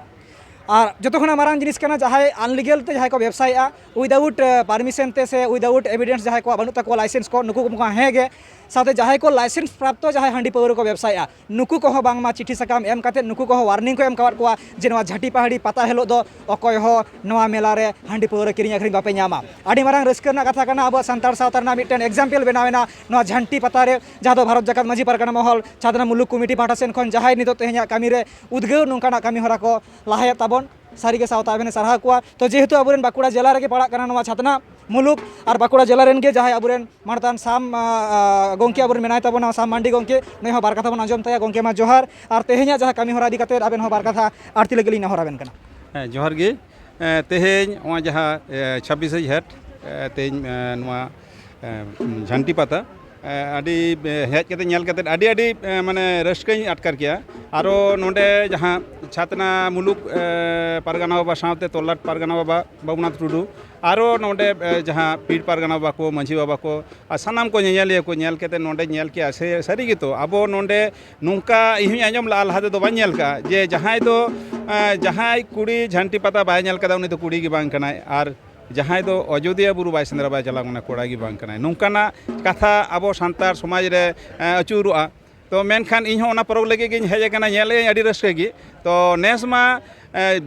ᱟᱨ ᱡᱚᱛᱚ ᱠᱷᱚᱱᱟᱜ ᱢᱟᱨᱟᱝ ᱡᱤᱱᱤᱥ ᱠᱟᱱᱟ, ᱡᱟᱦᱟᱸᱭ ᱟᱱᱞᱤᱜᱟᱞ ᱛᱮ ᱡᱟᱦᱟᱸᱭ ᱠᱚ ᱵᱮᱵᱽᱥᱟᱭᱮᱫᱼᱟ, without, ᱟᱸ, permission ᱛᱮ ᱥᱮ without evidence, ᱡᱟᱦᱟᱸᱭ ᱠᱚᱣᱟᱜ ᱵᱟᱹᱱᱩᱜ ᱛᱟᱠᱚᱣᱟ ᱞᱟᱭᱥᱮᱱᱥ ᱠᱚ, ᱱᱩᱠᱩ ᱠᱚᱢᱟ ᱦᱮᱸ ᱜᱮ, ᱥᱟᱶᱛᱮ ᱡᱟᱦᱟᱸᱭ ᱠᱚ ᱞᱟᱭᱥᱮᱱᱥ ᱯᱨᱟᱯᱛᱚ ᱡᱟᱦᱟᱸᱭ ᱦᱟᱺᱰᱤ ᱯᱟᱹᱣᱨᱟᱹ ᱠᱚ ᱵᱮᱵᱽᱥᱟᱭᱮᱫᱼᱟ, ᱱᱩᱠᱩ ᱠᱚᱦᱚᱸ ᱵᱟᱝᱢᱟ ᱪᱤᱴᱷᱤ ᱥᱟᱠᱟᱢ ᱮᱢ ᱠᱟᱛᱮ ᱱᱩᱠᱩ ᱠᱚᱦᱚᱸ ᱳᱣᱟᱨᱱᱤᱝ ᱠᱚ ᱮᱢ ᱟᱠᱟᱫ ᱠᱚᱣᱟ ᱡᱮ ᱱᱚᱣᱟ ᱡᱷᱟᱹᱴᱤ ᱯᱟᱦᱟᱲᱤ ᱯᱟᱛᱟ ᱦᱤᱞᱳᱜ ᱫᱚ ᱚᱠᱚᱭ ᱦᱚᱸ ᱱᱚᱣᱟ ᱢᱮᱞᱟ ᱨᱮ ᱦᱟᱺᱰᱤ ᱯᱟᱹᱣᱨᱟᱹ ᱠᱤᱨᱤᱧ ᱟᱹᱠᱷᱨᱤᱧ ᱵᱟᱯᱮ ᱧᱟᱢᱟ᱾ ᱟᱹᱰᱤ ᱢᱟᱨᱟᱝ ᱨᱟᱹᱥᱠᱟᱹ ᱨᱮᱱᱟᱜ ᱠᱟᱛᱷᱟ ᱠᱟᱱᱟ, ᱟᱵᱚᱣᱟᱜ ᱥᱟᱱᱛᱟᱲ ᱥᱟᱶᱛᱟ ᱨᱮᱱᱟᱜ ᱢᱤᱫᱴᱮᱱ example ᱵᱮᱱᱟᱣ ᱮᱱᱟ ᱱᱚᱣᱟ ᱡᱷᱟᱹᱱᱴᱤ ᱯᱟᱛᱟ ᱨᱮ, ᱡᱟᱦᱟᱸ ᱫᱚ ᱵᱷᱟᱨᱚᱛ ᱡᱟᱠᱟᱛ ᱢᱟᱹᱡᱷᱤ ᱯᱟᱨᱜᱟᱱᱟ ᱢᱚᱦᱚᱞ ᱪᱷᱟᱛᱱᱟ ᱢᱩᱞᱩᱠ ᱠᱚᱢᱤᱴᱤ ᱯᱟᱦᱴᱟ ᱥᱮᱱ ᱠᱷᱚᱱ ᱡᱟᱦᱟᱸᱭ ᱱᱤᱛᱚᱜ ᱛᱮᱦᱮᱧᱟᱜ ᱠᱟᱹᱢᱤ ᱨᱮ ᱩᱫᱽᱜᱟᱹᱣ ᱱᱚᱝᱠᱟᱱᱟᱜ ᱠᱟᱹᱢᱤ ᱦᱚᱨᱟ ᱠᱚ ᱞᱟᱦᱟᱭᱮᱫ ᱛᱟᱵᱚᱱ, ᱥᱟᱹᱨᱤᱜᱮ ᱥᱟᱶᱛᱟ ᱟᱵᱮᱱ ᱮ ᱥᱟᱨᱦᱟᱣ ᱠᱚᱣᱟ᱾ ᱛᱚ ᱡᱮᱦᱮᱛᱩ ᱟᱵᱚᱨᱮᱱ ᱵᱟᱸᱠᱩᱲᱟ ᱡᱮᱞᱟ ᱨᱮᱜᱮ ᱯᱟᱲᱟᱜ ᱠᱟᱱᱟ ᱱᱚᱣᱟ ᱪᱷᱟᱛᱱᱟ ᱢᱩᱞᱩᱠ, ᱟᱨ ᱵᱟᱸᱠᱩᱲᱟ ᱡᱮᱞᱟ ᱨᱮᱱ ᱜᱮ ᱡᱟᱦᱟᱸᱭ ᱟᱵᱚᱨᱮᱱ ᱢᱟᱱᱚᱛᱟᱱ ᱥᱟᱢ, ᱟ, ᱟ, ᱜᱚᱢᱠᱮ ᱟᱵᱚᱨᱮᱱ ᱢᱮᱱᱟᱭ ᱛᱟᱵᱚᱱᱟ, ᱥᱟᱢ ᱢᱟᱱᱰᱤ ᱜᱚᱢᱠᱮ, ᱱᱩᱭ ᱦᱚᱸ ᱵᱟᱨ ᱠᱟᱛᱷᱟ ᱵᱚᱱ ᱟᱸᱡᱚᱢ ᱛᱟᱭᱟ᱾ ᱜᱚᱢᱠᱮ ᱢᱟ ᱡᱚᱦᱟᱨ, ᱟᱨ ᱛᱮᱦᱮᱧᱟᱜ ᱡᱟᱦᱟᱸ ᱠᱟᱹᱢᱤ ᱦᱚᱨᱟ ᱤᱫᱤ ᱠᱟᱛᱮ ᱟᱵᱮᱱ ᱦᱚᱸ ᱵᱟᱨ ᱠᱟᱛᱷᱟ ᱟᱨ ᱛᱤ ᱞᱟᱹᱜᱤᱫ ᱞᱤᱧ ᱱᱮᱦᱚᱨ ᱟᱵᱮᱱ ᱠᱟᱱᱟ᱾ ᱦᱮᱸ, ᱡᱚᱦᱟᱨ ᱜᱮ᱾ ᱮ, ᱛᱮᱦᱮᱧ ᱱᱚᱣᱟ ᱡᱟᱦᱟᱸ, ᱮ, ᱪᱷᱟᱵᱵᱤᱥᱮ ᱡᱷᱮᱸᱴ, ᱮ, ᱛᱮᱦᱮᱧ, ᱮ, ᱱᱚᱣᱟ, ᱮ, ᱡᱷᱟᱱᱴᱤ ᱯᱟᱛᱟ, ᱮ, ᱟᱹᱰᱤ, ᱮ, ᱦᱮᱡ ᱠᱟᱛᱮ ᱧᱮᱞ ᱠᱟᱛᱮ ᱟᱹᱰᱤ, ᱟᱹᱰᱤ, ᱮ, ᱢᱟᱱᱮ ᱨᱟᱹᱥᱠᱟᱹᱧ ᱟᱴᱠᱟᱨ ᱠᱮᱜᱼᱟ᱾ ᱟᱨᱚ ᱱᱚᱰᱮ ᱡᱟᱦᱟᱸ ᱪᱷᱟᱛᱱᱟ ᱢᱩᱞᱩᱠ, ᱮ, ᱯᱟᱨᱜᱟᱱᱟ ᱵᱟᱵᱟ ᱥᱟᱶᱛᱮ ᱛᱚᱞᱞᱟᱴ ᱯᱟᱨᱜᱟᱱᱟ ᱵᱟᱵᱟ ᱵᱟᱵᱩᱱᱟᱛᱷ ᱴᱩᱰᱩ, ᱟᱨᱚ ᱱᱚᱰᱮ, ᱮ, ᱡᱟᱦᱟᱸ ᱯᱤᱲ ᱯᱟᱨᱜᱟᱱᱟ ᱵᱟᱵᱟ ᱠᱚ, ᱢᱟᱹᱡᱷᱤ ᱵᱟᱵᱟ ᱠᱚ, ᱟᱨ ᱥᱟᱱᱟᱢ ᱠᱚ ᱧᱮᱧᱮᱞᱤᱭᱟᱹ ᱠᱚ ᱧᱮᱞ ᱠᱟᱛᱮ ᱱᱚᱰᱮ ᱧᱮᱞ ᱠᱮᱜᱼᱟ᱾ ᱥᱮ, ᱥᱟᱹᱨᱤ ᱜᱮᱛᱚ ᱟᱵᱚ ᱱᱚᱰᱮ ᱱᱚᱝᱠᱟ ᱤᱧ ᱦᱚᱸᱧ ᱟᱸᱡᱚᱢ ᱞᱟᱜᱼᱟ, ᱞᱟᱦᱟ ᱛᱮᱫᱚ ᱵᱟᱹᱧ ᱧᱮᱞ ᱠᱟᱜᱼᱟ, ᱡᱮ ᱡᱟᱦᱟᱸᱭ ᱫᱚ, ᱮ, ᱡᱟᱦᱟᱸᱭ ᱠᱩᱲᱤ ᱡᱷᱟᱱᱴᱤ ᱯᱟᱛᱟ ᱵᱟᱭ ᱧᱮᱞ ᱠᱟᱫᱟ, ᱩᱱᱤ ᱫᱚ ᱠᱩᱲᱤ ᱜᱮ ᱵᱟᱝ ᱠᱟᱱᱟᱭ, ᱟᱨ ᱡᱟᱦᱟᱸᱭ ᱫᱚ ᱚᱡᱳᱫᱷᱤᱭᱟᱹ ᱵᱩᱨᱩ ᱵᱟᱭ ᱥᱮᱸᱫᱽᱨᱟ ᱵᱟᱭ ᱪᱟᱞᱟᱣ ᱠᱟᱱᱟ, ᱠᱚᱲᱟ ᱜᱮ ᱵᱟᱝ ᱠᱟᱱᱟᱭ᱾ ᱱᱚᱝᱠᱟᱱᱟᱜ ᱠᱟᱛᱷᱟ ᱟᱵᱚ ᱥᱟᱱᱛᱟᱲ ᱥᱚᱢᱟᱡᱽ ᱨᱮ, ᱮ, ᱟᱹᱪᱩᱨᱚᱜᱼᱟ᱾ ᱛᱚ ᱢᱮᱱᱠᱷᱟᱱ ᱤᱧ ᱦᱚᱸ ᱚᱱᱟ ᱯᱚᱨᱚᱵᱽ ᱞᱟᱹᱜᱤᱫ ᱜᱤᱧ ᱦᱮᱡ ᱟᱠᱟᱱᱟ, ᱧᱮᱞ ᱟᱹᱧ ᱟᱹᱰᱤ ᱨᱟᱹᱥᱠᱟᱹ ᱜᱮ᱾ ᱛᱚ ᱱᱮᱥ ᱢᱟ, ᱮ,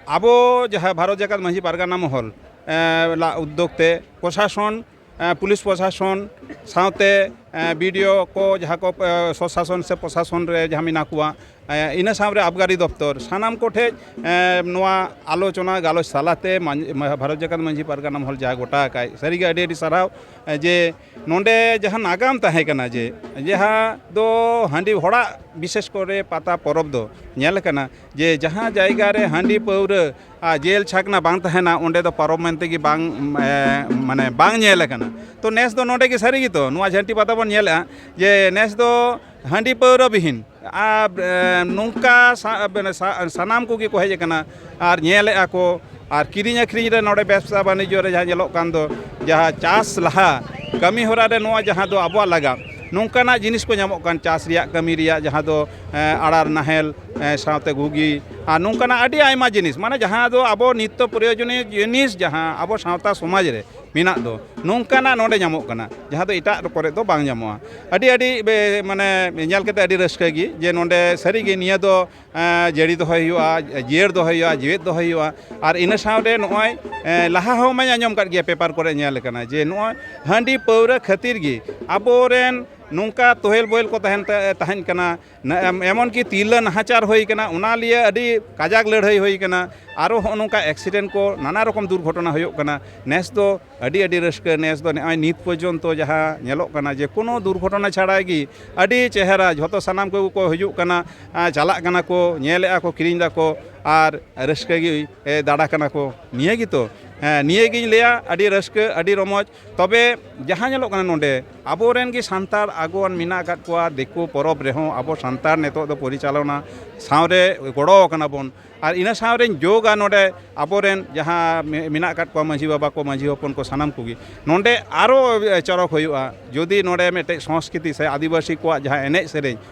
ᱟᱵᱚ ᱡᱟᱦᱟᱸ ᱵᱷᱟᱨᱚᱛ ᱡᱟᱠᱟᱛ ᱢᱟᱹᱡᱷᱤ ᱯᱟᱨᱜᱟᱱᱟ ᱢᱚᱦᱚᱞ, ᱮ, ᱞᱟ ᱩᱫᱽᱫᱳᱜᱽ ᱛᱮ ᱯᱨᱚᱥᱟᱥᱚᱱ, ᱮ, ᱯᱩᱞᱤᱥ ᱯᱨᱚᱥᱟᱥᱚᱱ ᱥᱟᱶᱛᱮ, ᱮ, ᱵᱤ ᱰᱤ ᱳ ᱠᱚ ᱡᱟᱦᱟᱸ ᱠᱚ, ᱮ, ᱥᱚᱥᱟᱥᱚᱱ ᱥᱮ ᱯᱨᱚᱥᱟᱥᱚᱱ ᱨᱮ ᱡᱟᱦᱟᱸ ᱢᱮᱱᱟᱜ ᱠᱚᱣᱟ, ᱮ, ᱤᱱᱟᱹ ᱥᱟᱶᱨᱮ ᱟᱵᱜᱟᱨᱤ ᱫᱚᱯᱛᱚᱨ, ᱥᱟᱱᱟᱢ ᱠᱚᱴᱷᱮᱡ, ᱮ, ᱱᱚᱣᱟ ᱟᱞᱳᱪᱚᱱᱟ ᱜᱟᱞᱚᱪ ᱛᱟᱞᱟᱛᱮ ᱢᱟᱹᱧ-, ᱢᱟ-, ᱵᱷᱟᱨᱚᱛ ᱡᱟᱠᱟᱛ ᱢᱟᱹᱡᱷᱤ ᱯᱟᱨᱜᱟᱱᱟ ᱢᱚᱦᱚᱞ ᱡᱟᱦᱟᱸ ᱜᱚᱴᱟ ᱟᱠᱟᱫ, ᱥᱟᱹᱨᱤᱜᱮ ᱟᱹᱰᱤ ᱟᱹᱰᱤ ᱥᱟᱨᱦᱟᱣ, ᱮ, ᱡᱮ ᱱᱚᱰᱮ ᱡᱟᱦᱟᱸ ᱱᱟᱜᱟᱢ ᱛᱟᱦᱮᱸ ᱠᱟᱱᱟ, ᱡᱮ ᱡᱟᱦᱟᱸ ᱫᱚ ᱦᱟᱺᱰᱤ ᱦᱚᱲᱟᱜ ᱵᱤᱥᱮᱥ ᱠᱚᱨᱮ ᱯᱟᱛᱟ ᱯᱚᱨᱚᱵᱽ ᱫᱚ ᱧᱮᱞ ᱟᱠᱟᱱᱟ, ᱡᱮ ᱡᱟᱦᱟᱸ ᱡᱟᱭᱜᱟ ᱨᱮ ᱦᱟᱺᱰᱤ ᱯᱟᱹᱣᱨᱟᱹ ᱟᱨ ᱡᱮᱞ ᱪᱷᱟᱠᱱᱟ ᱵᱟᱝ ᱛᱟᱦᱮᱱᱟ, ᱚᱸᱰᱮ ᱫᱚ ᱯᱟᱨᱚᱵᱽ ᱢᱮᱱᱛᱮ ᱜᱮ ᱵᱟᱝ, ᱮ, ᱢᱟᱱᱮ ᱵᱟᱝ ᱧᱮᱞ ᱟᱠᱟᱱᱟ᱾ ᱛᱚ ᱱᱮᱥ ᱫᱚ ᱱᱚᱰᱮ ᱜᱮ ᱥᱟᱹᱨᱤ ᱜᱮᱛᱚ ᱱᱚᱣᱟ ᱡᱷᱟᱹᱱᱴᱤ ᱯᱟᱛᱟ ᱵᱚᱱ ᱧᱮᱞᱮᱜᱼᱟ, ᱡᱮ ᱱᱮᱥ ᱫᱚ ᱦᱟᱺᱰᱤ ᱯᱟᱹᱣᱨᱟᱹ ᱵᱤᱦᱤᱱ ᱟᱨ, ᱮ, ᱱᱚᱝᱠᱟ ᱥᱟ-, ᱢᱟᱱᱮ ᱥᱟ-, ᱥᱟᱱᱟᱢ ᱠᱚᱜᱮ ᱠᱚ ᱦᱮᱡ ᱟᱠᱟᱱᱟ ᱟᱨ ᱧᱮᱞᱮᱜᱼᱟ ᱠᱚ᱾ ᱟᱨ ᱠᱤᱨᱤᱧ ᱟᱹᱠᱷᱨᱤᱧ ᱨᱮ ᱱᱚᱰᱮ ᱵᱮᱵᱽᱥᱟ ᱵᱟᱱᱤᱡᱽᱡᱚ ᱨᱮ ᱡᱟᱦᱟᱸ ᱧᱮᱞᱚᱜ ᱠᱟᱱ ᱫᱚ, ᱡᱟᱦᱟᱸ ᱪᱟᱥ ᱞᱟᱦᱟ ᱠᱟᱹᱢᱤ ᱦᱚᱨᱟ ᱨᱮ ᱱᱚᱣᱟ ᱡᱟᱦᱟᱸ ᱫᱚ ᱟᱵᱚᱣᱟᱜ ᱞᱟᱜᱟᱜ, ᱱᱚᱝᱠᱟᱱᱟᱜ ᱡᱤᱱᱤᱥ ᱠᱚ ᱧᱟᱢᱚᱜ ᱠᱟᱱ, ᱪᱟᱥ ᱨᱮᱭᱟᱜ, ᱠᱟᱹᱢᱤ ᱨᱮᱭᱟᱜ, ᱡᱟᱦᱟᱸ ᱫᱚ, ᱮ, ᱟᱲᱟᱨ ᱱᱟᱦᱮᱞ, ᱮ, ᱥᱟᱶᱛᱮ ᱜᱷᱩᱜᱤ ᱟᱨ ᱱᱚᱝᱠᱟᱱᱟᱜ ᱟᱹᱰᱤ ᱟᱭᱢᱟ ᱡᱤᱱᱤᱥ, ᱢᱟᱱᱮ ᱡᱟᱦᱟᱸ ᱫᱚ ᱟᱵᱚ ᱱᱤᱛᱛᱚ ᱯᱨᱚᱭᱳᱡᱚᱱᱤᱭᱚ ᱡᱤᱱᱤᱥ ᱡᱟᱦᱟᱸ ᱟᱵᱚ ᱥᱟᱶᱛᱟ ᱥᱚᱢᱟᱡᱽ ᱨᱮ ᱢᱮᱱᱟᱜ ᱫᱚ, ᱱᱚᱝᱠᱟᱱᱟᱜ ᱱᱚᱰᱮ ᱧᱟᱢᱚᱜ ᱠᱟᱱᱟ, ᱡᱟᱦᱟᱸ ᱫᱚ ᱮᱴᱟᱜ ᱠᱚᱨᱮ ᱫᱚ ᱵᱟᱝ ᱧᱟᱢᱚᱜᱼᱟ᱾ ᱟᱹᱰᱤ, ᱟᱹᱰᱤ ᱵᱮ-, ᱢᱟᱱᱮ ᱧᱮᱞ ᱠᱟᱛᱮ ᱟᱹᱰᱤ ᱨᱟᱹᱥᱠᱟᱹ ᱜᱮ, ᱡᱮ ᱱᱚᱰᱮ ᱥᱟᱹᱨᱤᱜᱮ ᱱᱤᱭᱟᱹ ᱫᱚ, ᱮᱸ, ᱡᱟᱹᱲᱤ ᱫᱚᱦᱚᱭ ᱦᱩᱭᱩᱜᱼᱟ, ᱡᱤᱭᱟᱹᱲ ᱫᱚᱦᱚᱭ ᱦᱩᱭᱩᱜᱼᱟ, ᱡᱤᱣᱮᱫ ᱫᱚᱦᱚᱭ ᱦᱩᱭᱩᱜᱼᱟ᱾ ᱟᱨ ᱤᱱᱟᱹ ᱥᱟᱶᱨᱮ ᱱᱚᱜᱼᱚᱭ, ᱮᱸ, ᱞᱟᱦᱟ ᱦᱚᱸ ᱢᱟᱧ ᱟᱸᱡᱚᱢ ᱠᱟᱫ ᱜᱮᱭᱟ, ᱯᱮᱯᱟᱨ ᱠᱚᱨᱮ ᱧᱮᱞ ᱟᱠᱟᱱᱟ, ᱡᱮ ᱱᱚᱜᱼᱚᱭ ᱦᱟᱺᱰᱤ ᱯᱟᱹᱣᱨᱟᱹ ᱠᱷᱟᱹᱛᱤᱨ ᱜᱮ ᱟᱵᱚᱨᱮᱱ ᱱᱚᱝᱠᱟ ᱛᱚᱦᱮᱞ ᱵᱚᱦᱮᱞ ᱠᱚ ᱛᱟᱦᱮᱱ ᱛᱟ-, ᱛᱟᱦᱮᱸᱱ ᱠᱟᱱᱟ, ᱱᱟ-, ᱮᱢ-, ᱮᱢᱚᱱ ᱠᱤ ᱛᱤᱨᱞᱟᱹ ᱱᱟᱦᱟᱪᱟᱨ ᱦᱩᱭ ᱠᱟᱱᱟ, ᱚᱱᱟ ᱞᱤᱭᱮ ᱟᱹᱰᱤ ᱠᱟᱡᱟᱠ ᱞᱟᱹᱲᱦᱟᱹᱭ ᱦᱩᱭ ᱠᱟᱱᱟ᱾ ᱟᱨᱚ ᱦᱚᱸᱜᱼᱚ ᱱᱚᱝᱠᱟ accident ᱠᱚ, ᱱᱟᱱᱟ ᱨᱚᱠᱚᱢ ᱫᱩᱨᱜᱷᱚᱴᱚᱱᱟ ᱦᱩᱭᱩᱜ ᱠᱟᱱᱟ᱾ ᱱᱮᱥ ᱫᱚ ᱟᱹᱰᱤ, ᱟᱹᱰᱤ ᱨᱟᱹᱥᱠᱟᱹ, ᱱᱮᱥ ᱫᱚ ᱱᱚᱜᱼᱚᱭ ᱱᱤᱛ ᱯᱚᱨᱡᱚᱱᱛᱚ ᱡᱟᱦᱟᱸ ᱧᱮᱞᱚᱜ ᱠᱟᱱᱟ ᱡᱮ ᱠᱳᱱᱳ ᱫᱩᱨᱜᱷᱚᱴᱚᱱᱟ ᱪᱷᱟᱲᱟ ᱜᱮ ᱟᱹᱰᱤ ᱪᱮᱦᱨᱟ ᱡᱷᱚᱛᱚ ᱥᱟᱱᱟᱢ ᱠᱚᱜᱮ ᱠᱚ ᱦᱤᱡᱩᱜ ᱠᱟᱱᱟ, ᱟᱸ, ᱪᱟᱞᱟᱜ ᱠᱟᱱᱟ ᱠᱚ, ᱧᱮᱞᱮᱜᱼᱟ ᱠᱚ, ᱠᱤᱨᱤᱧ ᱫᱟᱠᱚ ᱟᱨ ᱨᱟᱹᱥᱠᱟᱹ ᱜᱮ, ᱮ, ᱫᱟᱬᱟ ᱠᱟᱱᱟ ᱠᱚ᱾ ᱱᱤᱭᱟᱹ ᱜᱮᱛᱚ, ᱦᱮᱸ, ᱱᱤᱭᱟᱹ ᱜᱤᱧ ᱞᱟᱹᱭᱟ, ᱟᱹᱰᱤ ᱨᱟᱹᱥᱠᱟᱹ, ᱟᱹᱰᱤ ᱨᱚᱢᱚᱡᱽ᱾ ᱛᱚᱵᱮ ᱡᱟᱦᱟᱸ ᱧᱮᱞᱚᱜ ᱠᱟᱱᱟ ᱱᱚᱰᱮ, ᱟᱵᱚᱨᱮᱱ ᱜᱮ ᱥᱟᱱᱛᱟᱲ ᱟᱜᱩᱣᱟᱱ ᱢᱮᱱᱟᱜ ᱟᱠᱟᱫ ᱠᱚᱣᱟ, ᱫᱤᱠᱩ ᱯᱚᱨᱚᱵᱽ ᱨᱮᱦᱚᱸ ᱟᱵᱚ ᱥᱟᱱᱛᱟᱲ ᱱᱤᱛᱚᱜ ᱫᱚ ᱯᱚᱨᱤᱪᱟᱞᱚᱱᱟ ᱥᱟᱶᱨᱮ ᱜᱚᱲᱚ ᱟᱠᱟᱱᱟ ᱵᱚᱱ᱾ ᱟᱨ ᱤᱱᱟᱹ ᱥᱟᱶᱨᱮᱧ ᱡᱳᱜᱟ ᱱᱚᱰᱮ ᱟᱵᱚᱨᱮᱱ ᱡᱟᱦᱟᱸ ᱢᱮ-, ᱢᱮᱱᱟᱜ ᱟᱠᱟᱫ ᱠᱚᱣᱟ, ᱢᱟᱹᱡᱷᱤ ᱵᱟᱵᱟ ᱠᱚ, ᱢᱟᱹᱡᱷᱤ ᱦᱚᱯᱚᱱ ᱠᱚ, ᱥᱟᱱᱟᱢ ᱠᱚᱜᱮ ᱱᱚᱰᱮ ᱟᱨᱚ ᱪᱚᱨᱚᱠ ᱦᱩᱭᱩᱜᱼᱟ᱾ ᱡᱩᱫᱤ ᱱᱚᱰᱮ ᱢᱤᱫᱴᱮᱡ ᱥᱚᱝᱥᱠᱨᱤᱛᱤ ᱥᱮ ᱟᱹᱫᱤᱵᱟᱹᱥᱤ ᱠᱚᱣᱟᱜ ᱡᱟᱦᱟᱸ ᱮᱱᱮᱡ ᱥᱮᱨᱮᱧ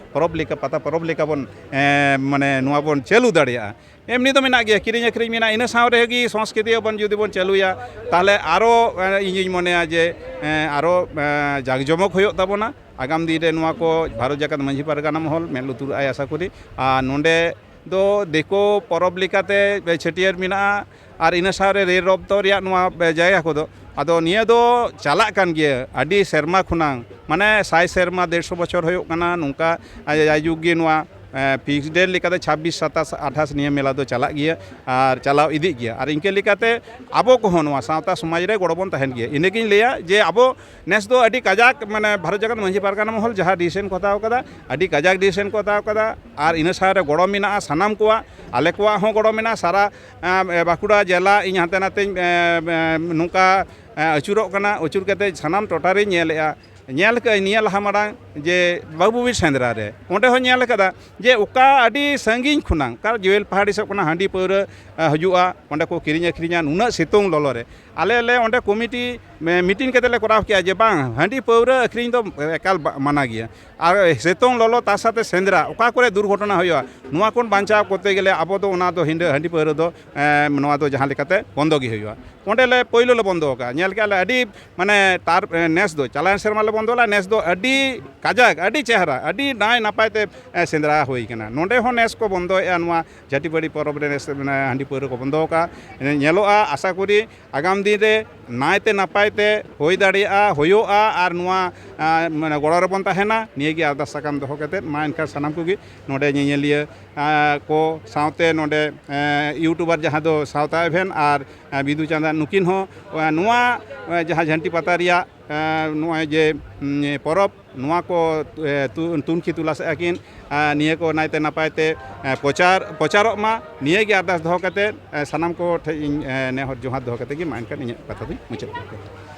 ᱯᱚᱨᱚᱵᱽ ᱞᱮᱠᱟ, ᱯᱟᱛᱟ ᱯᱚᱨᱚᱵᱽ ᱞᱮᱠᱟ ᱵᱚᱱ, ᱮᱸ, ᱢᱟᱱᱮ ᱱᱚᱣᱟ ᱵᱚᱱ ᱪᱟᱹᱞᱩ ᱫᱟᱲᱮᱭᱟᱜᱼᱟ, ᱮᱢᱱᱤ ᱫᱚ ᱢᱮᱱᱟᱜ ᱜᱮᱭᱟ, ᱠᱤᱨᱤᱧ ᱟᱹᱠᱷᱨᱤᱧ ᱢᱮᱱᱟᱜᱼᱟ, ᱤᱱᱟᱹ ᱥᱟᱶ ᱨᱮᱦᱚᱸ ᱜᱮ ᱥᱚᱝᱥᱠᱨᱤᱛᱤ ᱦᱚᱸᱵᱚᱱ ᱡᱩᱫᱤ ᱵᱚᱱ ᱪᱟᱹᱞᱩᱭᱟ, ᱛᱟᱦᱚᱞᱮ ᱟᱨᱚ, ᱮ, ᱤᱧᱤᱧ ᱢᱚᱱᱮᱭᱟ ᱡᱮ, ᱮ, ᱟᱨᱚ, ᱮ, ᱡᱟᱠ ᱡᱚᱢᱚᱠ ᱦᱩᱭᱩᱜ ᱛᱟᱵᱚᱱᱟ᱾ ᱟᱜᱟᱢ ᱫᱤᱱ ᱨᱮ ᱱᱚᱣᱟ ᱠᱚ ᱵᱷᱟᱨᱚᱛ ᱡᱟᱠᱟᱛ ᱢᱟᱹᱡᱷᱤ ᱯᱟᱨᱜᱟᱱᱟ ᱢᱚᱦᱚᱞ ᱢᱮᱫ ᱞᱩᱛᱩᱨᱟᱜᱼᱟᱭ ᱟᱥᱟ ᱠᱚᱨᱤ᱾ ᱟᱨ ᱱᱚᱰᱮ ᱫᱚ ᱫᱤᱠᱩ ᱯᱚᱨᱚᱵᱽ ᱞᱮᱠᱟᱛᱮ ᱪᱷᱟᱹᱴᱭᱟᱹᱨ ᱢᱮᱱᱟᱜᱼᱟ, ᱟᱨ ᱤᱱᱟᱹ ᱥᱟᱶᱨᱮ ᱨᱮᱞ ᱨᱚᱯᱛᱚ ᱨᱮᱭᱟᱜ ᱱᱚᱣᱟ ᱡᱟᱭᱜᱟ ᱠᱚᱫᱚ᱾ ᱟᱫᱚ ᱱᱤᱭᱟᱹ ᱫᱚ ᱪᱟᱞᱟᱜ ᱠᱟᱱ ᱜᱮᱭᱟ ᱟᱹᱰᱤ ᱥᱮᱨᱢᱟ ᱠᱷᱚᱱᱟᱝ, ᱢᱟᱱᱮ ᱥᱟᱭ ᱥᱮᱨᱢᱟ, ᱰᱮᱲᱥᱚ ᱵᱚᱪᱷᱚᱨ ᱦᱩᱭᱩᱜ ᱠᱟᱱᱟ ᱱᱚᱝᱠᱟ, ᱡᱟᱭᱡᱩᱜᱽ ᱜᱮ ᱱᱚᱣᱟ ᱯᱷᱤᱠᱥᱰ ᱰᱮᱴ ᱞᱮᱠᱟᱛᱮ ᱪᱷᱟᱵᱵᱤᱥ, ᱥᱟᱛᱟᱥ, ᱟᱴᱷᱟᱥ ᱱᱤᱭᱟᱹ ᱢᱮᱞᱟ ᱫᱚ ᱪᱟᱞᱟᱜ ᱜᱮᱭᱟ ᱟᱨ ᱪᱟᱞᱟᱣ ᱤᱫᱤᱜ ᱜᱮᱭᱟ᱾ ᱟᱨ ᱤᱱᱠᱟᱹ ᱞᱮᱠᱟᱛᱮ ᱟᱵᱚ ᱠᱚᱦᱚᱸ ᱱᱚᱣᱟ ᱥᱟᱶᱛᱟ ᱥᱚᱢᱟᱡᱽ ᱨᱮ ᱜᱚᱲᱚ ᱵᱚᱱ ᱛᱟᱦᱮᱱ ᱜᱮᱭᱟ᱾ ᱤᱱᱟᱹᱜᱤᱧ ᱞᱟᱹᱭᱟ ᱡᱮ ᱟᱵᱚ ᱱᱮᱥ ᱫᱚ ᱟᱹᱰᱤ ᱠᱟᱡᱟᱠ, ᱢᱟᱱᱮ, ᱵᱷᱟᱨᱚᱛ ᱡᱟᱠᱟᱛ ᱢᱟᱹᱡᱷᱤ ᱯᱟᱨᱜᱟᱱᱟ ᱢᱚᱦᱚᱞ ᱡᱟᱦᱟᱸ ᱰᱤᱥᱤᱥᱮᱱ ᱠᱚ ᱦᱟᱛᱟᱣ ᱠᱟᱫᱟ, ᱟᱹᱰᱤ ᱠᱟᱡᱟᱠ ᱰᱤᱥᱤᱥᱮᱱ ᱠᱚ ᱦᱟᱛᱟᱣ ᱠᱟᱫᱟ᱾ ᱟᱨ ᱤᱱᱟᱹ ᱥᱟᱶ ᱨᱮ ᱜᱚᱲᱚ ᱢᱮᱱᱟᱜᱼᱟ ᱥᱟᱱᱟᱢ ᱠᱚᱣᱟᱜ, ᱟᱞᱮ ᱠᱚᱣᱟᱜ ᱦᱚᱸ ᱜᱚᱲᱚ ᱢᱮᱱᱟᱜᱼᱟ, ᱥᱟᱨᱟ, ᱮᱸ, ᱵᱟᱸᱠᱩᱲᱟ ᱡᱮᱞᱟ ᱤᱧ ᱦᱟᱱᱛᱮ ᱱᱟᱛᱮᱧ, ᱮᱸ, ᱮᱸ, ᱱᱚᱝᱠᱟ, ᱮᱸ, ᱟᱹᱪᱩᱨᱚᱜ ᱠᱟᱱᱟ᱾ ᱟᱹᱪᱩᱨ ᱠᱟᱛᱮ ᱥᱟᱱᱟᱢ ᱴᱚᱴᱷᱟ ᱨᱤᱧ ᱧᱮᱞᱮᱜᱼᱟ᱾ ᱧᱮᱞ ᱠᱟᱜ ᱟᱹᱧ ᱱᱤᱭᱟᱹ ᱞᱟᱦᱟ ᱢᱟᱲᱟᱝ ᱡᱮ ᱵᱟᱹᱵᱩ ᱵᱤᱨ ᱥᱮᱸᱫᱽᱨᱟ ᱨᱮ, ᱚᱸᱰᱮ ᱦᱚᱸ ᱧᱮᱞ ᱠᱟᱫᱟ ᱡᱮ ᱚᱠᱟ ᱟᱹᱰᱤ ᱥᱟᱺᱜᱤᱧ ᱠᱷᱚᱱᱟᱜ, ᱚᱠᱟ ᱡᱩᱭᱮᱞ ᱯᱟᱦᱟᱲᱤ ᱥᱮᱫ ᱠᱷᱚᱱᱟᱜ ᱦᱟᱺᱰᱤ ᱯᱟᱹᱣᱨᱟᱹ, ᱮᱸ, ᱦᱤᱡᱩᱜᱼᱟ, ᱚᱸᱰᱮ ᱠᱚ ᱠᱤᱨᱤᱧ ᱟᱹᱠᱷᱨᱤᱧᱟ ᱱᱩᱱᱟᱹᱜ ᱥᱤᱛᱩᱝ ᱞᱚᱞᱚ ᱨᱮ᱾ ᱟᱞᱮ ᱞᱮ ᱚᱸᱰᱮ ᱠᱚᱢᱤᱴᱤ ᱢᱮ-, ᱢᱤᱴᱤᱝ ᱠᱟᱛᱮ ᱞᱮ ᱠᱚᱨᱟᱣ ᱠᱮᱜᱼᱟ ᱡᱮ ᱵᱟᱝ, ᱦᱟᱺᱰᱤ ᱯᱟᱹᱣᱨᱟᱹ ᱟᱹᱠᱷᱨᱤᱧ ᱫᱚ ᱮᱠᱟᱞ ᱵᱟ-, ᱢᱟᱱᱟ ᱜᱮᱭᱟ᱾ ᱟᱨ ᱥᱤᱛᱩᱝ ᱞᱚᱞᱚ ᱛᱟ ᱥᱟᱛᱮ ᱥᱮᱸᱫᱽᱨᱟ, ᱚᱠᱟ ᱠᱚᱨᱮ ᱫᱩᱨᱜᱷᱚᱴᱚᱱᱟ ᱦᱩᱭᱩᱜᱼᱟ, ᱱᱚᱣᱟ ᱠᱷᱚᱱ ᱵᱟᱧᱪᱟᱣ ᱠᱚᱨᱛᱮ ᱜᱮᱞᱮ ᱟᱵᱚ ᱫᱚ ᱚᱱᱟ ᱫᱚ ᱦᱤᱸᱰᱟᱹ-, ᱦᱟᱺᱰᱤ ᱯᱟᱹᱣᱨᱟᱹ ᱫᱚ, ᱮᱸ, ᱱᱚᱣᱟ ᱫᱚ ᱡᱟᱦᱟᱸ ᱞᱮᱠᱟᱛᱮ ᱵᱚᱱᱫᱚ ᱜᱮ ᱦᱩᱭᱩᱜᱼᱟ᱾ ᱚᱸᱰᱮ ᱞᱮ ᱯᱳᱭᱞᱳ ᱞᱮ ᱵᱚᱱᱫᱚ ᱟᱠᱟᱫᱼᱟ᱾ ᱧᱮᱞ ᱠᱮᱜᱼᱟ ᱞᱮ ᱟᱹᱰᱤ, ᱢᱟᱱᱮ, ᱛᱟᱨ, ᱮᱸ, ᱱᱮᱥ ᱫᱚ, ᱪᱟᱞᱟᱣᱮᱱ ᱥᱮᱨᱢᱟ ᱞᱮ ᱵᱚᱱᱫᱚ ᱞᱮᱫᱼᱟ, ᱱᱮᱥ ᱫᱚ ᱟᱹᱰᱤ ᱠᱟᱡᱟᱠ, ᱟᱹᱰᱤ ᱪᱮᱦᱨᱟ, ᱟᱹᱰᱤ ᱱᱟᱭ ᱱᱟᱯᱟᱭ ᱛᱮ, ᱮᱸ, ᱥᱮᱸᱫᱽᱨᱟ ᱦᱩᱭ ᱠᱟᱱᱟ᱾ ᱱᱚᱸᱰᱮ ᱦᱚᱸ ᱱᱮᱥ ᱠᱚ ᱵᱚᱱᱫᱚᱭᱮᱫᱼᱟ ᱱᱚᱣᱟ ᱡᱷᱟᱹᱴᱤ ᱯᱟᱹᱲᱤ ᱯᱚᱨᱚᱵᱽ ᱨᱮ ᱱᱮᱥ, ᱢᱟᱱᱮ, ᱦᱟᱺᱰᱤ ᱯᱟᱹᱣᱨᱟᱹ ᱠᱚ ᱵᱚᱱᱫᱚ ᱟᱠᱟᱫᱼᱟ᱾ ᱧᱮᱞᱚᱜᱼᱟ, ᱟᱥᱟ ᱠᱚᱨᱤ ᱟᱜᱟᱢ ᱫᱤᱱ ᱨᱮ ᱱᱟᱭᱛᱮ ᱱᱟᱯᱟᱭ ᱛᱮ ᱦᱩᱭ ᱫᱟᱲᱮᱭᱟᱜᱼᱟ, ᱦᱩᱭᱩᱜᱼᱟ, ᱟᱨ ᱱᱚᱣᱟ, ᱟᱸ, ᱢᱟᱱᱮ, ᱜᱚᱲᱚ ᱨᱮᱵᱚᱱ ᱛᱟᱦᱮᱱᱟ, ᱱᱤᱭᱟᱹ ᱜᱮ ᱟᱨᱫᱟᱥ ᱥᱟᱠᱟᱢ ᱫᱚᱦᱚ ᱠᱟᱛᱮᱫ᱾ ᱢᱟ ᱮᱱᱠᱷᱟᱱ ᱥᱟᱱᱟᱢ ᱠᱚᱜᱮ ᱱᱚᱰᱮ ᱧᱮᱧᱮᱞᱤᱭᱟᱹ, ᱟᱸ, ᱠᱚ ᱥᱟᱶᱛᱮ ᱱᱚᱰᱮ, ᱮᱸ, ᱤᱭᱩᱴᱩᱵᱟᱨ ᱡᱟᱦᱟᱸ ᱫᱚ ᱥᱟᱶᱛᱟ ᱮᱵᱷᱮᱱ ᱟᱨ, ᱟᱸ, ᱵᱤᱫᱩ ᱪᱟᱸᱫᱟᱱ, ᱱᱩᱠᱤᱱ ᱦᱚᱸ, ᱟᱸ, ᱱᱚᱣᱟ, ᱟᱸ, ᱡᱟᱦᱟᱸ ᱡᱷᱟᱹᱱᱴᱤ ᱯᱟᱛᱟ ᱨᱮᱭᱟᱜ, ᱟᱸ, ᱱᱚᱜᱼᱚᱭ ᱡᱮ, ᱩᱸ, ᱯᱚᱨᱚᱵᱽ, ᱱᱚᱣᱟ ᱠᱚ, ᱮ, ᱛᱩ-, ᱛᱩᱱᱠᱷᱤ ᱛᱚᱞᱟᱥᱮᱫᱼᱟ ᱠᱤᱱ᱾ ᱟᱨ ᱱᱤᱭᱟᱹ ᱠᱚ ᱱᱟᱭᱛᱮ ᱱᱟᱯᱟᱭ ᱛᱮ, ᱮ, ᱯᱨᱚᱪᱟᱨ, ᱯᱨᱚᱪᱟᱨᱚᱜ ᱢᱟ, ᱱᱤᱭᱟᱹ ᱜᱮ ᱟᱨᱫᱟᱥ ᱫᱚᱦᱚ ᱠᱟᱛᱮ, ᱮ, ᱥᱟᱱᱟᱢ ᱠᱚ ᱴᱷᱮᱱ ᱤᱧ, ᱮ, ᱱᱮᱦᱚᱨ ᱡᱚᱦᱟᱨ ᱫᱚᱦᱚ ᱠᱟᱛᱮ ᱜᱮ ᱢᱟ ᱮᱱᱠᱷᱟᱱ ᱤᱧᱟᱹᱜ ᱠᱟᱛᱷᱟ ᱫᱚᱧ ᱢᱩᱪᱟᱹᱫ ᱠᱮᱫᱟ᱾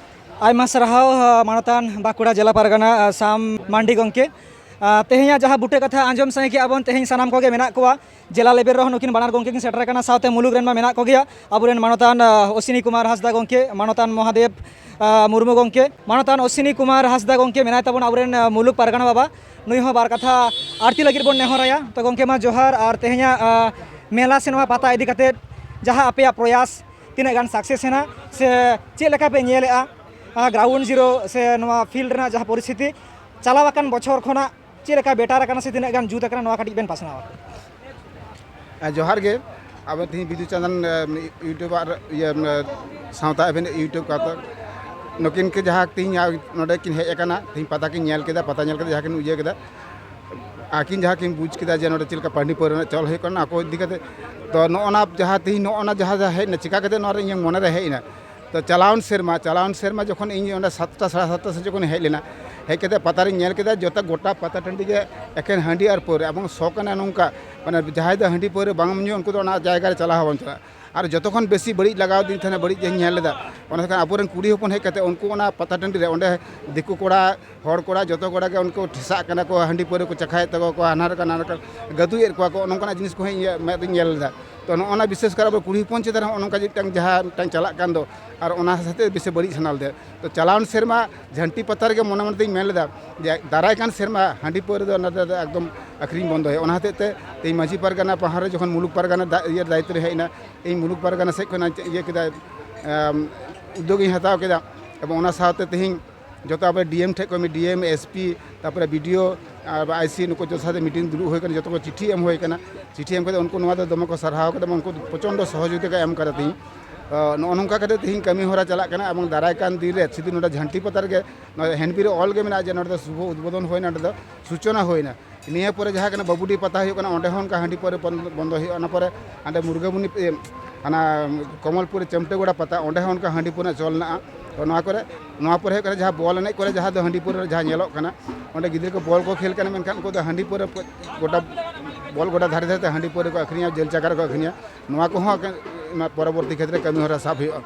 ᱟᱭᱢᱟ ᱥᱟᱨᱦᱟᱣ, ᱟ, ᱢᱟᱱᱚᱛᱟᱱ ᱵᱟᱸᱠᱩᱲᱟ ᱡᱮᱞᱟ ᱯᱟᱨᱜᱟᱱᱟ, ᱟ, ᱥᱟᱢ ᱢᱟᱱᱰᱤ ᱜᱚᱢᱠᱮ᱾ ᱟ, ᱛᱮᱦᱮᱧᱟᱜ ᱡᱟᱦᱟᱸ ᱵᱩᱴᱟᱹ ᱠᱟᱛᱷᱟ ᱟᱸᱡᱚᱢ ᱥᱟᱸᱜᱮ ᱠᱮᱜᱼᱟ ᱵᱚᱱ, ᱛᱮᱦᱮᱧ ᱥᱟᱱᱟᱢ ᱠᱚᱜᱮ ᱢᱮᱱᱟᱜ ᱠᱚᱣᱟ᱾ ᱡᱮᱞᱟ ᱞᱮᱵᱮᱞ ᱨᱮᱦᱚᱸ ᱱᱩᱠᱤᱱ ᱵᱟᱱᱟᱨ ᱜᱚᱢᱠᱮ ᱠᱤᱱ ᱥᱮᱴᱮᱨ ᱟᱠᱟᱱᱟ, ᱥᱟᱶᱛᱮ ᱢᱩᱞᱩᱠ ᱨᱮᱱ ᱢᱟ ᱢᱮᱱᱟᱜ ᱠᱚᱜᱮᱭᱟ᱾ ᱟᱵᱚᱨᱮᱱ ᱢᱟᱱᱚᱛᱟᱱ, ᱟ, ᱚᱥᱤᱱᱤ ᱠᱩᱢᱟᱨ ᱦᱟᱸᱥᱫᱟ ᱜᱚᱢᱠᱮ, ᱢᱟᱱᱚᱛᱟᱱ ᱢᱚᱦᱟᱫᱮᱵ, ᱟ, ᱢᱩᱨᱢᱩ ᱜᱚᱢᱠᱮ, ᱢᱟᱱᱚᱛᱟᱱ ᱚᱥᱤᱱᱤ ᱠᱩᱢᱟᱨ ᱦᱟᱸᱥᱫᱟ ᱜᱚᱢᱠᱮ ᱢᱮᱱᱟᱭ ᱛᱟᱵᱚᱱᱟ, ᱟᱵᱚᱨᱮᱱ, ᱟ, ᱢᱩᱞᱩᱠ ᱯᱟᱨᱜᱟᱱᱟ ᱵᱟᱵᱟ᱾ ᱱᱩᱭ ᱦᱚᱸ ᱵᱟᱨ ᱠᱟᱛᱷᱟ ᱟᱨᱛᱤ ᱞᱟᱹᱜᱤᱫ ᱵᱚᱱ ᱱᱮᱦᱚᱨᱟᱭᱟ᱾ ᱛᱚ ᱜᱚᱢᱠᱮ ᱢᱟ ᱡᱚᱦᱟᱨ, ᱟᱨ ᱛᱮᱦᱮᱧᱟᱜ, ᱟ, ᱢᱮᱞᱟ ᱥᱮ ᱱᱚᱣᱟ ᱯᱟᱛᱟ ᱤᱫᱤ ᱠᱟᱛᱮᱫ ᱡᱟᱦᱟᱸ ᱟᱯᱮᱭᱟᱜ ᱯᱨᱚᱭᱟᱥ, ᱛᱤᱱᱟᱹᱜ ᱜᱟᱱ ᱥᱟᱠᱥᱮᱥ ᱮᱱᱟ ᱥᱮ ᱪᱮᱫ ᱞᱮᱠᱟ ᱯᱮ ᱧᱮᱞᱮᱜᱼᱟ, ᱟ, ᱜᱨᱟᱣᱩᱱᱰ ᱡᱤᱨᱳ ᱥᱮ ᱱᱚᱣᱟ ᱯᱷᱤᱞᱰ ᱨᱮᱱᱟᱜ ᱡᱟᱦᱟᱸ ᱯᱚᱨᱤᱥᱛᱷᱤᱛᱤ ᱪᱟᱞᱟᱣ ᱟᱠᱟᱱ ᱵᱚᱪᱷᱚᱨ ᱠᱷᱚᱱᱟᱜ ᱪᱮᱫ ᱞᱮᱠᱟ ᱵᱮᱴᱟᱨ ᱟᱠᱟᱱᱟ ᱥᱮ ᱛᱤᱱᱟᱹᱜ ᱜᱟᱱ ᱡᱩᱛ ᱟᱠᱟᱱᱟ, ᱱᱚᱣᱟ ᱠᱟᱹᱴᱤᱡ ᱵᱮᱱ ᱯᱟᱥᱱᱟᱣᱟ? ᱟ, ᱡᱚᱦᱟᱨ ᱜᱮ᱾ ᱟᱵᱚ ᱛᱮᱦᱮᱧ ᱵᱤᱫᱩ ᱪᱟᱸᱫᱟᱱ, ᱮ, ᱤᱭᱩᱴᱩᱵᱟᱨ, ᱤᱭᱟᱹ, ᱮ, ᱥᱟᱶᱛᱟ ᱮᱵᱷᱮᱱ ᱤᱭᱩᱴᱩᱵᱽ ᱠᱟᱛᱮ ᱱᱩᱠᱤᱱ ᱠᱤ ᱡᱟᱦᱟᱸ ᱛᱮᱦᱮᱧ ᱱᱚᱰᱮ ᱠᱤᱱ ᱦᱮᱡ ᱟᱠᱟᱱᱟ, ᱛᱮᱦᱮᱧ ᱯᱟᱛᱟ ᱠᱤᱱ ᱧᱮᱞ ᱠᱮᱫᱟ, ᱯᱟᱛᱟ ᱧᱮᱞ ᱠᱟᱛᱮ ᱡᱟᱦᱟᱸ ᱠᱤᱱ ᱤᱭᱟᱹ ᱠᱮᱫᱟ, ᱟᱹᱠᱤᱱ ᱡᱟᱦᱟᱸ ᱠᱤᱱ ᱵᱩᱡᱽ ᱠᱮᱫᱟ ᱡᱮ ᱱᱚᱰᱮ ᱪᱮᱫ ᱞᱮᱠᱟ ᱦᱟᱺᱰᱤ ᱯᱟᱹᱣᱨᱟᱹ ᱨᱮᱱᱟᱜ ᱪᱚᱞ ᱦᱩᱭᱩᱜ ᱠᱟᱱᱟ, ᱚᱱᱟ ᱠᱚ ᱤᱫᱤ ᱠᱟᱛᱮ᱾ ᱛᱚ ᱱᱚᱜᱼᱚ ᱱᱟ ᱡᱟᱦᱟᱸ ᱛᱮᱦᱮᱧ ᱱᱚᱜᱼᱚ ᱱᱟ ᱡᱟᱦᱟᱸ ᱦᱮᱡ ᱮᱱᱟ, ᱪᱤᱠᱟ ᱠᱟᱛᱮ ᱱᱚᱣᱟ ᱨᱮ ᱤᱧᱟᱹᱜ ᱢᱚᱱᱮ ᱨᱮ ᱦᱮᱡ ᱮᱱᱟ? ᱛᱚ ᱪᱟᱞᱟᱣᱮᱱ ᱥᱮᱨᱢᱟ, ᱪᱟᱞᱟᱣᱮᱱ ᱥᱮᱨᱢᱟ ᱡᱚᱠᱷᱚᱱ ᱤᱧ ᱚᱸᱰᱮ ᱥᱟᱛᱴᱟ, ᱥᱟᱲᱮ ᱥᱟᱛᱴᱟ ᱥᱮᱫ ᱡᱚᱠᱷᱚᱱ ᱤᱧ ᱦᱮᱡ ᱞᱮᱱᱟ, ᱦᱮᱡ ᱠᱟᱛᱮ ᱯᱟᱛᱟ ᱨᱤᱧ ᱧᱮᱞ ᱠᱮᱫᱟ, ᱡᱚᱛᱚ ᱜᱚᱴᱟ ᱯᱟᱛᱟ ᱴᱟᱺᱰᱤ ᱜᱮ ᱮᱠᱮᱱ ᱦᱟᱺᱰᱤ ᱟᱨ ᱯᱟᱹᱣᱨᱟᱹ᱾ ᱮᱵᱚᱝ ᱥᱚ ᱠᱟᱱᱟ ᱱᱚᱝᱠᱟ, ᱢᱟᱱᱮ ᱡᱟᱦᱟᱸᱭ ᱫᱚ ᱦᱟᱺᱰᱤ ᱯᱟᱹᱣᱨᱟᱹ ᱵᱟᱝ ᱧᱩ, ᱩᱱᱠᱩ ᱫᱚ ᱚᱱᱟ ᱡᱟᱭᱜᱟ ᱨᱮ ᱪᱟᱞᱟᱣ ᱦᱚᱸ ᱵᱟᱢ ᱪᱟᱞᱟᱜᱼᱟ᱾ ᱟᱨ ᱡᱚᱛᱚ ᱠᱷᱚᱱ ᱵᱮᱥᱤ ᱵᱟᱹᱲᱤᱡ ᱞᱟᱜᱟᱣ ᱫᱤᱧ ᱛᱟᱦᱮᱱᱟ, ᱵᱟᱹᱲᱤᱡ ᱡᱟᱦᱟᱸᱧ ᱧᱮᱞ ᱞᱮᱫᱟ, ᱚᱱᱟ ᱫᱚ ᱠᱷᱟᱱ ᱟᱵᱚᱨᱮᱱ ᱠᱩᱲᱤ ᱦᱚᱯᱚᱱ ᱦᱮᱡ ᱠᱟᱛᱮ ᱩᱱᱠᱩ ᱚᱱᱟ ᱯᱟᱛᱟ ᱴᱟᱺᱰᱤ ᱨᱮ, ᱚᱸᱰᱮ ᱫᱤᱠᱩ ᱠᱚᱲᱟ, ᱦᱚᱲ ᱠᱚᱲᱟ, ᱡᱚᱛᱚ ᱠᱚᱲᱟ ᱜᱮ ᱩᱱᱠᱩ ᱴᱷᱮᱥᱟᱜ ᱠᱟᱱᱟ ᱠᱚ, ᱦᱟᱺᱰᱤ ᱯᱟᱹᱣᱨᱟᱹ ᱠᱚ ᱪᱟᱠᱷᱟᱭᱮᱫ ᱛᱟᱠᱚᱣᱟ ᱠᱚ, ᱦᱟᱱᱟ ᱨᱮᱠᱟ ᱱᱟᱣᱟ ᱨᱮᱠᱟ ᱜᱟᱹᱫᱩᱭᱮᱫ ᱠᱚᱣᱟ ᱠᱚ, ᱱᱚᱝᱠᱟᱱᱟᱜ ᱡᱤᱱᱤᱥ ᱠᱚᱦᱚᱸ ᱤᱧ ᱢᱮᱫ ᱨᱤᱧ ᱧᱮᱞ ᱞᱮᱫᱟ᱾ ᱛᱚ ᱱᱚᱜᱼᱚ ᱱᱟ ᱵᱤᱥᱮᱥ ᱠᱟᱨ ᱟᱵᱚ ᱠᱩᱲᱤ ᱦᱚᱯᱚᱱ ᱪᱮᱛᱟᱱ ᱨᱮ ᱦᱚᱸᱜᱼᱚ ᱱᱚᱝᱠᱟ ᱢᱤᱫᱴᱟᱝ ᱡᱟᱦᱟᱸ ᱢᱤᱫᱴᱟᱝ ᱪᱟᱞᱟᱜ ᱠᱟᱱ ᱫᱚ, ᱟᱨ ᱚᱱᱟ ᱦᱚᱛᱮᱡ ᱛᱮ ᱵᱮᱥᱤ ᱵᱟᱹᱲᱤᱡ ᱥᱟᱱᱟ ᱞᱮᱫᱮᱭᱟ᱾ ᱛᱚ ᱪᱟᱞᱟᱣᱮᱱ ᱥᱮᱨᱢᱟ ᱡᱷᱟᱹᱱᱴᱤ ᱯᱟᱛᱟ ᱨᱮᱜᱮ ᱢᱚᱱᱮ ᱢᱚᱱᱮ ᱛᱮᱧ ᱢᱮᱱ ᱞᱮᱫᱟ ᱡᱮ ᱫᱟᱨᱟᱭ ᱠᱟᱱ ᱥᱮᱨᱢᱟ ᱦᱟᱺᱰᱤ ᱯᱟᱹᱣᱨᱟᱹ ᱫᱚ ᱚᱱᱟ ᱫᱚ ᱮᱠᱫᱚᱢ ᱟᱹᱠᱷᱨᱤᱧ ᱵᱚᱱᱫᱚ ᱦᱩᱭᱩᱜᱼᱟ᱾ ᱚᱱᱟ ᱦᱚᱛᱮᱡ ᱛᱮ ᱛᱮᱦᱮᱧ ᱢᱟᱹᱡᱷᱤ ᱯᱟᱨᱜᱟᱱᱟ ᱯᱟᱦᱟᱨ ᱨᱮ ᱡᱚᱠᱷᱚᱱ ᱢᱩᱞᱩᱠ ᱯᱟᱨᱜᱟᱱᱟ ᱫᱟ-, ᱤᱭᱟᱹ ᱫᱟᱭᱤᱛᱛᱚ ᱨᱮ ᱦᱮᱡ ᱮᱱᱟ, ᱤᱧ ᱢᱩᱞᱩᱠ ᱯᱟᱨᱜᱟᱱᱟ ᱥᱮᱫ ᱠᱷᱚᱱᱟᱜ ᱤᱭᱟᱹ ᱠᱮᱫᱟ, ᱮᱢ, ᱩᱫᱽᱫᱳᱜᱽ ᱤᱧ ᱦᱟᱛᱟᱣ ᱠᱮᱫᱟ᱾ ᱮᱵᱚᱝ ᱚᱱᱟ ᱥᱟᱶᱛᱮ ᱛᱮᱦᱮᱧ ᱡᱚᱛᱚ ᱟᱵᱚ ᱰᱤ ᱮᱢ ᱴᱷᱮᱡ ᱠᱷᱚᱱ, ᱰᱤ ᱮᱢ, ᱮᱥ ᱯᱤ, ᱛᱟᱨᱯᱚᱨᱮ ᱵᱤ ᱰᱤ ᱳ, ᱟᱨ ᱟᱭ ᱥᱤ, ᱱᱩᱠᱩ ᱡᱚᱛᱚ ᱥᱟᱶᱛᱮ ᱢᱤᱴᱤᱝ ᱫᱩᱲᱩᱵ ᱦᱩᱭ ᱠᱟᱱᱟ, ᱡᱚᱛᱚ ᱠᱚ ᱪᱤᱴᱷᱤ ᱮᱢ ᱦᱩᱭ ᱠᱟᱱᱟ᱾ ᱪᱤᱴᱷᱤ ᱮᱢ ᱠᱟᱛᱮ ᱩᱱᱠᱩ ᱱᱚᱣᱟ ᱫᱚ ᱫᱚᱢᱮ ᱠᱚ ᱥᱟᱨᱦᱟᱣ ᱠᱟᱫᱟ, ᱩᱱᱠᱩ ᱯᱨᱚᱪᱚᱱᱰᱚ ᱥᱚᱦᱚᱡᱳᱜᱤᱛᱟ ᱠᱚ ᱮᱢ ᱠᱟᱫᱟ ᱛᱤᱧ᱾ ᱛᱚ, ᱱᱚᱜᱼᱚ ᱱᱚᱝᱠᱟ ᱠᱟᱛᱮ ᱛᱤᱦᱤᱧ ᱠᱟᱹᱢᱤ ᱦᱚᱨᱟ ᱪᱟᱞᱟᱜ ᱠᱟᱱᱟ᱾ ᱮᱵᱚᱝ ᱫᱟᱨᱟᱭ ᱠᱟᱱ ᱫᱤᱱ ᱨᱮ ᱥᱩᱫᱷᱩ ᱱᱚᱰᱮ ᱡᱷᱟᱱᱴᱤ ᱯᱟᱛᱟ ᱨᱮᱜᱮ, ᱱᱚᱣᱟ ᱦᱮᱱᱰᱵᱤᱞ ᱨᱮ ᱚᱞ ᱜᱮ ᱢᱮᱱᱟᱜᱼᱟ ᱡᱮ ᱱᱚᱰᱮ ᱫᱚ ᱥᱩᱵᱷ ᱩᱫᱵᱳᱫᱚᱱ ᱦᱩᱭᱱᱟ, ᱱᱚᱰᱮ ᱫᱚ ᱥᱩᱪᱚᱱᱟ ᱦᱩᱭᱱᱟ᱾ ᱱᱤᱭᱟᱹ ᱯᱚᱨᱮ ᱡᱟᱦᱟᱸ ᱠᱟᱱᱟ ᱵᱟᱵᱩᱰᱤ ᱯᱟᱛᱟ ᱦᱩᱭᱩᱜ ᱠᱟᱱᱟ, ᱚᱸᱰᱮ ᱦᱚᱸ ᱚᱱᱠᱟ ᱦᱟᱺᱰᱤ ᱯᱟᱹᱣᱨᱟᱹ ᱵᱚᱱ-, ᱵᱚᱱᱫᱚ ᱦᱩᱭᱩᱜᱼᱟ᱾ ᱚᱱᱟ ᱯᱚᱨᱮ ᱦᱟᱸᱰᱮ ᱢᱩᱨᱜᱟᱹᱵᱩᱱᱤ, ᱤᱭᱟᱹ, ᱦᱟᱱᱟ ᱠᱚᱢᱚᱞᱯᱩᱨ ᱪᱟᱢᱴᱟᱹᱜᱚᱲᱟ ᱯᱟᱛᱟ, ᱚᱸᱰᱮ ᱦᱚᱸ ᱚᱱᱠᱟ ᱦᱟᱺᱰᱤ ᱯᱟᱹᱣᱨᱟᱹ ᱨᱮᱱᱟᱜ ᱪᱚᱞ ᱢᱮᱱᱟᱜᱼᱟ᱾ ᱛᱚ ᱱᱚᱣᱟ ᱠᱚᱨᱮ, ᱱᱚᱣᱟ ᱯᱚᱨᱮ ᱦᱩᱭᱩᱜ ᱠᱟᱱᱟ ᱡᱟᱦᱟᱸ ᱵᱚᱞ ᱮᱱᱮᱡ ᱠᱚᱨᱮ ᱡᱟᱦᱟᱸ ᱫᱚ ᱦᱟᱺᱰᱤ ᱯᱟᱹᱣᱨᱟᱹ ᱡᱟᱦᱟᱸ ᱧᱮᱞᱚᱜ ᱠᱟᱱᱟ, ᱚᱸᱰᱮ ᱜᱤᱫᱽᱨᱟᱹ ᱠᱚ ᱵᱚᱞ ᱠᱚ ᱠᱷᱮᱞ ᱠᱟᱱᱟ, ᱢᱮᱱᱠᱷᱟᱱ ᱩᱱᱠᱩ ᱫᱚ ᱦᱟᱺᱰᱤ ᱯᱟᱹᱣᱨᱟᱹ ᱠᱚ ᱜᱚᱴᱟ, ᱵᱚᱞ ᱜᱚᱰᱟ ᱫᱷᱟᱨᱮ ᱫᱷᱟᱨᱮ ᱛᱮ ᱦᱟᱺᱰᱤ ᱯᱟᱹᱣᱨᱟᱹ ᱠᱚ ᱟᱹᱠᱷᱨᱤᱧᱟ, ᱡᱮᱞ ᱪᱟᱠᱟ ᱨᱮᱠᱚ ᱟᱹᱠᱷᱨᱤᱧᱟ᱾ ᱱᱚᱣᱟ ᱠᱚᱦᱚᱸ ᱱᱚᱣᱟ ᱯᱚᱨᱚᱵᱚᱨᱛᱤ ᱠᱷᱮᱛᱨᱮ ᱠᱟᱹᱢᱤ ᱦᱚᱨᱟ ᱥᱟᱵ ᱦᱩᱭᱩᱜᱼᱟ᱾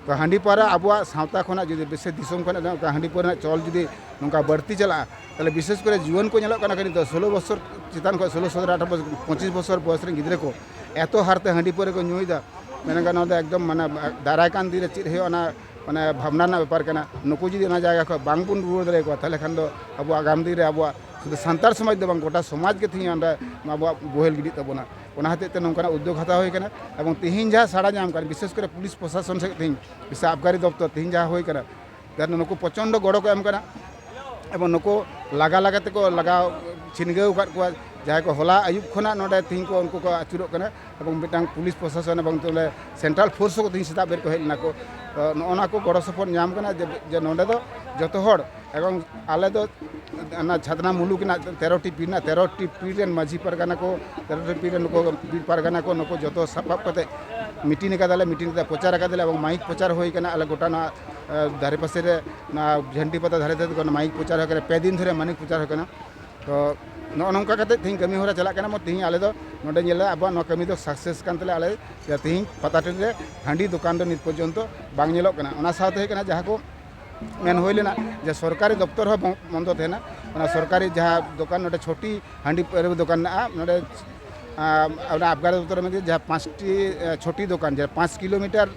ᱛᱚ ᱦᱟᱺᱰᱤ ᱯᱟᱹᱣᱨᱟᱹ ᱟᱵᱚᱣᱟᱜ ᱥᱟᱶᱛᱟ ᱠᱷᱚᱱᱟᱜ ᱡᱩᱫᱤ, ᱵᱮᱥᱤ ᱫᱤᱥᱚᱢ ᱠᱷᱚᱱᱟᱜ ᱱᱚᱝᱠᱟ ᱦᱟᱺᱰᱤ ᱯᱟᱹᱣᱨᱟᱹ ᱨᱮᱱᱟᱜ ᱪᱚᱞ ᱡᱩᱫᱤ ᱱᱚᱝᱠᱟ ᱵᱟᱹᱲᱛᱤ ᱪᱟᱞᱟᱜᱼᱟ, ᱛᱟᱦᱚᱞᱮ ᱵᱤᱥᱮᱥ ᱠᱚᱨᱮ ᱡᱩᱣᱟᱹᱱ ᱠᱚ ᱧᱮᱞᱚᱜ ᱠᱟᱱᱟ, ᱱᱤᱛᱚᱜ ᱥᱳᱞᱳ ᱵᱚᱪᱷᱚᱨ ᱪᱮᱛᱟᱱ ᱠᱷᱚᱱ, ᱥᱳᱞᱳ, ᱥᱚᱛᱨᱚ, ᱟᱴᱷᱟᱨᱚ ᱵᱚᱪᱷᱚᱨ, ᱯᱚᱸᱪᱤᱥ ᱵᱚᱪᱷᱚᱨ ᱵᱚᱭᱚᱥ ᱨᱮᱱ ᱜᱤᱫᱽᱨᱟᱹ ᱠᱚ ᱮᱛᱚ ᱦᱟᱨᱛᱮ ᱦᱟᱺᱰᱤ ᱯᱟᱹᱣᱨᱟᱹ ᱠᱚ ᱧᱩᱭᱮᱫᱟ, ᱢᱮᱱ ᱜᱟᱱᱚᱜᱼᱟ ᱱᱚᱣᱟ ᱫᱚ ᱮᱠᱫᱚᱢ, ᱢᱟᱱᱮ, ᱫᱟᱨᱟᱭ ᱠᱟᱱ ᱫᱤᱱ ᱨᱮ ᱪᱮᱫ ᱦᱩᱭᱩᱜᱼᱟ, ᱚᱱᱟ, ᱢᱟᱱᱮ, ᱵᱷᱟᱵᱽᱱᱟ ᱨᱮᱱᱟᱜ ᱵᱮᱯᱟᱨ ᱠᱟᱱᱟ᱾ ᱱᱩᱠᱩ ᱡᱩᱫᱤ ᱚᱱᱟ ᱡᱟᱭᱜᱟ ᱠᱷᱚᱱ ᱵᱟᱝ ᱵᱚᱱ ᱨᱩᱣᱟᱹᱲ ᱫᱟᱲᱮᱭᱟᱠᱚᱣᱟ, ᱛᱟᱦᱚᱞᱮ ᱠᱷᱟᱱ ᱫᱚ ᱟᱵᱚ ᱟᱜᱟᱢ ᱫᱤᱱ ᱨᱮ ᱟᱵᱚᱣᱟᱜ ᱥᱩᱫᱷᱩ ᱥᱟᱱᱛᱟᱲ ᱥᱚᱢᱟᱡᱽ ᱫᱚ ᱵᱟᱝ, ᱜᱚᱴᱟ ᱥᱚᱢᱟᱡᱽ ᱜᱮ ᱛᱮᱦᱮᱧ ᱚᱸᱰᱮ ᱟᱵᱚᱣᱟᱜ ᱵᱚᱦᱮᱞ ᱜᱤᱰᱤᱜ ᱛᱟᱵᱚᱱᱟ᱾ ᱚᱱᱟ ᱦᱚᱛᱮᱡ ᱛᱮ ᱱᱚᱝᱠᱟᱱᱟᱜ ᱩᱫᱽᱫᱳᱜᱽ ᱦᱟᱛᱟᱣ ᱦᱩᱭ ᱠᱟᱱᱟ᱾ ᱮᱵᱚᱝ ᱛᱮᱦᱮᱧ ᱡᱟᱦᱟᱸ ᱥᱟᱲᱟ ᱧᱟᱢ ᱠᱟᱱᱟ, ᱵᱤᱥᱮᱥ ᱠᱚᱨᱮ ᱯᱩᱞᱤᱥ ᱯᱨᱚᱥᱟᱥᱚᱱ ᱥᱮᱫ ᱛᱮᱦᱮᱧ, ᱵᱤᱥᱮᱥ ᱟᱵᱜᱟᱨᱤ ᱫᱚᱯᱛᱚᱨ ᱛᱮᱦᱮᱧ ᱡᱟᱦᱟᱸ ᱦᱩᱭ ᱠᱟᱱᱟ, ᱡᱟᱦᱟᱸ ᱱᱩᱠᱩ ᱯᱨᱚᱪᱚᱱᱰᱚ ᱜᱚᱲᱚ ᱠᱚ ᱮᱢ ᱠᱟᱱᱟ᱾ ᱮᱵᱚᱝ ᱱᱩᱠᱩ ᱞᱟᱜᱟ ᱞᱟᱜᱟ ᱛᱮᱠᱚ ᱞᱟᱜᱟᱣ ᱪᱷᱤᱱᱜᱟᱹᱣ ᱟᱠᱟᱫ ᱠᱚᱣᱟ᱾ ᱡᱟᱦᱟᱸᱭ ᱠᱚ ᱦᱚᱞᱟ ᱟᱹᱭᱩᱵ ᱠᱷᱚᱱᱟᱜ ᱱᱚᱰᱮ ᱛᱮᱦᱮᱧ ᱠᱚ ᱩᱱᱠᱩ ᱠᱚ ᱟᱹᱪᱩᱨᱚᱜ ᱠᱟᱱᱟ, ᱮᱵᱚᱝ ᱢᱤᱫᱴᱟᱝ ᱯᱩᱞᱤᱥ ᱯᱨᱚᱥᱟᱥᱚᱱ ᱮᱵᱚᱝ ᱛᱮ ᱥᱮᱱᱴᱨᱟᱞ ᱯᱷᱳᱨᱥ ᱦᱚᱸ ᱛᱮᱦᱮᱧ ᱥᱮᱛᱟᱜ ᱵᱮᱨ ᱠᱚ ᱦᱮᱡ ᱞᱮᱱᱟ ᱠᱚ᱾ ᱛᱚ ᱱᱚᱜᱼᱚ ᱱᱚᱣᱟ ᱠᱚ ᱜᱚᱲᱚ ᱥᱚᱯᱚᱦᱚᱫ ᱧᱟᱢ ᱠᱟᱱᱟ ᱡᱮ, ᱡᱮ ᱱᱚᱰᱮ ᱫᱚ ᱡᱚᱛᱚ ᱦᱚᱲ, ᱮᱵᱚᱝ ᱟᱞᱮ ᱫᱚ ᱚᱱᱟ ᱪᱷᱟᱛᱱᱟ ᱢᱩᱞᱩᱠ ᱨᱮᱱᱟᱜ ᱛᱮᱨᱚᱴᱤ ᱯᱤᱲ ᱨᱮᱱᱟᱜ, ᱛᱮᱨᱚᱴᱤ ᱯᱤᱲ ᱨᱮᱱ ᱢᱟᱹᱡᱷᱤ ᱯᱟᱨᱜᱟᱱᱟ ᱠᱚ, ᱛᱮᱨᱚᱴᱤ ᱯᱤᱲ ᱨᱮᱱ ᱱᱩᱠᱩ ᱯᱤᱲ ᱯᱟᱨᱜᱟᱱᱟ ᱠᱚ, ᱱᱩᱠᱩ ᱡᱚᱛᱚ ᱥᱟᱯᱟᱵ ᱠᱟᱛᱮ ᱢᱤᱴᱤᱝ ᱟᱠᱟᱫᱟᱞᱮ, ᱢᱤᱴᱤᱝ ᱠᱟᱛᱮ ᱯᱨᱚᱪᱟᱨ ᱟᱠᱟᱫᱟᱞᱮ ᱮᱵᱚᱝ ᱢᱟᱭᱤᱠ ᱯᱨᱚᱪᱟᱨ ᱦᱩᱭ ᱠᱟᱱᱟ᱾ ᱟᱞᱮ ᱜᱚᱴᱟ ᱱᱚᱣᱟ, ᱟᱸ, ᱫᱷᱟᱨᱮ ᱯᱟᱥᱮ ᱨᱮ ᱱᱚᱣᱟ ᱡᱷᱟᱱᱴᱤ ᱯᱟᱛᱟ ᱫᱷᱟᱨᱮ ᱫᱷᱟᱨᱮ ᱛᱮ ᱢᱟᱭᱤᱠ ᱯᱨᱚᱪᱟᱨ ᱦᱩᱭ ᱠᱟᱱᱟ, ᱯᱮ ᱫᱤᱱ ᱫᱷᱚᱨᱮ ᱢᱟᱭᱤᱠ ᱯᱨᱚᱪᱟᱨ ᱦᱩᱭ ᱠᱟᱱᱟ᱾ ᱛᱚ ᱱᱚᱜᱼᱚ ᱱᱚᱝᱠᱟ ᱠᱟᱛᱮ ᱛᱮᱦᱮᱧ ᱠᱟᱹᱢᱤ ᱦᱚᱨᱟ ᱪᱟᱞᱟᱜ ᱠᱟᱱᱟ᱾ ᱢᱟ ᱛᱮᱦᱮᱧ ᱟᱞᱮ ᱫᱚ ᱱᱚᱰᱮ ᱧᱮᱞᱟ ᱟᱵᱚᱣᱟᱜ ᱱᱚᱣᱟ ᱠᱟᱹᱢᱤ ᱫᱚ ᱥᱟᱠᱥᱮᱥ ᱠᱟᱱ ᱛᱟᱞᱮᱭᱟ᱾ ᱟᱞᱮ ᱡᱮ ᱛᱮᱦᱮᱧ ᱯᱟᱛᱟ ᱴᱟᱺᱰᱤ ᱨᱮ ᱦᱟᱺᱰᱤ ᱫᱚᱠᱟᱱ ᱫᱚ ᱱᱤᱛ ᱯᱚᱨᱡᱚᱱᱛᱚ ᱵᱟᱝ ᱧᱮᱞᱚᱜ ᱠᱟᱱᱟ᱾ ᱚᱱᱟ ᱥᱟᱶᱛᱮ ᱦᱩᱭᱩᱜ ᱠᱟᱱᱟ ᱡᱟᱦᱟᱸ ᱠᱚ ᱢᱮᱱ ᱦᱩᱭ ᱞᱮᱱᱟ ᱡᱮ ᱥᱚᱨᱠᱟᱨᱤ ᱫᱚᱯᱛᱚᱨ ᱦᱚᱸ ᱵᱚ-, ᱵᱚᱱᱫᱚ ᱛᱟᱦᱮᱱᱟ᱾ ᱚᱱᱟ ᱥᱚᱨᱠᱟᱨᱤ ᱡᱟᱦᱟᱸ ᱫᱚᱠᱟᱱ ᱱᱚᱰᱮ ᱪᱷᱚᱴᱤ ᱦᱟᱺᱰᱤ ᱯᱟᱹᱣᱨᱟᱹ ᱫᱚᱠᱟᱱ ᱢᱮᱱᱟᱜᱼᱟ, ᱱᱚᱰᱮ, ᱟᱸ, ᱚᱱᱟ ᱟᱵᱜᱟᱲ ᱫᱚᱯᱛᱚᱨ ᱨᱮ ᱢᱮᱱᱟᱜᱼᱟ ᱡᱟᱦᱟᱸ ᱯᱟᱸᱪᱴᱤ, ᱟᱸ, ᱪᱷᱚᱴᱤ ᱫᱚᱠᱟᱱ, ᱡᱟᱦᱟᱸ ᱯᱟᱸᱪ ᱠᱤᱞᱳᱢᱤᱴᱟᱨ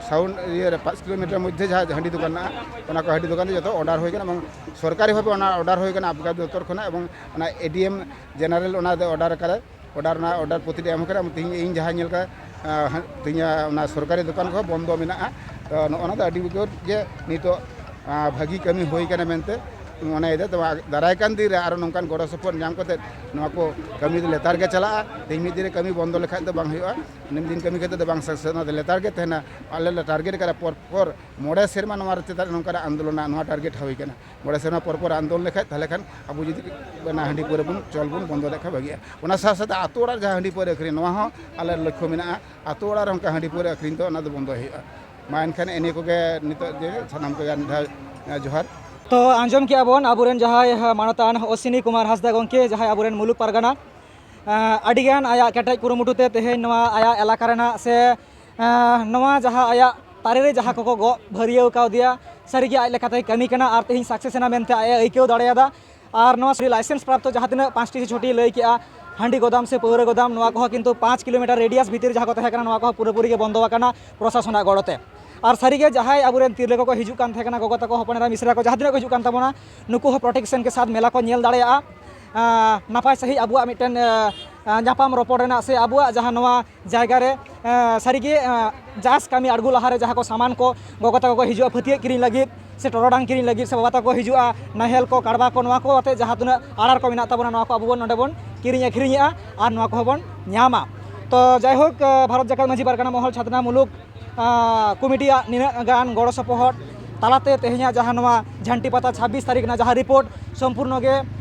ᱥᱟᱣᱩᱱᱰ ᱤᱭᱟᱹ ᱨᱮ, ᱯᱟᱸᱪ ᱠᱤᱞᱳᱢᱤᱴᱟᱨ ᱢᱚᱫᱽᱫᱷᱮ ᱡᱟᱦᱟᱸ ᱦᱟᱺᱰᱤ ᱫᱚᱠᱟᱱ ᱢᱮᱱᱟᱜᱼᱟ, ᱚᱱᱟ ᱠᱚ ᱦᱟᱺᱰᱤ ᱫᱚᱠᱟᱱ ᱫᱚ ᱡᱚᱛᱚ ᱚᱰᱟᱨ ᱦᱩᱭ ᱠᱟᱱᱟ ᱮᱵᱚᱝ ᱥᱚᱨᱠᱟᱨᱤ ᱵᱷᱟᱵᱮ ᱚᱱᱟ ᱚᱰᱟᱨ ᱦᱩᱭ ᱠᱟᱱᱟ ᱟᱵᱜᱟᱲ ᱫᱚᱯᱛᱚᱨ ᱠᱷᱚᱱᱟᱜ ᱮᱵᱚᱝ ᱚᱱᱟ ᱮ ᱰᱤ ᱮᱢ ᱡᱮᱱᱟᱨᱮᱞ ᱚᱱᱟ ᱫᱚ ᱚᱰᱟᱨ ᱟᱠᱟᱫᱟᱭ᱾ ᱚᱰᱟᱨ ᱨᱮᱱᱟᱜ ᱚᱰᱟᱨ ᱯᱨᱚᱛᱤᱴᱤ ᱮᱢ ᱠᱟᱱᱟ᱾ ᱛᱮᱦᱮᱧ ᱤᱧ ᱡᱟᱦᱟᱸ ᱧᱮᱞ ᱠᱟᱜ, ᱟᱸ, ᱛᱮᱦᱮᱧ ᱚᱱᱟ ᱥᱚᱨᱠᱟᱨᱤ ᱫᱚᱠᱟᱱ ᱠᱚᱦᱚᱸ ᱵᱚᱱᱫᱚ ᱢᱮᱱᱟᱜᱼᱟ᱾ ᱛᱚ ᱱᱚᱜᱼᱚ ᱱᱚᱣᱟ ᱫᱚ ᱟᱹᱰᱤ ᱡᱳᱨ ᱜᱮ ᱱᱤᱛᱚᱜ, ᱟᱸ, ᱵᱷᱟᱹᱜᱤ ᱠᱟᱹᱢᱤ ᱦᱩᱭ ᱠᱟᱱᱟ ᱢᱮᱱᱛᱮ ᱢᱚᱱᱮᱭᱮᱫᱟ᱾ ᱛᱚ ᱫᱟᱨᱟᱭ ᱠᱟᱱ ᱫᱤᱱ ᱨᱮ ᱟᱨᱚ ᱱᱚᱝᱠᱟᱱ ᱜᱚᱲᱚ ᱥᱚᱯᱚᱦᱚᱫ ᱧᱟᱢ ᱠᱟᱛᱮ ᱱᱚᱣᱟ ᱠᱚ ᱠᱟᱹᱢᱤ ᱫᱚ ᱞᱮᱛᱟᱲ ᱜᱮ ᱪᱟᱞᱟᱜᱼᱟ᱾ ᱛᱮᱦᱮᱧ ᱢᱤᱫ ᱫᱤᱱ ᱨᱮ ᱠᱟᱹᱢᱤ ᱵᱚᱱᱫᱚ ᱞᱮᱠᱷᱟᱡ ᱫᱚ ᱵᱟᱝ ᱦᱩᱭᱩᱜᱼᱟ, ᱫᱤᱱᱟᱹᱢ ᱫᱤᱱ ᱠᱟᱹᱢᱤ ᱠᱟᱛᱮ ᱫᱚ ᱵᱟᱝ ᱥᱟᱠᱥᱮᱥ, ᱚᱱᱟ ᱫᱚ ᱞᱮᱛᱟᱲ ᱜᱮ ᱛᱟᱦᱮᱱᱟ᱾ ᱟᱞᱮ ᱞᱮ ᱴᱟᱨᱜᱮᱴ ᱠᱟᱫᱟ ᱯᱚᱨ ᱯᱚᱨ ᱢᱚᱬᱮ ᱥᱮᱨᱢᱟ ᱱᱚᱣᱟ ᱪᱮᱛᱟᱱ ᱨᱮ ᱱᱚᱝᱠᱟᱱᱟᱜ ᱟᱱᱫᱳᱞᱚᱱ, ᱱᱚᱣᱟ ᱴᱟᱨᱜᱮᱴ ᱦᱩᱭ ᱠᱟᱱᱟ᱾ ᱢᱚᱬᱮ ᱥᱮᱨᱢᱟ ᱯᱚᱨ ᱯᱚᱨ ᱟᱱᱫᱳᱞᱚᱱ ᱞᱮᱠᱷᱟᱡ, ᱛᱟᱦᱚᱞᱮ ᱠᱷᱟᱱ ᱟᱵᱚ ᱡᱩᱫᱤ ᱚᱱᱟ ᱦᱟᱺᱰᱤ ᱯᱟᱹᱣᱨᱟᱹ ᱵᱚᱱ ᱪᱚᱞ ᱵᱚᱱ ᱵᱚᱱᱫᱚ ᱞᱮᱠᱷᱟᱡ ᱵᱷᱟᱹᱜᱤᱜᱼᱟ᱾ ᱚᱱᱟ ᱥᱟᱶ ᱥᱟᱶᱛᱮ ᱟᱛᱳ ᱚᱲᱟᱜ ᱨᱮ ᱡᱟᱦᱟᱸ ᱦᱟᱺᱰᱤ ᱯᱟᱹᱣᱨᱟᱹ ᱟᱹᱠᱷᱨᱤᱧ, ᱱᱚᱣᱟ ᱦᱚᱸ ᱟᱞᱮ ᱞᱚᱠᱠᱷᱚ ᱢᱮᱱᱟᱜᱼᱟ, ᱟᱛᱳ ᱚᱲᱟᱜ ᱨᱮ ᱚᱱᱠᱟ ᱦᱟᱺᱰᱤ ᱯᱟᱹᱣᱨᱟᱹ ᱟᱹᱠᱷᱨᱤᱧ ᱫᱚ ᱚᱱᱟ ᱫᱚ ᱵᱚᱱᱫᱚᱭ ᱦᱩᱭᱩᱜᱼᱟ᱾ ᱢᱟ ᱮᱱᱠᱷᱟᱱ ᱮ ᱱᱤᱭᱟᱹ ᱠᱚᱜᱮ ᱱᱤᱛᱚᱜ ᱡᱮ ᱥᱟᱱᱟᱢ ᱠᱚᱜᱮ ᱟᱨ ᱢᱤᱫ ᱫᱷᱟᱣ, ᱮ, ᱡᱚᱦᱟᱨ᱾ ᱛᱚ ᱟᱸᱡᱚᱢ ᱠᱮᱜᱼᱟ ᱵᱚᱱ ᱟᱵᱚᱨᱮᱱ ᱡᱟᱦᱟᱸᱭ, ᱮ, ᱢᱟᱱᱚᱛᱟᱱ ᱚᱥᱤᱱᱤ ᱠᱩᱢᱟᱨ ᱦᱟᱸᱥᱫᱟ ᱜᱚᱢᱠᱮ, ᱡᱟᱦᱟᱸᱭ ᱟᱵᱚᱨᱮᱱ ᱢᱩᱞᱩᱠ ᱯᱟᱨᱜᱟᱱᱟ, ᱮ, ᱟᱹᱰᱤᱜᱟᱱ ᱟᱭᱟᱜ ᱠᱮᱴᱮᱡ ᱠᱩᱨᱩᱢᱩᱴᱩ ᱛᱮ ᱛᱮᱦᱮᱧ ᱱᱚᱣᱟ ᱟᱭᱟᱜ ᱮᱞᱟᱠᱟ ᱨᱮᱱᱟᱜ ᱥᱮ, ᱮ, ᱱᱚᱣᱟ ᱡᱟᱦᱟᱸ ᱟᱭᱟᱜ ᱛᱟᱨᱮ ᱨᱮ ᱡᱟᱦᱟᱸ ᱠᱚᱠᱚ ᱜᱚᱜ ᱵᱷᱟᱹᱨᱭᱟᱹᱣ ᱠᱟᱣᱫᱮᱭᱟ, ᱥᱟᱹᱨᱤᱜᱮ ᱟᱡ ᱞᱮᱠᱟᱛᱮᱭ ᱠᱟᱹᱢᱤ ᱠᱟᱱᱟ ᱟᱨ ᱛᱮᱦᱮᱧ ᱥᱟᱠᱥᱮᱥ ᱮᱱᱟ ᱢᱮᱱᱛᱮ ᱟᱡ ᱮ ᱟᱹᱭᱠᱟᱹᱣ ᱫᱟᱲᱮᱭᱟᱫᱟ᱾ ᱟᱨ ᱱᱚᱣᱟ ᱥᱟᱹᱨᱤ ᱞᱟᱭᱥᱮᱱᱥ ᱯᱨᱟᱯᱛᱚ ᱡᱟᱦᱟᱸ ᱛᱤᱱᱟᱹᱜ ᱯᱟᱸᱪᱴᱤ ᱥᱮ ᱪᱷᱚᱴᱤ ᱞᱟᱹᱭ ᱠᱮᱜᱼᱟ, ᱦᱟᱺᱰᱤ ᱜᱚᱫᱟᱢ ᱥᱮ ᱯᱟᱹᱣᱨᱟᱹ ᱜᱚᱫᱟᱢ, ᱱᱚᱣᱟ ᱠᱚᱦᱚᱸ ᱠᱤᱱᱛᱩ ᱯᱟᱸᱪ ᱠᱤᱞᱳᱢᱤᱴᱟᱨ ᱨᱮᱰᱤᱭᱟᱥ ᱵᱷᱤᱛᱤᱨ ᱡᱟᱦᱟᱸ ᱠᱚ ᱛᱟᱦᱮᱸ ᱠᱟᱱᱟ, ᱱᱚᱣᱟ ᱠᱚᱦᱚᱸ ᱯᱩᱨᱟᱹᱯᱩᱨᱤ ᱜᱮ ᱵᱚᱱᱫᱚ ᱟᱠᱟᱱᱟ ᱯᱨᱚᱥᱟᱥᱚᱱᱟᱜ ᱜᱚᱲᱚ ᱛᱮ᱾ ᱟᱨ ᱥᱟᱹᱨᱤᱜᱮ ᱡᱟᱦᱟᱸᱭ ᱟᱵᱚᱨᱮᱱ ᱛᱤᱨᱞᱟᱹ ᱠᱚᱠᱚ ᱦᱤᱡᱩᱜ ᱠᱟᱱ ᱛᱟᱦᱮᱸ ᱠᱟᱱᱟ, ᱜᱚᱜᱚ ᱛᱟᱠᱚ, ᱦᱚᱯᱚᱱ ᱮᱨᱟ, ᱢᱤᱥᱨᱟ ᱠᱚ ᱡᱟᱦᱟᱸ ᱛᱤᱱᱟᱹᱜ ᱠᱚ ᱦᱤᱡᱩᱜ ᱠᱟᱱ ᱛᱟᱵᱚᱱᱟ, ᱱᱩᱠᱩ ᱦᱚᱸ ᱯᱨᱚᱴᱮᱠᱥᱚᱱ ᱠᱮ ᱥᱟᱛᱷ ᱢᱮᱞᱟ ᱠᱚ ᱧᱮᱞ ᱫᱟᱲᱮᱭᱟᱜᱼᱟ᱾ ᱟᱸ, ᱱᱟᱯᱟᱭ ᱥᱟᱺᱦᱤᱡ ᱟᱵᱚᱣᱟᱜ ᱢᱤᱫᱴᱮᱱ, ᱟᱸ, ᱧᱟᱯᱟᱢ ᱨᱚᱯᱚᱲ ᱨᱮᱱᱟᱜ ᱥᱮ ᱟᱵᱚᱣᱟᱜ ᱡᱟᱦᱟᱸ ᱱᱚᱣᱟ ᱡᱟᱭᱜᱟ ᱨᱮ, ᱮᱸ, ᱥᱟᱹᱨᱤᱜᱮ, ᱮᱸ, ᱪᱟᱥ ᱠᱟᱹᱢᱤ ᱟᱬᱜᱚ ᱞᱟᱦᱟᱨᱮ ᱡᱟᱦᱟᱸ ᱠᱚ ᱥᱟᱢᱟᱱ ᱠᱚ ᱜᱚᱜᱚ ᱛᱟᱠᱚ ᱠᱚ ᱦᱤᱡᱩᱜᱼᱟ ᱯᱷᱟᱹᱛᱭᱟᱹᱜ ᱠᱤᱨᱤᱧ ᱞᱟᱹᱜᱤᱫ, ᱥᱮ ᱴᱚᱨᱚᱰᱟᱝ ᱠᱤᱨᱤᱧ ᱞᱟᱹᱜᱤᱫ, ᱥᱮ ᱵᱟᱵᱟ ᱛᱟᱠᱚ ᱠᱚ ᱦᱤᱡᱩᱜᱼᱟ ᱱᱟᱦᱮᱞ ᱠᱚ, ᱠᱟᱲᱵᱟ ᱠᱚ, ᱱᱚᱣᱟ ᱠᱚ ᱟᱛᱮ ᱡᱟᱦᱟᱸ ᱛᱤᱱᱟᱹᱜ ᱟᱲᱟᱨ ᱠᱚ ᱢᱮᱱᱟᱜ ᱛᱟᱵᱚᱱᱟ, ᱱᱚᱣᱟ ᱠᱚ ᱟᱵᱚ ᱵᱚᱱ ᱱᱚᱰᱮ ᱵᱚᱱ ᱠᱤᱨᱤᱧ ᱟᱹᱠᱷᱨᱤᱧᱮᱜᱼᱟ ᱟᱨ ᱱᱚᱣᱟ ᱠᱚᱦᱚᱸ ᱵᱚᱱ ᱧᱟᱢᱟ᱾ ᱛᱚ ᱡᱟᱭᱦᱳᱠ, ᱟᱸ, ᱵᱷᱟᱨᱚᱛ ᱡᱟᱠᱟᱛ ᱢᱟᱹᱡᱷᱤ ᱯᱟᱨᱜᱟᱱᱟ ᱢᱚᱦᱚᱞ ᱪᱷᱟᱛᱱᱟ ᱢᱩᱞᱩᱠ, ᱟᱸ, ᱠᱚᱢᱤᱴᱤᱭᱟᱜ ᱱᱤᱱᱟᱹᱜ ᱜᱟᱱ ᱜᱚᱲᱚ ᱥᱚᱯᱚᱦᱚᱫ ᱛᱟᱞᱟᱛᱮ ᱛᱮᱦᱮᱧᱟᱜ ᱡᱟᱦᱟᱸ ᱱᱚᱣᱟ ᱡᱷᱟᱱᱴᱤ ᱯᱟᱛᱟ ᱪᱷᱟᱵᱵᱤᱥ ᱛᱟᱹᱨᱤᱠᱷ ᱨᱮᱱᱟᱜ ᱡᱟᱦᱟᱸ ᱨᱤᱯᱳᱨᱴ ᱥᱚᱢᱯᱩᱨᱱᱚ ᱜᱮ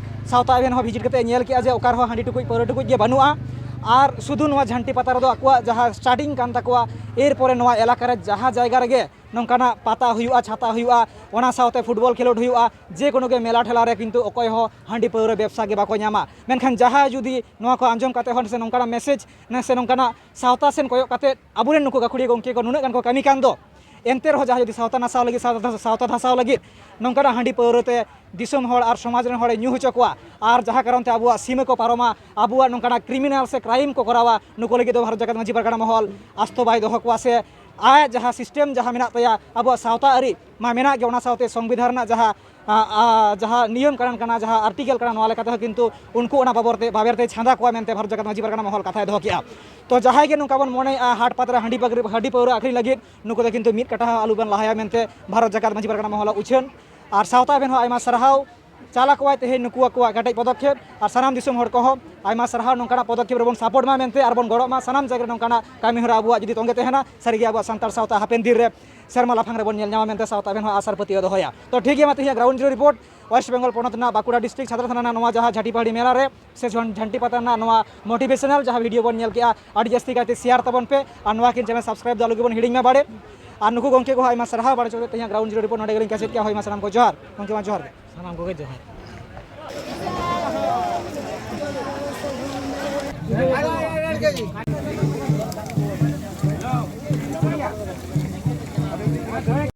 ᱥᱟᱶᱛᱟ ᱮᱵᱷᱮᱱ ᱦᱚᱸ ᱵᱷᱤᱡᱤᱴ ᱠᱟᱛᱮ ᱧᱮᱞ ᱠᱮᱜᱼᱟ ᱡᱮ ᱚᱠᱟ ᱨᱮᱦᱚᱸ ᱦᱟᱺᱰᱤ ᱴᱩᱠᱩᱡ ᱯᱟᱹᱣᱨᱟᱹ ᱴᱩᱠᱩᱡ ᱜᱮ ᱵᱟᱹᱱᱩᱜᱼᱟ᱾ ᱟᱨ ᱥᱩᱫᱷᱩ ᱱᱚᱣᱟ ᱡᱷᱟᱱᱴᱤ ᱯᱟᱛᱟ ᱨᱮᱫᱚ ᱟᱠᱚᱣᱟᱜ ᱡᱟᱦᱟᱸ ᱥᱴᱟᱨᱴᱤᱝ ᱠᱟᱱ ᱛᱟᱠᱚᱣᱟ, ᱮᱨᱯᱚᱨᱮ ᱱᱚᱣᱟ ᱮᱞᱟᱠᱟ ᱨᱮ ᱡᱟᱦᱟᱸ ᱡᱟᱭᱜᱟ ᱨᱮᱜᱮ ᱱᱚᱝᱠᱟᱱᱟᱜ ᱯᱟᱛᱟ ᱦᱩᱭᱩᱜᱼᱟ, ᱪᱷᱟᱛᱟ ᱦᱩᱭᱩᱜᱼᱟ, ᱚᱱᱟ ᱥᱟᱶᱛᱮ ᱯᱷᱩᱴᱵᱚᱞ ᱠᱷᱮᱞᱳᱰ ᱦᱩᱭᱩᱜᱼᱟ, ᱡᱮ ᱠᱳᱱᱳ ᱜᱮ ᱢᱮᱞᱟ ᱴᱷᱮᱞᱟ ᱨᱮ ᱠᱤᱱᱛᱩ ᱚᱠᱚᱭ ᱦᱚᱸ ᱦᱟᱺᱰᱤ ᱯᱟᱹᱣᱨᱟᱹ ᱵᱮᱵᱽᱥᱟ ᱜᱮ ᱵᱟᱠᱚ ᱧᱟᱢᱟ᱾ ᱢᱮᱱᱠᱷᱟᱱ ᱡᱟᱦᱟᱸᱭ ᱡᱩᱫᱤ ᱱᱚᱣᱟ ᱠᱚ ᱟᱸᱡᱚᱢ ᱠᱟᱛᱮ ᱦᱚᱸ ᱥᱮ ᱱᱚᱝᱠᱟᱱᱟᱜ ᱢᱮᱥᱮᱡᱽ ᱥᱮ ᱱᱚᱝᱠᱟᱱᱟᱜ ᱥᱟᱶᱛᱟ ᱥᱮᱱ ᱠᱚᱭᱚᱜ ᱠᱟᱛᱮ ᱟᱵᱚᱨᱮᱱ ᱱᱩᱠᱩ ᱜᱟᱹᱠᱷᱩᱲᱤᱭᱟᱹ ᱜᱚᱢᱠᱮ ᱠᱚ ᱱᱩᱱᱟᱹᱜ ᱜᱟᱱ ᱠᱚ ᱠᱟᱹᱢᱤ ᱠᱟᱱ ᱫᱚ, ᱮᱱᱛᱮ ᱨᱮᱦᱚᱸ ᱡᱟᱦᱟᱸᱭ ᱡᱩᱫᱤ ᱥᱟᱶᱛᱟ ᱱᱟᱥᱟᱣ ᱞᱟᱹᱜᱤᱫ, ᱥᱟᱶᱛᱟ, ᱥᱟᱶᱛᱟ ᱫᱷᱟᱥᱟᱣ ᱞᱟᱹᱜᱤᱫ ᱱᱚᱝᱠᱟᱱᱟᱜ ᱦᱟᱺᱰᱤ ᱯᱟᱹᱣᱨᱟᱹ ᱛᱮ ᱫᱤᱥᱚᱢ ᱦᱚᱲ ᱟᱨ ᱥᱚᱢᱟᱡᱽ ᱨᱮᱱ ᱦᱚᱲᱮ ᱧᱩ ᱦᱚᱪᱚ ᱠᱚᱣᱟ ᱟᱨ ᱡᱟᱦᱟᱸ ᱠᱟᱨᱚᱱ ᱛᱮ ᱟᱵᱚᱣᱟᱜ ᱥᱤᱢᱟᱹ ᱠᱚ ᱯᱟᱨᱚᱢᱟ, ᱟᱵᱚᱣᱟᱜ ᱱᱚᱝᱠᱟᱱᱟᱜ ᱠᱨᱤᱢᱤᱱᱟᱞ ᱥᱮ ᱠᱨᱟᱭᱤᱢ ᱠᱚ ᱠᱚᱨᱟᱣᱟ, ᱱᱩᱠᱩ ᱞᱟᱹᱜᱤᱫ ᱫᱚ ᱵᱷᱟᱨᱚᱛ ᱡᱟᱠᱟᱛ ᱢᱟᱹᱡᱷᱤ ᱯᱟᱨᱜᱟᱱᱟ ᱢᱚᱦᱚᱞ ᱟᱥᱛᱚ ᱵᱟᱭ ᱫᱚᱦᱚ ᱠᱚᱣᱟ ᱥᱮ ᱟᱭᱟᱜ ᱡᱟᱦᱟᱸ ᱥᱤᱥᱴᱮᱢ ᱡᱟᱦᱟᱸ ᱢᱮᱱᱟᱜ ᱛᱟᱭᱟ, ᱟᱵᱚᱣᱟᱜ ᱥᱟᱶᱛᱟ ᱟᱹᱨᱤ ᱢᱟ ᱢᱮᱱᱟᱜ ᱜᱮ, ᱚᱱᱟ ᱥᱟᱶᱛᱮ ᱥᱚᱝᱵᱤᱫᱷᱟᱱ ᱨᱮᱱᱟᱜ ᱡᱟᱦᱟᱸ, ᱟ, ᱟ, ᱡᱟᱦᱟᱸ ᱱᱤᱭᱚᱢ ᱠᱟᱱᱩᱱ ᱠᱟᱱᱟ, ᱡᱟᱦᱟᱸ ᱟᱨᱴᱤᱠᱮᱞ ᱠᱟᱱᱟ, ᱱᱚᱣᱟ ᱞᱮᱠᱟᱛᱮ ᱦᱚᱸ ᱠᱤᱱᱛᱩ ᱩᱱᱠᱩ ᱚᱱᱟ ᱵᱟᱵᱚᱨ ᱛᱮ, ᱵᱟᱵᱮᱨ ᱛᱮ ᱪᱷᱟᱸᱫᱟ ᱠᱚᱣᱟ ᱢᱮᱱᱛᱮ ᱵᱷᱟᱨᱚᱛ ᱡᱟᱠᱟᱛ ᱢᱟᱹᱡᱷᱤ ᱯᱟᱨᱜᱟᱱᱟ ᱢᱚᱦᱚᱞ ᱠᱟᱛᱷᱟᱭ ᱫᱚᱦᱚ ᱠᱮᱜᱼᱟ᱾ ᱛᱚ ᱡᱟᱦᱟᱸᱭ ᱜᱮ ᱱᱚᱝᱠᱟ ᱵᱚᱱ ᱢᱚᱱᱮᱭᱮᱜᱼᱟ ᱦᱟᱴ ᱯᱟᱛᱟ ᱨᱮ ᱦᱟᱺᱰᱤ ᱯᱟᱹᱜᱽᱨᱤ-, ᱦᱟᱺᱰᱤ ᱯᱟᱹᱣᱨᱟᱹ ᱟᱹᱠᱷᱨᱤᱧ ᱞᱟᱹᱜᱤᱫ, ᱱᱩᱠᱩ ᱫᱚ ᱠᱤᱱᱛᱩ ᱢᱤᱫ ᱠᱟᱴᱟ ᱦᱚᱸ ᱟᱞᱚᱵᱚᱱ ᱞᱟᱦᱟᱭᱟ ᱢᱮᱱᱛᱮ ᱵᱷᱟᱨᱚᱛ ᱡᱟᱠᱟᱛ ᱢᱟᱹᱡᱷᱤ ᱯᱟᱨᱜᱟᱱᱟ ᱢᱚᱦᱚᱞᱟᱜ ᱩᱪᱷᱟᱹᱱ᱾ ᱟᱨ ᱥᱟᱶᱛᱟ ᱮᱵᱷᱮᱱ ᱦᱚᱸ ᱟᱭᱢᱟ ᱥᱟᱨᱦᱟᱣ᱾ ᱪᱟᱞ ᱟᱠᱚᱣᱟᱭ ᱛᱮᱦᱮᱧ ᱱᱩᱠᱩ ᱟᱠᱚᱣᱟᱜ ᱠᱮᱴᱮᱡ ᱯᱚᱫᱚᱠᱷᱮᱯ᱾ ᱟᱨ ᱥᱟᱱᱟᱢ ᱫᱤᱥᱚᱢ ᱦᱚᱲ ᱠᱚᱦᱚᱸ ᱟᱭᱢᱟ ᱥᱟᱨᱦᱟᱣ, ᱱᱚᱝᱠᱟᱱᱟᱜ ᱯᱚᱫᱚᱠᱷᱮᱯ ᱨᱮᱵᱚᱱ ᱥᱟᱯᱳᱨᱴ ᱢᱟ ᱢᱮᱱᱛᱮ ᱟᱨ ᱵᱚᱱ ᱜᱚᱲᱚᱜ ᱢᱟ᱾ ᱥᱟᱱᱟᱢ ᱡᱟᱭᱜᱟ ᱨᱮ ᱱᱚᱝᱠᱟᱱᱟᱜ ᱠᱟᱹᱢᱤ ᱦᱚᱨᱟ ᱟᱵᱚᱣᱟᱜ ᱡᱩᱫᱤ ᱛᱚᱸᱜᱮ ᱛᱟᱦᱮᱱᱟ, ᱥᱟᱹᱨᱤᱜᱮ ᱟᱵᱚᱣᱟᱜ ᱥᱟᱱᱛᱟᱲ ᱥᱟᱶᱛᱟ ᱦᱟᱯᱮᱱ ᱫᱤᱱ ᱨᱮ ᱥᱮᱨᱢᱟ ᱞᱟᱯᱷᱟᱝ ᱨᱮᱵᱚᱱ ᱧᱮᱞ ᱧᱟᱢᱟ ᱢᱮᱱᱛᱮ ᱥᱟᱶᱛᱟ ᱮᱵᱷᱮᱱ ᱦᱚᱸ ᱟᱥᱟᱨ ᱯᱟᱹᱛᱭᱟᱹᱣ ᱫᱚᱦᱚᱭᱟ᱾ ᱛᱚ ᱴᱷᱤᱠ ᱜᱮᱭᱟ, ᱢᱟ ᱛᱮᱦᱮᱧᱟᱜ ground zero report West Bengal ᱯᱚᱱᱚᱛ ᱨᱮᱱᱟᱜ ᱵᱟᱸᱠᱩᱲᱟ ᱰᱤᱥᱴᱨᱤᱠᱴ ᱪᱷᱟᱛᱨᱟ ᱛᱷᱟᱱᱟ ᱨᱮᱱᱟᱜ ᱱᱚᱣᱟ ᱡᱟᱦᱟᱸ ᱡᱷᱟᱹᱴᱤᱯᱟᱦᱟᱲᱤ ᱢᱮᱞᱟ ᱨᱮ ᱥᱮ ᱡᱷᱚᱱ-, ᱡᱷᱟᱱᱴᱤ ᱯᱟᱛᱟ ᱨᱮᱱᱟᱜ ᱱᱚᱣᱟ ᱢᱳᱴᱤᱵᱷᱮᱥᱚᱱᱟᱞ ᱡᱟᱦᱟᱸ ᱵᱷᱤᱰᱤᱭᱳ ᱵᱚᱱ ᱧᱮᱞ ᱠᱮᱜᱼᱟ, ᱟᱹᱰᱤ ᱡᱟᱹᱥᱛᱤ ᱠᱟᱭᱛᱮ ᱥᱮᱭᱟᱨ ᱛᱟᱵᱚᱱ ᱯᱮ ᱟᱨ ᱱᱚᱣᱟ ᱠᱤᱱ ᱪᱮᱱᱮᱞ ᱥᱟᱵᱥᱠᱨᱟᱭᱤᱵ ᱫᱚ ᱟᱞᱚ ᱜᱮᱵᱚᱱ ᱦᱤᱲᱤᱧ ᱢᱟ ᱵᱟᱲᱮ᱾ ᱟᱨ ᱱᱩᱠᱩ ᱜᱚᱢᱠᱮ ᱠᱚᱦᱚᱸ ᱟᱭᱢᱟ ᱥᱟᱨᱦᱟᱣ᱾ ᱵᱟᱲᱮ ᱪᱚ ᱛᱮᱦᱮᱧᱟᱜ ᱜᱨᱟᱣᱩᱱᱰ ᱡᱤᱨᱳ ᱨᱤᱯᱳᱨᱴ ᱱᱚᱰᱮ ᱜᱮᱞᱤᱧ ᱠᱮᱪᱮᱫ ᱠᱮᱜᱼᱟ᱾ ᱦᱳᱭ ᱢᱟ ᱥᱟᱱᱟᱢ ᱠᱚ ᱡᱚᱦᱟᱨ᱾ ᱜᱚᱢᱠᱮ ᱢᱟ ᱡᱚᱦᱟᱨ ᱜᱮ᱾ ᱥᱟᱱᱟᱢ ᱠᱚᱜᱮ ᱡᱚᱦᱟᱨ᱾